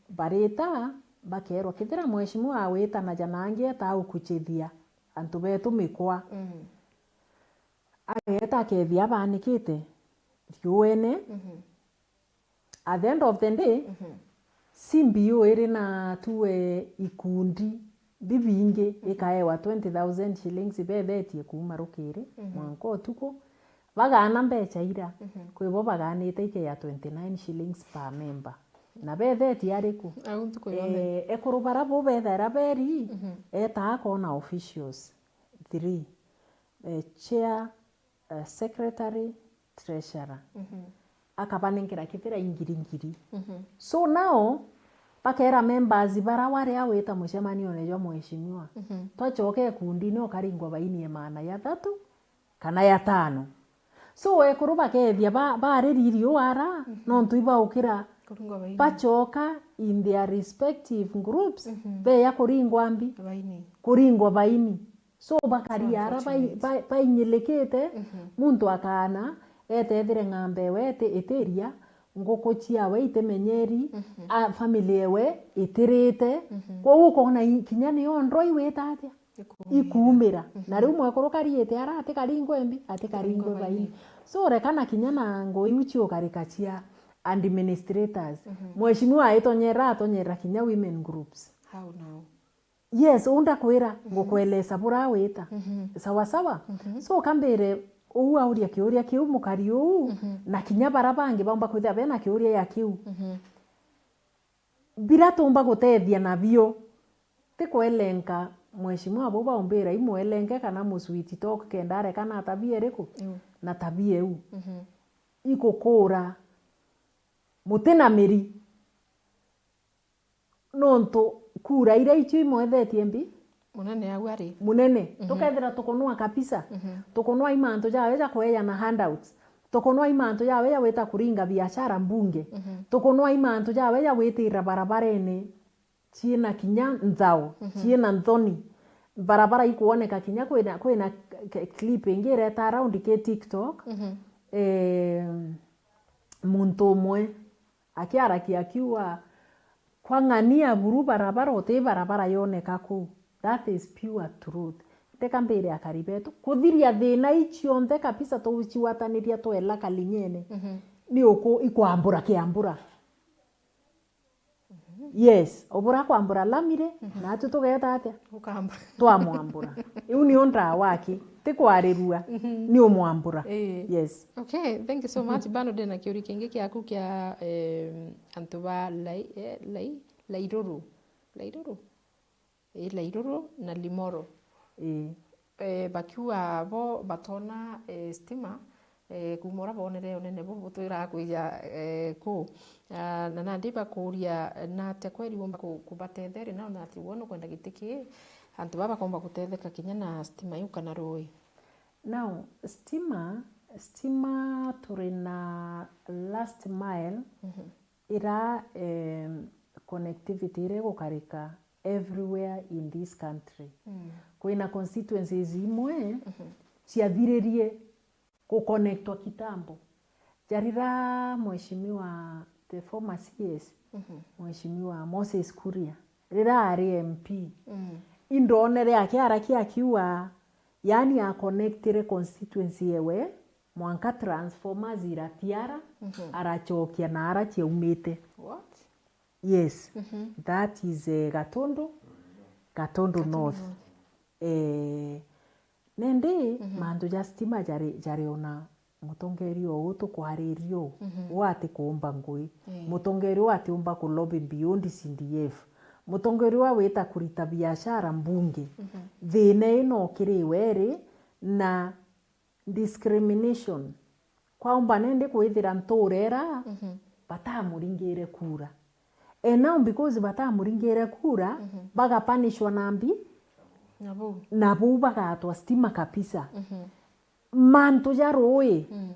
barita bakerwa, kethira mheshimiwa awitanaja na angi eta aukuchithia antu betu mikwa, ageeta akethia abanikite riuene. At the end of the day, C B O iri na tue ikundi bibingi ikaewa twenty thousand shillings ibethetie kuuma rukiri mwanka utuku. Bagaana mbecha ira, kwi bo bagaanite ike ya twenty nine shillings per member. Na bethetie ariku? Au ntuku yonthe. Eh, ekuru bara bo bethaira beri, etaa akona officials three, eh, chair, eh, secretary, treasurer. Akabanenkera kithira ingiri ngiri. So now, bakera members bara wari awita mucemanione jwa mheshimiwa, twachoke ikundine ukaringwa baini ya maana ya thatu kana ya tano. So ekuru bakethia ba-, bari riri uara, nontu ibaukira kuringwa baini, bachoka in their respective groups, beya kuringwa mbi, baini, kuringwa baini. So bakaria ara bai-, bai-, bainyilikite, muntu akaana etethire ng'ombe ewe iti-, itiria, nguku ciawe itimenyeri, a, family ewe itirite. Kwou ukona i-, kinya niyo ndrwa iwita atia? Ikuumira. Na riu mwekuru kariite ara atikaringwe mbi, atikaringwe baini. So rekana kinya na nguu iu ciukarika cia administrators. Mheshimiwa aitonyera, atonyera kinya women groups. How now? Yes, uu ndakwira, ngukwelesa buria wita. Sawa sawa? So kambire uu auria kiuria kiu, mukari uu, na kinya bara bangi baumba kwithira bena kiuria ya kiu. Bira tumba gutethia nabio, ti kwelenka mheshimiwa bau baumbira imwelenke kana mu sweet talk kenda areka na atabia iriku? Na tabia iu. Igukura muti na miri. Nontu kura iria icio imwethetie mbi. Munene au ari. Munene. Tukethira tukunwa kabisa. Tukunwa i mantu jawe ja kweja na handouts. Tukunwa i mantu jawe ja wita kuringa biashara mbunge. Tukunwa i mantu jawe ja witira barabarene ciina kinya nthao, ciina nthoni. Barabara ikwoneka kinya kwina, kwina k-, k-, clip ingi ireta around ki TikTok. Eh, muntu umwe akiarakia akiuga, "Kwa ng'ania buru barabara, uti barabara yoneka kuu." That is pure truth. Ndeka mbire akari betu, kuthiria thina ii cionthe kabisa tucigwataniria twela Kalinyene, ni uku ikwambura kiambura. Yes, ubura kwambura lami ri, natu tugeta atia? Ukambura. Twamwambura. Iu nio ndawa aki, ti kwarirua, ni umwambura. Ii. Yes. Okay, thank you so much. Bado ndina kiuria kingi kiaku kia, em, antu ba Lai-, eh, Lai-, Lairuru. Lairuru? Ii, Lairuru na Limuru. Ii. Eh, bakiuga bo batona, eh, stima, eh, kuuma uria bonere unene bubu twiraga kwija, eh, kuu. Ah, na nandi bakuria, na atia kweri womba ku-, kubatetheri nao, na ati wona ukwenda giti kii, antu baa bakomba gutetheka kinya na stima iu kana rui? Now, stima, stima turi na last mile, ira, em, connectivity ira igukarika everywhere in this country. Kwina constituencies imwe ciathiririe guconnectwa kitambo. Jarira mheshimiwa, the former C S, Mheshimiwa Moses Kuria, rira ari M P, indonere akiarakia akiuga, yani aconnectire constituency ewe, mwanka transformers iratiara, arachokia na ara ciaumite. What? Yes, that is, eh, Gatundu, Gatundu North. Eh, nindi mantu ja stima jari, jari ona Mutongeria uu tukwariria uu, mhm, uu atikuumba ngui. Ii. Mutongeria uu atiumba ku lobby beyond C D F. Mutongeria uu awita kurita biashara mbunge. Mhm. Thina ino kiri we ri na discrimination. Kwaumba nindi kwithira ntuura ira, mhm, batamuringire kura. And now because batamuringire kura, mhm, bagapanishwa na mbi, na buu, na buu bagatwa stima kabisa. Mhm. Mantu ja ruui, mm,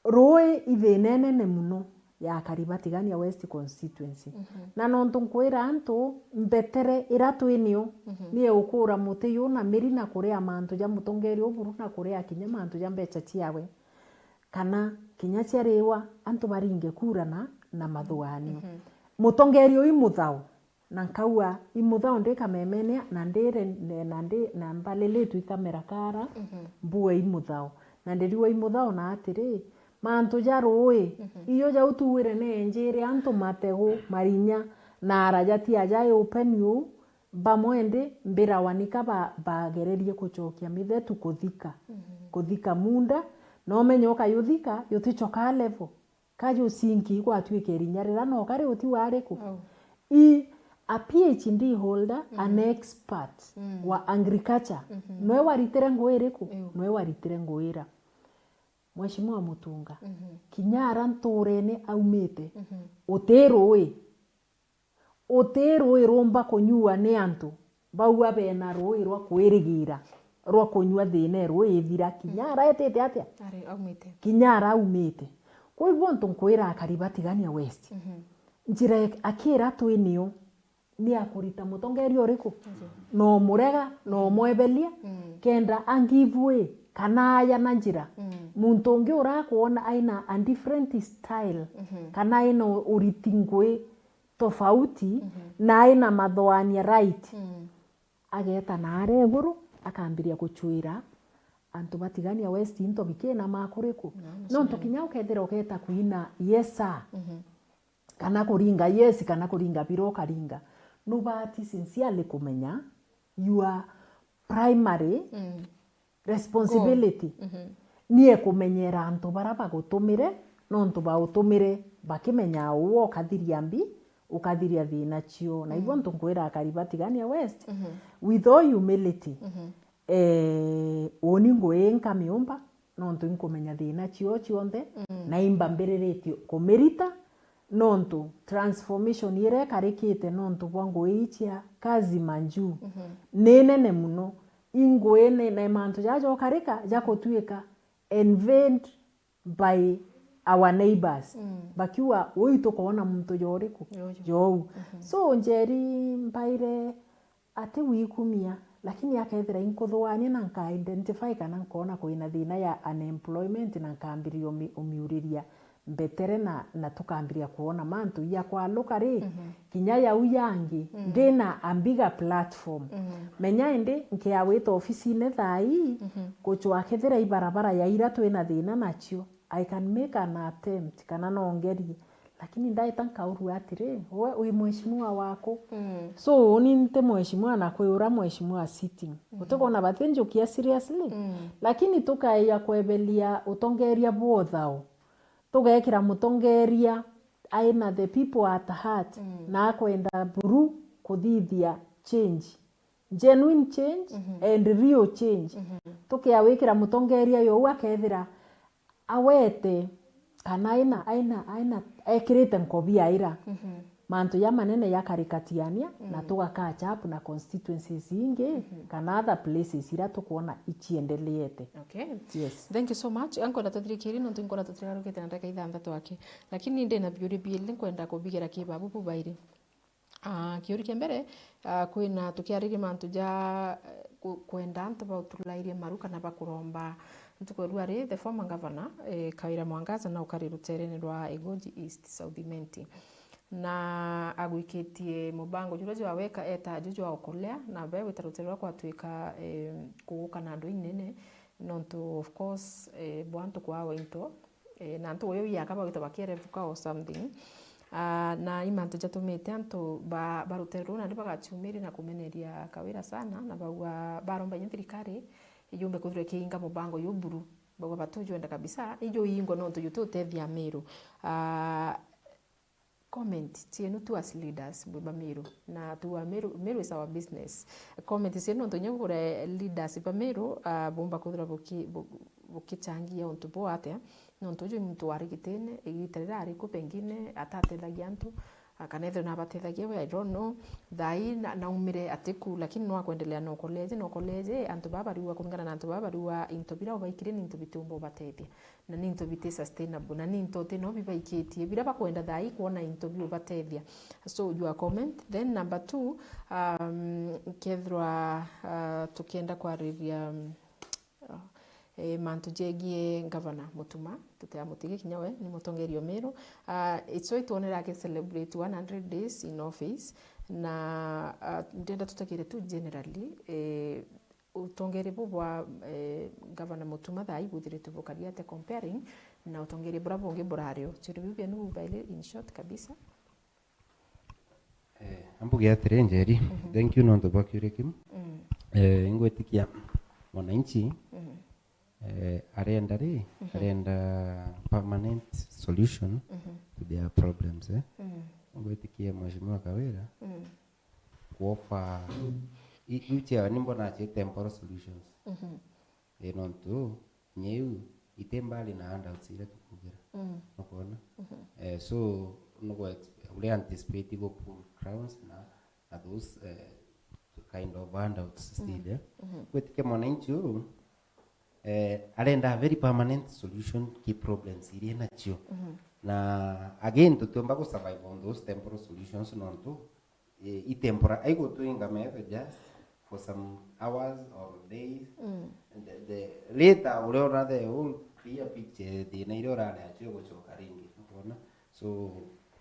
ruui i thina inene mono ya Kariobangi Tigania West constituency. Mhm. Na nontu nkwira antu, mbetere ira twi nio, mhm, ni ukura muti yu na miri na kuria mantu ja mutongeria uburu na kuria kinya mantu ja mbeca ciawe, kana kinya ciariwa antu baringe kura na, na mathuganio. Mhm. Mutongeria uu i muthao, na nkauga, i muthao ndi kamemene, na ndire, na ndi, na mbalilitwe ikamera kara, mhm, mbua i muthao. Na ndiriwa i muthao na atiri, mantu ja ruui, mhm, iyo jau tuwire nenjire antu mategu, marinya, na araja ti aja i upeni uu, bamwe ndi mbirawa nika ba-, bagererie kucokia mithetu kuthika, mhm, kuthika munda, na umenye ukayuthika, yuticokaa level. Ka jusinki igwatuika irinya rira no kari uti wari ku? Au. I a P H D holder, an, mhm, expert, mm, wa agriculture. Mhm. Nwe waritire ngui iriku? Iu. Nwe waritire ngui ira. Mheshimiwa Mutunga, mhm, kinya ara nturene aumite, mhm, uti ruui. Uti ruui rumba kunyua ni antu bauga bena ruui rwa kwirigira rwa kunyua thina e ruui ithira, kinya, mm, araetite atia? Ari, aumite. Kinya araumite. Kwa hivyo, ntu nkwira akari ba Tigania West, mhm, njira ek-, akira twi nio ni ya kurita mutongeria uriku? Aje. No murega, no, mm, mwebelia, mm, kenda a give way, kana aya na njira. Mm. Muntu ungi urakwona aina a different style, mhm, kana aina uriti ngui tofauti, mhm, na aina mathoania right, mm, ageta na aria iguru, akambiria gucwira antu ba Tigania West into bikina makuriku. No, nontu kinya ukethira ugeta kuina yes sir, mhm, kana kuringa yes, kana kuringa biro ukaringa, nubati sincerely kumenya your primary, mm, responsibility. Go. Mhm. Nie kumenyera antu bara bagutumire, nontu bautumire bakimenya uu ukathiria mbi, ukathiria thina cio. Na igua, mm, ntu nkwira akari ba Tigania West, mhm, with all humility, mhm, eh, uni ngui nkamiumba, nontu inkumenya thina cio cionthe, mm, na imba mbiriritie kumirita, nontu transformation iria ikarikite nontu bwa ngui ii cia kazi manju, mhm, ni nene mono. I ngui ni, na mantu jaja jokarika ja kutuika envied by our neighbors. Mm. Bakiuga, "Ui, tukoona muntu joriku?" Joju. Jou. Mhm. So, Njeri mbaire ati wikumia, lakini akethira inkuthuania na nka identify kana nkoona kwina thina ya unemployment na nkambiriria umi-, umiuriria mbetere na, na tukambiria kwona mantu ya kwaluka ri, mhm, kinya yau yangi, mhm, ndina a bigger platform. Mhm. Menya indi nkiawita ofisine thaa ii, mhm, gucwa kethira i barabara ya ira twina thina nacio, I can make an attempt kana no ngerie. Lakini ndaita nkaurua atiri, we wi mheshimiwa waku. Mm. So, uni nti mheshimiwa na kwi ura mheshimiwa sitting. Mm. Utikona bati njukia seriously. Mm. Lakini tukaia kwebelia utongeria bwa uthao. Tugekira mutongeria aina the people at heart, mm, na akwenda buru kuthithia change. Genuine change, mhm, and real change. Mhm. Tukia wikira mutongeria yo akethira awete kana aina, aina, aina, ekirite nkobi ya ira. Mhm. Mantu ya manene yakarikatiania, na, mm, tuga catch up na constituencies ingi, mhm, kana other places ira tukwona iciendeleete. Okay. Yes. Thank you so much. Ankwenda tuthirikiri nontu nkwona tutiragarukite na ndagika ithanthatu aki. Lakini ndina biuria biiri nkwenda kubigira ki babu bubairi. Ah, kiuria kia mbere, ah, kwina tukiariria mantu ja, eh, ku-, kwenda antu bautulairie maru kana bakuromba. Ntuku ya rua ri, the former governor, eh, Kawira Mwangaza na ukari ruterene rwa Igoji East, South Imenti. Na agwikitie mubango juria jwaweka eta juju jwa ukulea, na be gwita rutere rwa kwatwika, eh, kuguka na andu inene, nontu of course, eh, bwa antu kwawa into, eh, na antu uyu yaka bagwita bakierevuka or something. Ah, na i mantu jatumite antu ba, ba rutere ruu nandi bagaciumiria na kumeneria Kawira sana, na bauga baromba inya thirikari ijumbe kwithirwa ikiinga mubango yu buru. Bauga batujwenda kabisa, ijo ingwa nontu jututethia Meru. Ah, comment cienu tu as leaders bwi ba Meru. Na tu a Meru, Meru is our business. Comment cienu nontu inya kure leaders ba Meru, ah, bumba kwithirwa buki-, bu-, bukichangia untu buu atia. Nontu uju muntu wari gitine, igita riria ari ku pengine atatethagia antu, ah, kana ethirwa nabatethagia we, I don't know. Thaa ii na-, naumire atiku, lakini no akwendelea na ukoleje, na ukoleje, antu baa bariua, kuringana na antu baa bariua, into biria ubaikirie ni into bitiumba ubatethia. Na ni into biti sustainable, na ni into uti no bibaikitie, biria bakwenda thaa ii kwona into biubatethia. So, you are comment. Then number two, um, kethirwa, uh, tukienda kwariria, um, uh, eh, mantu jegie Ngavana Mutuma, tutiamutigi kinya we, ni mutongeria o Meru. Uh, it's why twonere aki celebrate one hundred days in office, na, uh, ndenda tutegere tu generally, eh, utongeria buu bwa, eh, Ngavana Mutuma thaa ii bwithiritwe bukari atia comparing na utongeria buria bungi burario? Ciuria biu bienu bubaire in short kabisa. Eh, ambuge atiri, Njeri, mhm, thank you nontu bwa kiuria kiu. Mm. Eh, ingwitikia mwananchi, mhm, eh, arenda ri, mhm, arenda permanent solution, mhm, to their problems, eh. Mm. Ingwitikia Mheshimiwa Kawira, mm, kuofa i-, iu ciao ni mbona ci temporary solutions. Mhm. Eh, nontu kinya iu iti mbali na handouts iria tukugira. Mm. Nukwona? Mhm. Eh, so, nuku ex-, uri anticipate go pull crowns na, na those, eh, kind of handouts still, mm, eh. Mhm. Gwitikia mwananchi uu, eh, arenda a very permanent solution ki problems iria nacio. Mhm. Na again, tutiumba gu survive on those temporary solutions nontu, eh, i temporary, aigutwinga metho just for some hours or days. Mm. And the, the later uriona the whole clear picture, thina iria urari acio igucoka ringi, ukwona? So,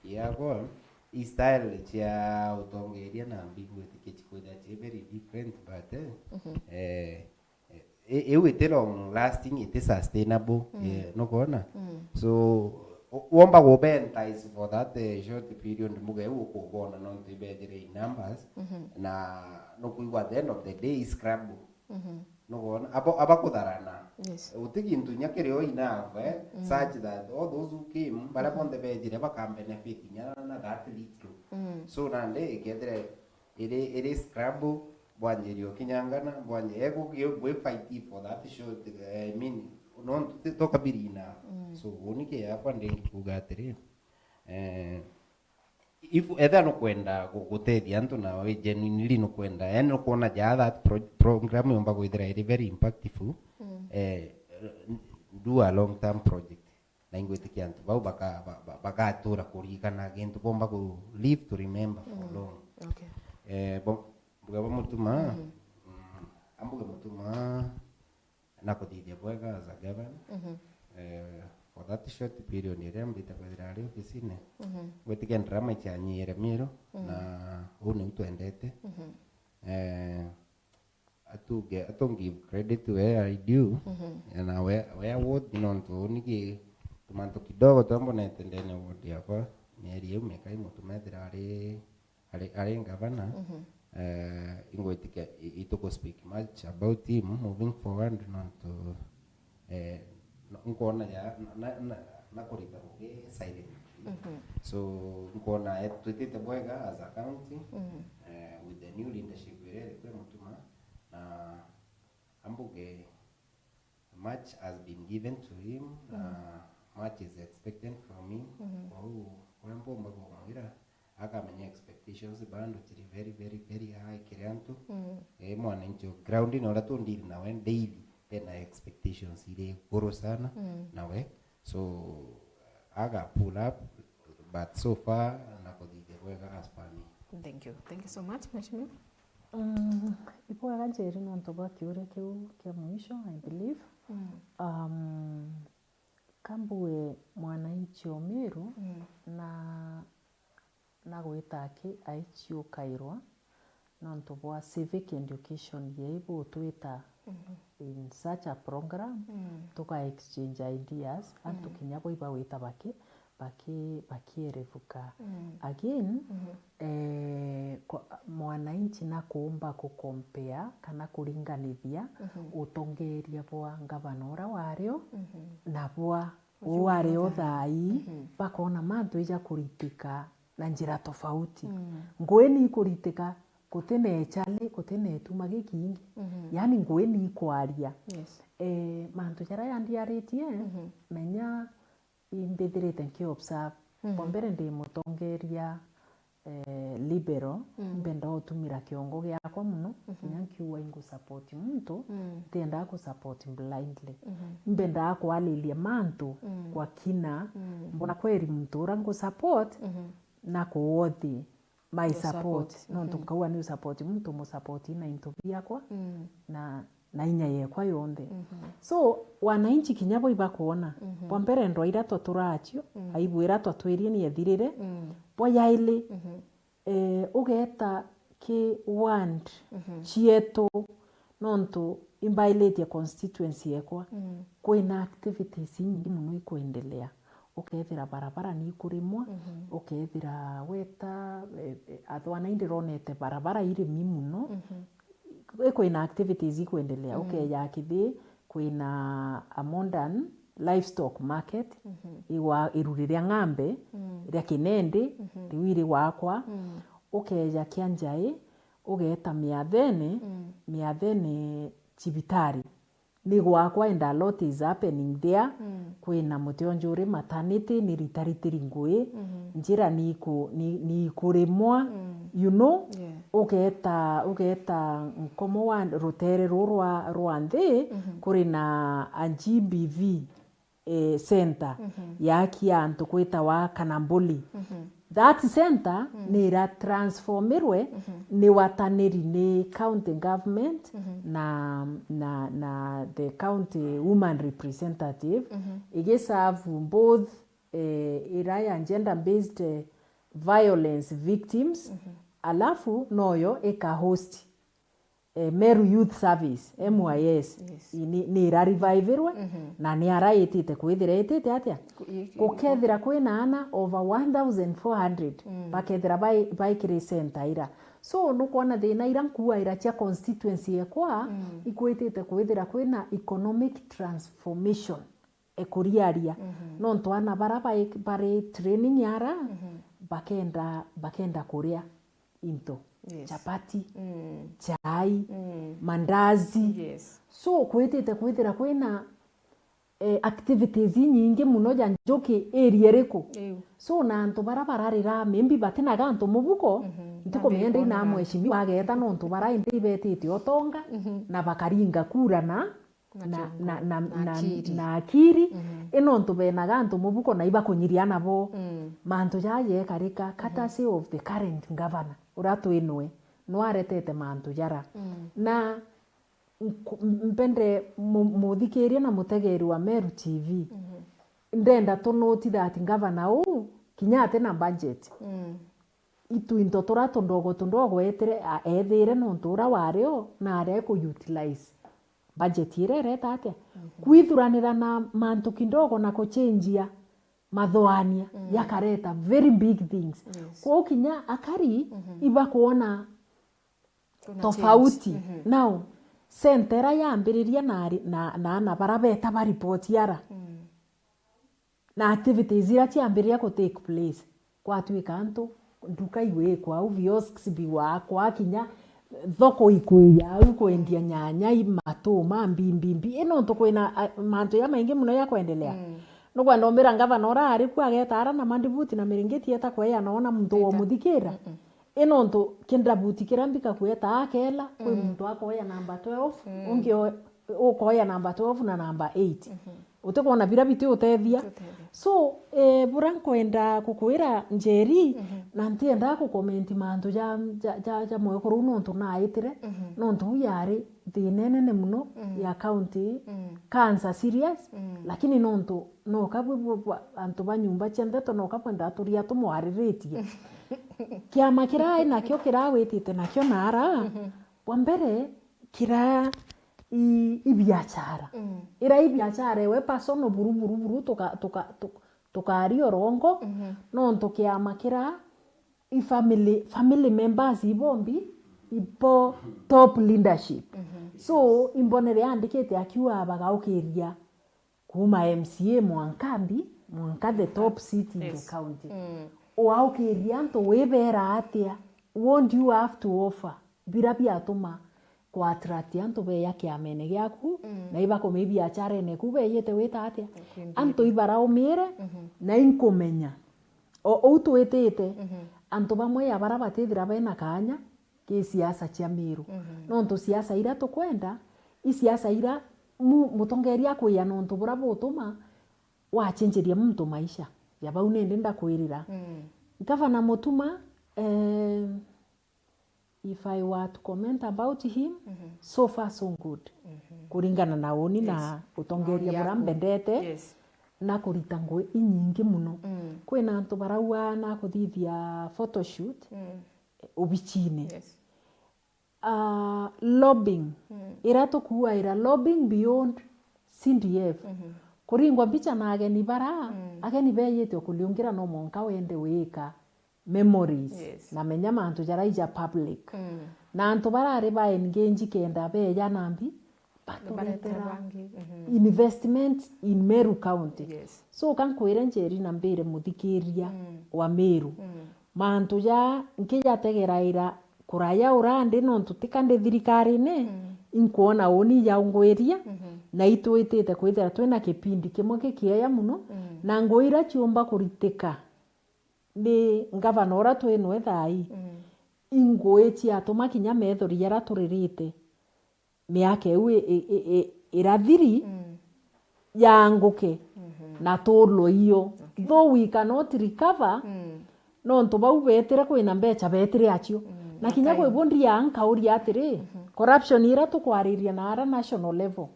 yakwa, i style cia utongeria na mbingwitikia cikwithira ci very different, but, eh, mhm, eh, i-, iu iti long lasting, iti sustainable, mm, eh, nukwona? Mm. So, u-, womba gu entice for that, eh, short period, mbuga iu ukubona nontu ibethire in numbers, mhm, na nukwigua at the end of the day, i scrabble. Mhm. Nukwona? Abo-, abakutharana. Yes. Uti gintu inya kirio enough, eh, mm, such that all those who came, baria, mhm, bonthe bejire baka benefit inya na that little. Mm. So, nandi ikethire iri, iri scrabble, bwanjirie ukinyangana, bwanji-, egu-, gi-, gwi fight for that short, I mean, nontu ti-, tokabiri enough. Mm. So, uni ki yakwa ndingi kuuga atiri, eh, if, ethira nukwenda gu-, gutethia antu na wi genuinely nukwenda, yani nukwona ja that pro-, program yomba kwithira iri very impactful, mm, eh, do a long term project. Na ingwitikia antu bau baka-, ba-, ba-, bagatura kuririkana gintu bomba ku live to remember for, mm, long. Okay. Eh, bo-, mbuga ba Mutuma, mm, mm, ambuge Mutuma, na kuthithia bwega as a governor. Mhm. Eh, for that short period iria mbite kwithira ari ofisine, mhm, ngwitikia ndarama icianyire Miru, mm, na uu niu twendete. Mhm. Eh, atuge, atu give credit where I do, mhm, na where, where worthy, nontu uni ki tumantu kidogo twambonete ndene ward yakwa, mieri iu mikai Mutuma ethira ari ari, ari ngavana, mhm, eh, ingwitikia i-, ituku speak much about him moving forward, nontu, eh, no-, nkwona ya, na, na, na, na kurita rugi silently. Mhm. So, nkwona, eh, twitite bwega as a county, mhm, eh, with the new leadership iria iri kwi Mutuma, na ambuge, much has been given to him, mm, na much is expected from him. Mhm. Kwou, uria mbumba kumwira, akamenya expectations bado ciri very, very, very high kiri antu. Mm. Eh, mwananchi o ground na uria tu deal nawe daily, ena expectations iri iguru sana, mm, nawe. So, aga pull up, but so far, na kuthithia bwega as per me. Thank you. Thank you so much, Mheshimiwa. Mm, ibwega Njeri nontu bwa kiuria kiu kia mwisho, I believe. Mm. Um, kambuge mwananchi o Meru, mm, na, na gwita aki aiciukairwa nontu bwa civic education yei butwita, mhm, in such a program, mm, tuka exchange ideas, antu, mm, kinya bo ibawita baki, baki-, bakierevuka. Mm. Again, mhm, eh, kwa, mwananchi nakuumba kukompea kana kuringanithia, mhm, utongeeria bwa ngavana uria wario, mhm, na bwa uria urio thaai, mhm, bakona mantu ija kuritika na njira tofauti. Mm. Ngui ni ikuritika, guti na echali, guti na ituma gikingi. Mhm. Yaani ngui ni ikwaria. Yes. Eh, mantu jaria yandiaritie, mhm, menya imbithirite nki observe. Mhm. Kwa mbere ndi mutongeria, eh, liberal, mm, mbenda utumira kiongo giakwa muno, mhm, kinya nkiuga ingu support muntu, mm, ntiendaa ku support blindly. Mhm. Mbendaa kwalilia mantu, mm, kwa kina, mm, mbona kweri muntu uria ngu support, mhm, na kuwothi my support, support. Nontu, mhm, nkauga ni usupport muntu, musupport na into biakwa, mm, na, na inya yekwa yonthe. Mhm. So, wananchi kinya bo ibakwona, mhm, bwa mbere ndwa iria twaturacio, mm, aibu iria twatwirie ni ethirire, mm, bwa yaili, mhm, eh, ugeeta ki ward, mhm, cietu, nontu imbailitie constituency yekwa. Mm. Kwina activities inyingi muno ikwendelea. Ukethira barabara ni ikurimwa, mhm, ukethira weta, eh, eh, athwana indironete barabara irimi muno. Mhm. Kwina activities ikwendelea. Mm. Ukeja Kithii, kwina a modern livestock market, mhm, igwa-, iru riria ng'ambe, mm, ria Kinendi, mhm, riu iri gwakwa. Mm. Ukeja Kianjai, ugeeta Miathene, mm, Miathene cibitari. Ni gwakwa and a lot is happening there. Mm. Kwina Mutionjuri maternity, ni ritaritiri ngui, mhm, njira ni iku-, ni, ni ikurimwa, mm, you know, yeah, ugeeta, ugeeta nkomo wa rutere ruu rwa, rwa nthi, mhm, kuri na a G B V, eh, center, mhm, yaakia antu gwitawa Kanambuli. Mhm. That center, mm, ni ira transformirwe, mhm, ni wataniri ni county government, mhm, na, na, na the county woman representative, mhm, igiserve both, eh, ira ya gender based, eh, violence victims, mhm, alafu noyo ika host eh, Meru Youth Service, M Y S, yes, i-, ni, ni ira revivirwe, mhm, na ni ara itite kwithira itite atia? Ku-, i-, i-, gukethira kwina ana over one thousand four hundred, mm, bakethira bai-, baikiri center ira. So, nukwona thina ira nkuaira cia constituency yekwa, mm, ikwitite kwithira kwina economic transformation. Ekuriaria. Mhm. Nontu ana bara bai-, bari training ara, mhm, bakenda, bakenda kuria into. Yes. Chapati, mm, chai, mm, mandazi. Yes. So, kwitite kwithira kwina, eh, activities inyingi muno ja njuki area iriku? Iu. So, na antu bara bararira, maybe batinaga antu mubuko, mhm, ntikumenya ndi na mheshimiwa ageta nontu bara indi ibetite utonga, mhm, na bakaringa kura na na, na, na, na, na, na akiri. Na akiri, mhm, i nontu benaga antu mubuko na ibakunyiria nabo. Mm. Mantu jaa jekarika, mhm, courtesy of the current governor, uria twinwe, nwaretete mantu jara. Mm. Na nku-, m-, mpende mu-, muthikiria na mutegeri wa Meru T V, mhm, ndenda to note that governor uu, kinya ati na budget. Mm. Itu into turia tundogo tundogo etire, a-, ethire nontu uria wario na aria eku utilize budget iria ireta atia, mhm, kwithuranira na mantu kidogo na kuchenjia mathoania, mm, yakareta very big things. Yes. Kwou kinya akari, mhm, ibakwona kuna tofauti. Change. Mhm. Now, center iria yambiriria na ari-, na, na ana bara beta ba report ara. Mm. Na activities iria ciambiriria ku take place, gwatuika antu, nduka igwikwa au, kiosks bigwakwa, kinya thoko ikwija au kwendia nyanya, i matu, ma mbi, mbi, mbi. I nontu kwina, a, mantu jamaingi muno ja kwendelea. Mm. Nukwenda umbira ngavana uria ari ku ageta ara na mandibuti na miringiti eta kweya noona muntu womuthikira? Mm-mm. I nontu kindabuti kiria mbika kweta akela, kwi, mm, muntu akoya namba twelve, mm, ungi o-, ukoya namba twelve na namba eight. Mhm. Utikwona biria biti utethia. Biti utethia. So, eh, buria nkwenda kukwira, Njeri, mhm, na ntiendaa kukomenti mantu ja, ja, ja, ja mwekuru uu nontu naitire, mhm, nontu uu yari thina inene muno, mm, ya county, mm, cancer serious, mm, lakini nontu noka bwi, bwi, bwa, antu ba nyumba cia ndeto noka bwendaa turia tumwariritie. Kiama kiria ai nakio kirawitite nakio naara, mhm, bwa mbere, kira i, i biachara. Mm. Ira i biachara ewe personal buru, buru, buru, tuka, tuka, tuka, tukari orongo, nontu kiama kira i family, family members ibombi ibo top leadership. So imbonere andikite akiuga bagaukiria kuma M C A mwanka mbi, mwanka the top seat in the county. Waukiria antu wibera atia? What do you have to offer? Bira biatuma kwa attract antu beya kiamene giaku, na ibakumia biacharene ku beyite wita atia? Antu ibaraumire na inkumenya. O uu twitite, antu bamwe ya bara batithira bena kanya ki siasa cia Miru. Nontu siasa ira tukwenda, i siasa ira mu-, mutongeria akwia nontu bura butuma wacenjeria muntu maisha. Ja bau nindi ndakwirira. Gavana Mutuma, eh, if I were to comment about him, so far so good. Kuringana na uni na utongeria bura mbendete, na kurita ngui inyingi muno. Kwina antu barauga na kuthithia photoshoot, eh, ubichine. Ah, lobbying, ira tukuaira lobbying beyond C D F. Kuringwa mbicha na ageni bara, ageni beyite o kuriungira no mwanka wende wika memories, na menya mantu jaraija public. Na antu barari ba engage kenda beja nambi, baturetera investment in Meru County. So kankwire Njeri na mbire muthikiria wa Meru, mantu ja nkijategeraira kuraya urandi nontu tika ndi thirikarine, inkwona uni ijaungwiria, na itwitite kwithira twina kipindi kimwe gikieya muno, na ngui ira ciumba kuritika ni ngavana ura twinwe thaai, ingui ciatuma kinya methori jaria turirite miaka iu i-, i-, i-, i-, irathiri, yanguke na tulwe iyo. Though we cannot recover, nontu bau betire kwina mbecha betire acio. Na kinya kwi bo ndiaa nkauria atiri, corruption ira tukwariria na ara national level,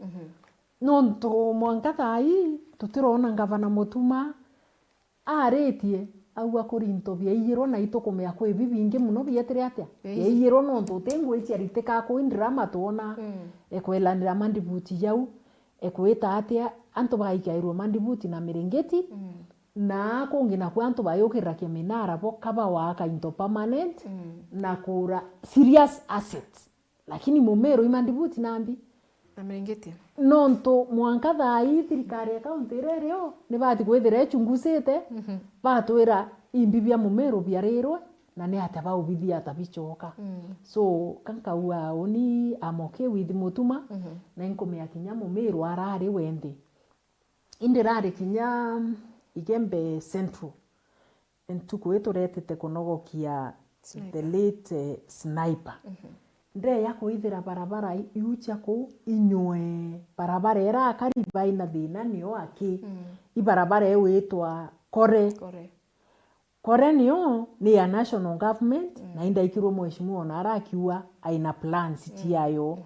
nontu mwanka thaai tutirona ngavana Mutuma aritie, auga kuri into biaiyirwe na itukumea kwi bibingi muno bietire atia? Biaiyirwe nontu uti ngui ciaritikaa kuu ndirama twona ekwelanira mandibuti jau, ekwita atia antu bagaikairwe mandibuti na miringiti, na kungi naku antu bayukirira kiminara bo kaba waaka into permanent na kura serious assets. Lakini Mumiru i mandibuti nambi. Na miringiti. Nontu mwanka thaai thirikari ya kaunti iria irio nibati kwithira ichungusite, batwira imbi bia Mumiru biarirwe, na ni atia baubithia ata bichoka. So, ka nkauga uni I'm okay with Mutuma, na inkumea kinya Mumiru arari wende. Indi rari kinya Igembe Central, ntuku ii turetete kunogokia the late, eh, Sniper. Ndeya kwithira barabara i-, iu cia kuu inywe, barabara irakari baina thina nio aki. I barabara iu itwa Kore. Kore. Kore nio ni ya national government, na indaikirwe mheshimiwa ona arakiuga aina plans ciayo.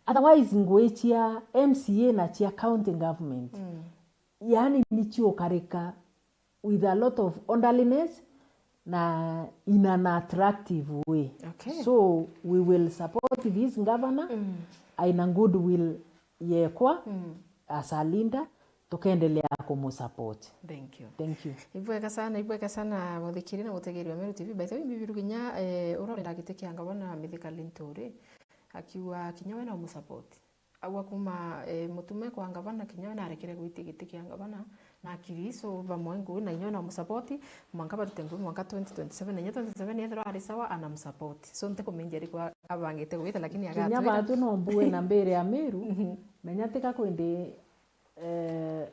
Otherwise ngui cia M C A na cia county government, yani ni ciukarika with a lot of orderliness na in an attractive way. Okay. So we will support this governor aina goodwill yekwa as a leader, tukendelea kumusupport. Thank you. Thank you. Ibwega sana, ibwega sana muthikiri na mutegeri wa Meru T V. By the way, mbibiru kinya, eh, urorera giti kia ngavana Mithika Linturi, akiuga kinya we no musupport. Agwa kuma, eh, Mutuma kwa ngavana, kinya we narekere gwitia giti kia ngavana na akiri, so bamwe ngui na inya na musupport, mwanka barute ngui mwanka twenty twenty-seven, na inya twenty twenty-seven yethirwa ari sawa, ana musupport. So ntikumenja riku abangite gwita, lakini kinya agatwira. Batu no mbue na mbere ya Meru, menya tika kwindi, eh,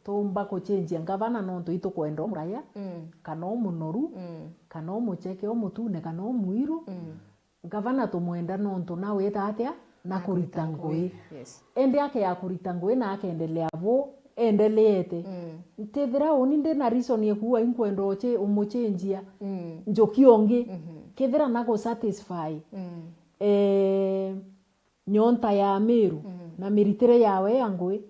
tumba kuchenjia ngavana nontu itukwenda umuraya, kana umunoru, kana umucheke, umutune, kana umwiru. Ngavana tumwenda nontu na wita atia na kurita ngui. Yes. Indi akea kurita ngui na akendelea bu endeleete. Ntithira uni ndi na reason ya kuuga inkwenda uche-, umuchenjia njuki ungi. Kithira na gusatisfy, eh, nyonta ya Meru na miritire yawe ya ngui,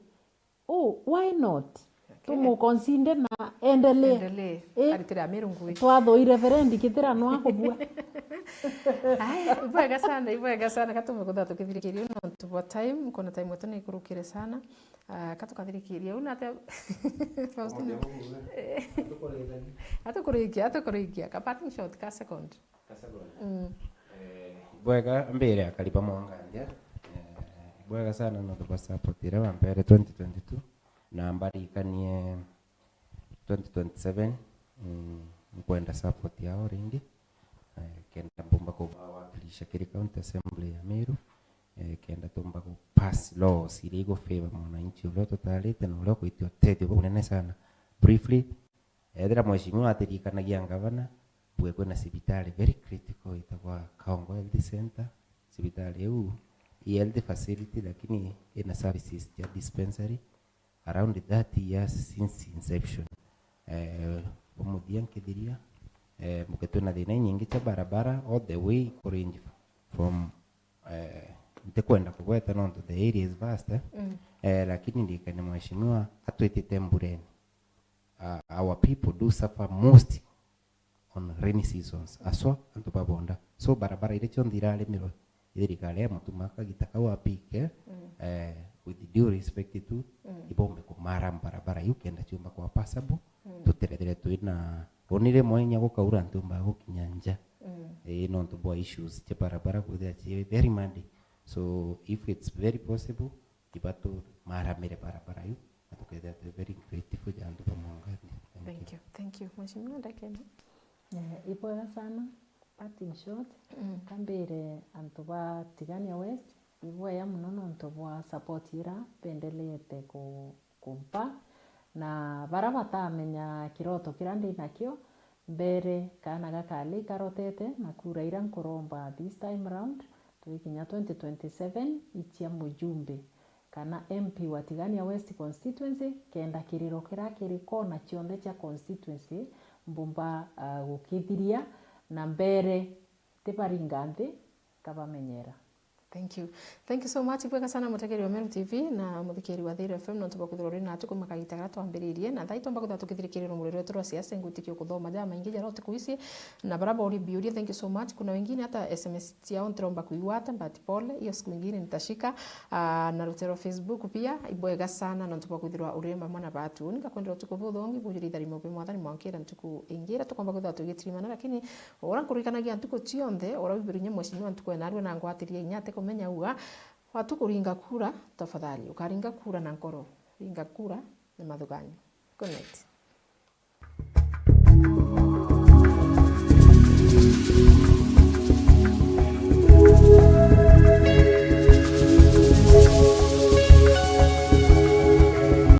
oh, why not? Okay. Tumuconsider na endelee. Endelee. Eh, aritire Ameru ngui. Twatho i Reverend kithira no akubua. Ai, ibwega sana, ibwega sana. Katume kutha tukithirikiria nontu bwa time, kuna time yetu ni ikurukire sana. Ah, ka tukathirikiria u nate. Faustino. Atukurikia, atukurikia. Ka parting shot, ka second. Mm. Eh, ibwega mbere akari ba Mwangandia. Eh, ibwega sana nontu bwa support iria bampere twenty twenty-two. Na mbarikanie twenty twenty-seven, mm, nkwenda support yao ringi. Eh, kenda mbumba kubawakilisha kiri County Assembly ya Meru. Eh, kenda tumba ku pass laws iria igufavor mwananchi uria tutarite na uria ukwitio utethio bunene sana. Briefly, ethira mheshimiwa atirikanagia ngavana, bue kwina cibitari very critical itagwa Kaongo Health Center. Cibitari iu i health facility lakini ina services cia dispensary around thirty years since inception. Eh, umuthia nkithiria, eh, muke twina thina inyingi cia barabara all the way kurange from, eh, ntikwenda kugweta nontu the area is vast, eh. Mm. Eh, lakini ndirikane mheshimiwa atwitite mbureni. Uh, our people do suffer most on rainy seasons, aswa antu ba bonda. So barabara iria cionthe irarimirwe i thirikari ya Mutuma kagita kau apike, mm, eh, with due respect tu, mm, ibombe kumara barabara iu kenda ciumba kwa passable, mm, tutirethire twina, wonire mwanya gukaura ntiumbaga gukinya nja. Mm. Eh, nontu bwa issues cia barabara kwithira ci very muddy. So if it's very possible, iba tumaramire barabara iu, na tukethira twi very grateful ja antu ba Mwangandia. Thank you. Thank you. Thank you. Mheshimiwa, ndakena. Eh, ibwega sana. Parting shot. Mm. Kambire antu ba Tigania West, ibwega mono nontu bwa support ira bendeleete ku-, kumpa. Na bara batamenya kiroto kira ndi nakio, mbere kaana gakali karotete na kura ira nkuromba this time round, twikinya twenty twenty-seven, icia mujumbe kana M P wa Tigania West constituency, kenda kiriro kira kiri kona cionthe cia constituency mbumba, ah, gukithiria na mbere tibaringa nthi kabamenyera. Thank you. Thank you so much. Ibwega sana mutegeri wa Meru T V na muthikiri wa Thiri F M nontu bwa kwithirwa uri natu kuma kagita garia twambiririe na thaa itomba kwithirwa tukithirikiria rumuri rwetu rwa siasa ngutikio kuthoma ja maingi jaria utikuici na bara bauri biuria. Thank you so much. Kuna wengine hata S M S ciao ntiromba kuigwata, but pole, hiyo siku ingine nitashika. Ah, na rutero Facebook pia, ibwega sana nontu bwa kwithirwa uri mamwe na batu. Ningakwendera utuku buthongi bujuri itharimo bi mwathani mwankira ntuku ingi iria tukomba kwithirwa tugitirimana, lakini uria nkuririkanagia ntuku cionthe, uria wibirunye mheshimiwa ntuku ena arua na ngwatiria inya atikumenya uga, watu kuringa kura, tafadhali, ukaringa kura na nkoro, ringa kura na mathuganio. Good night.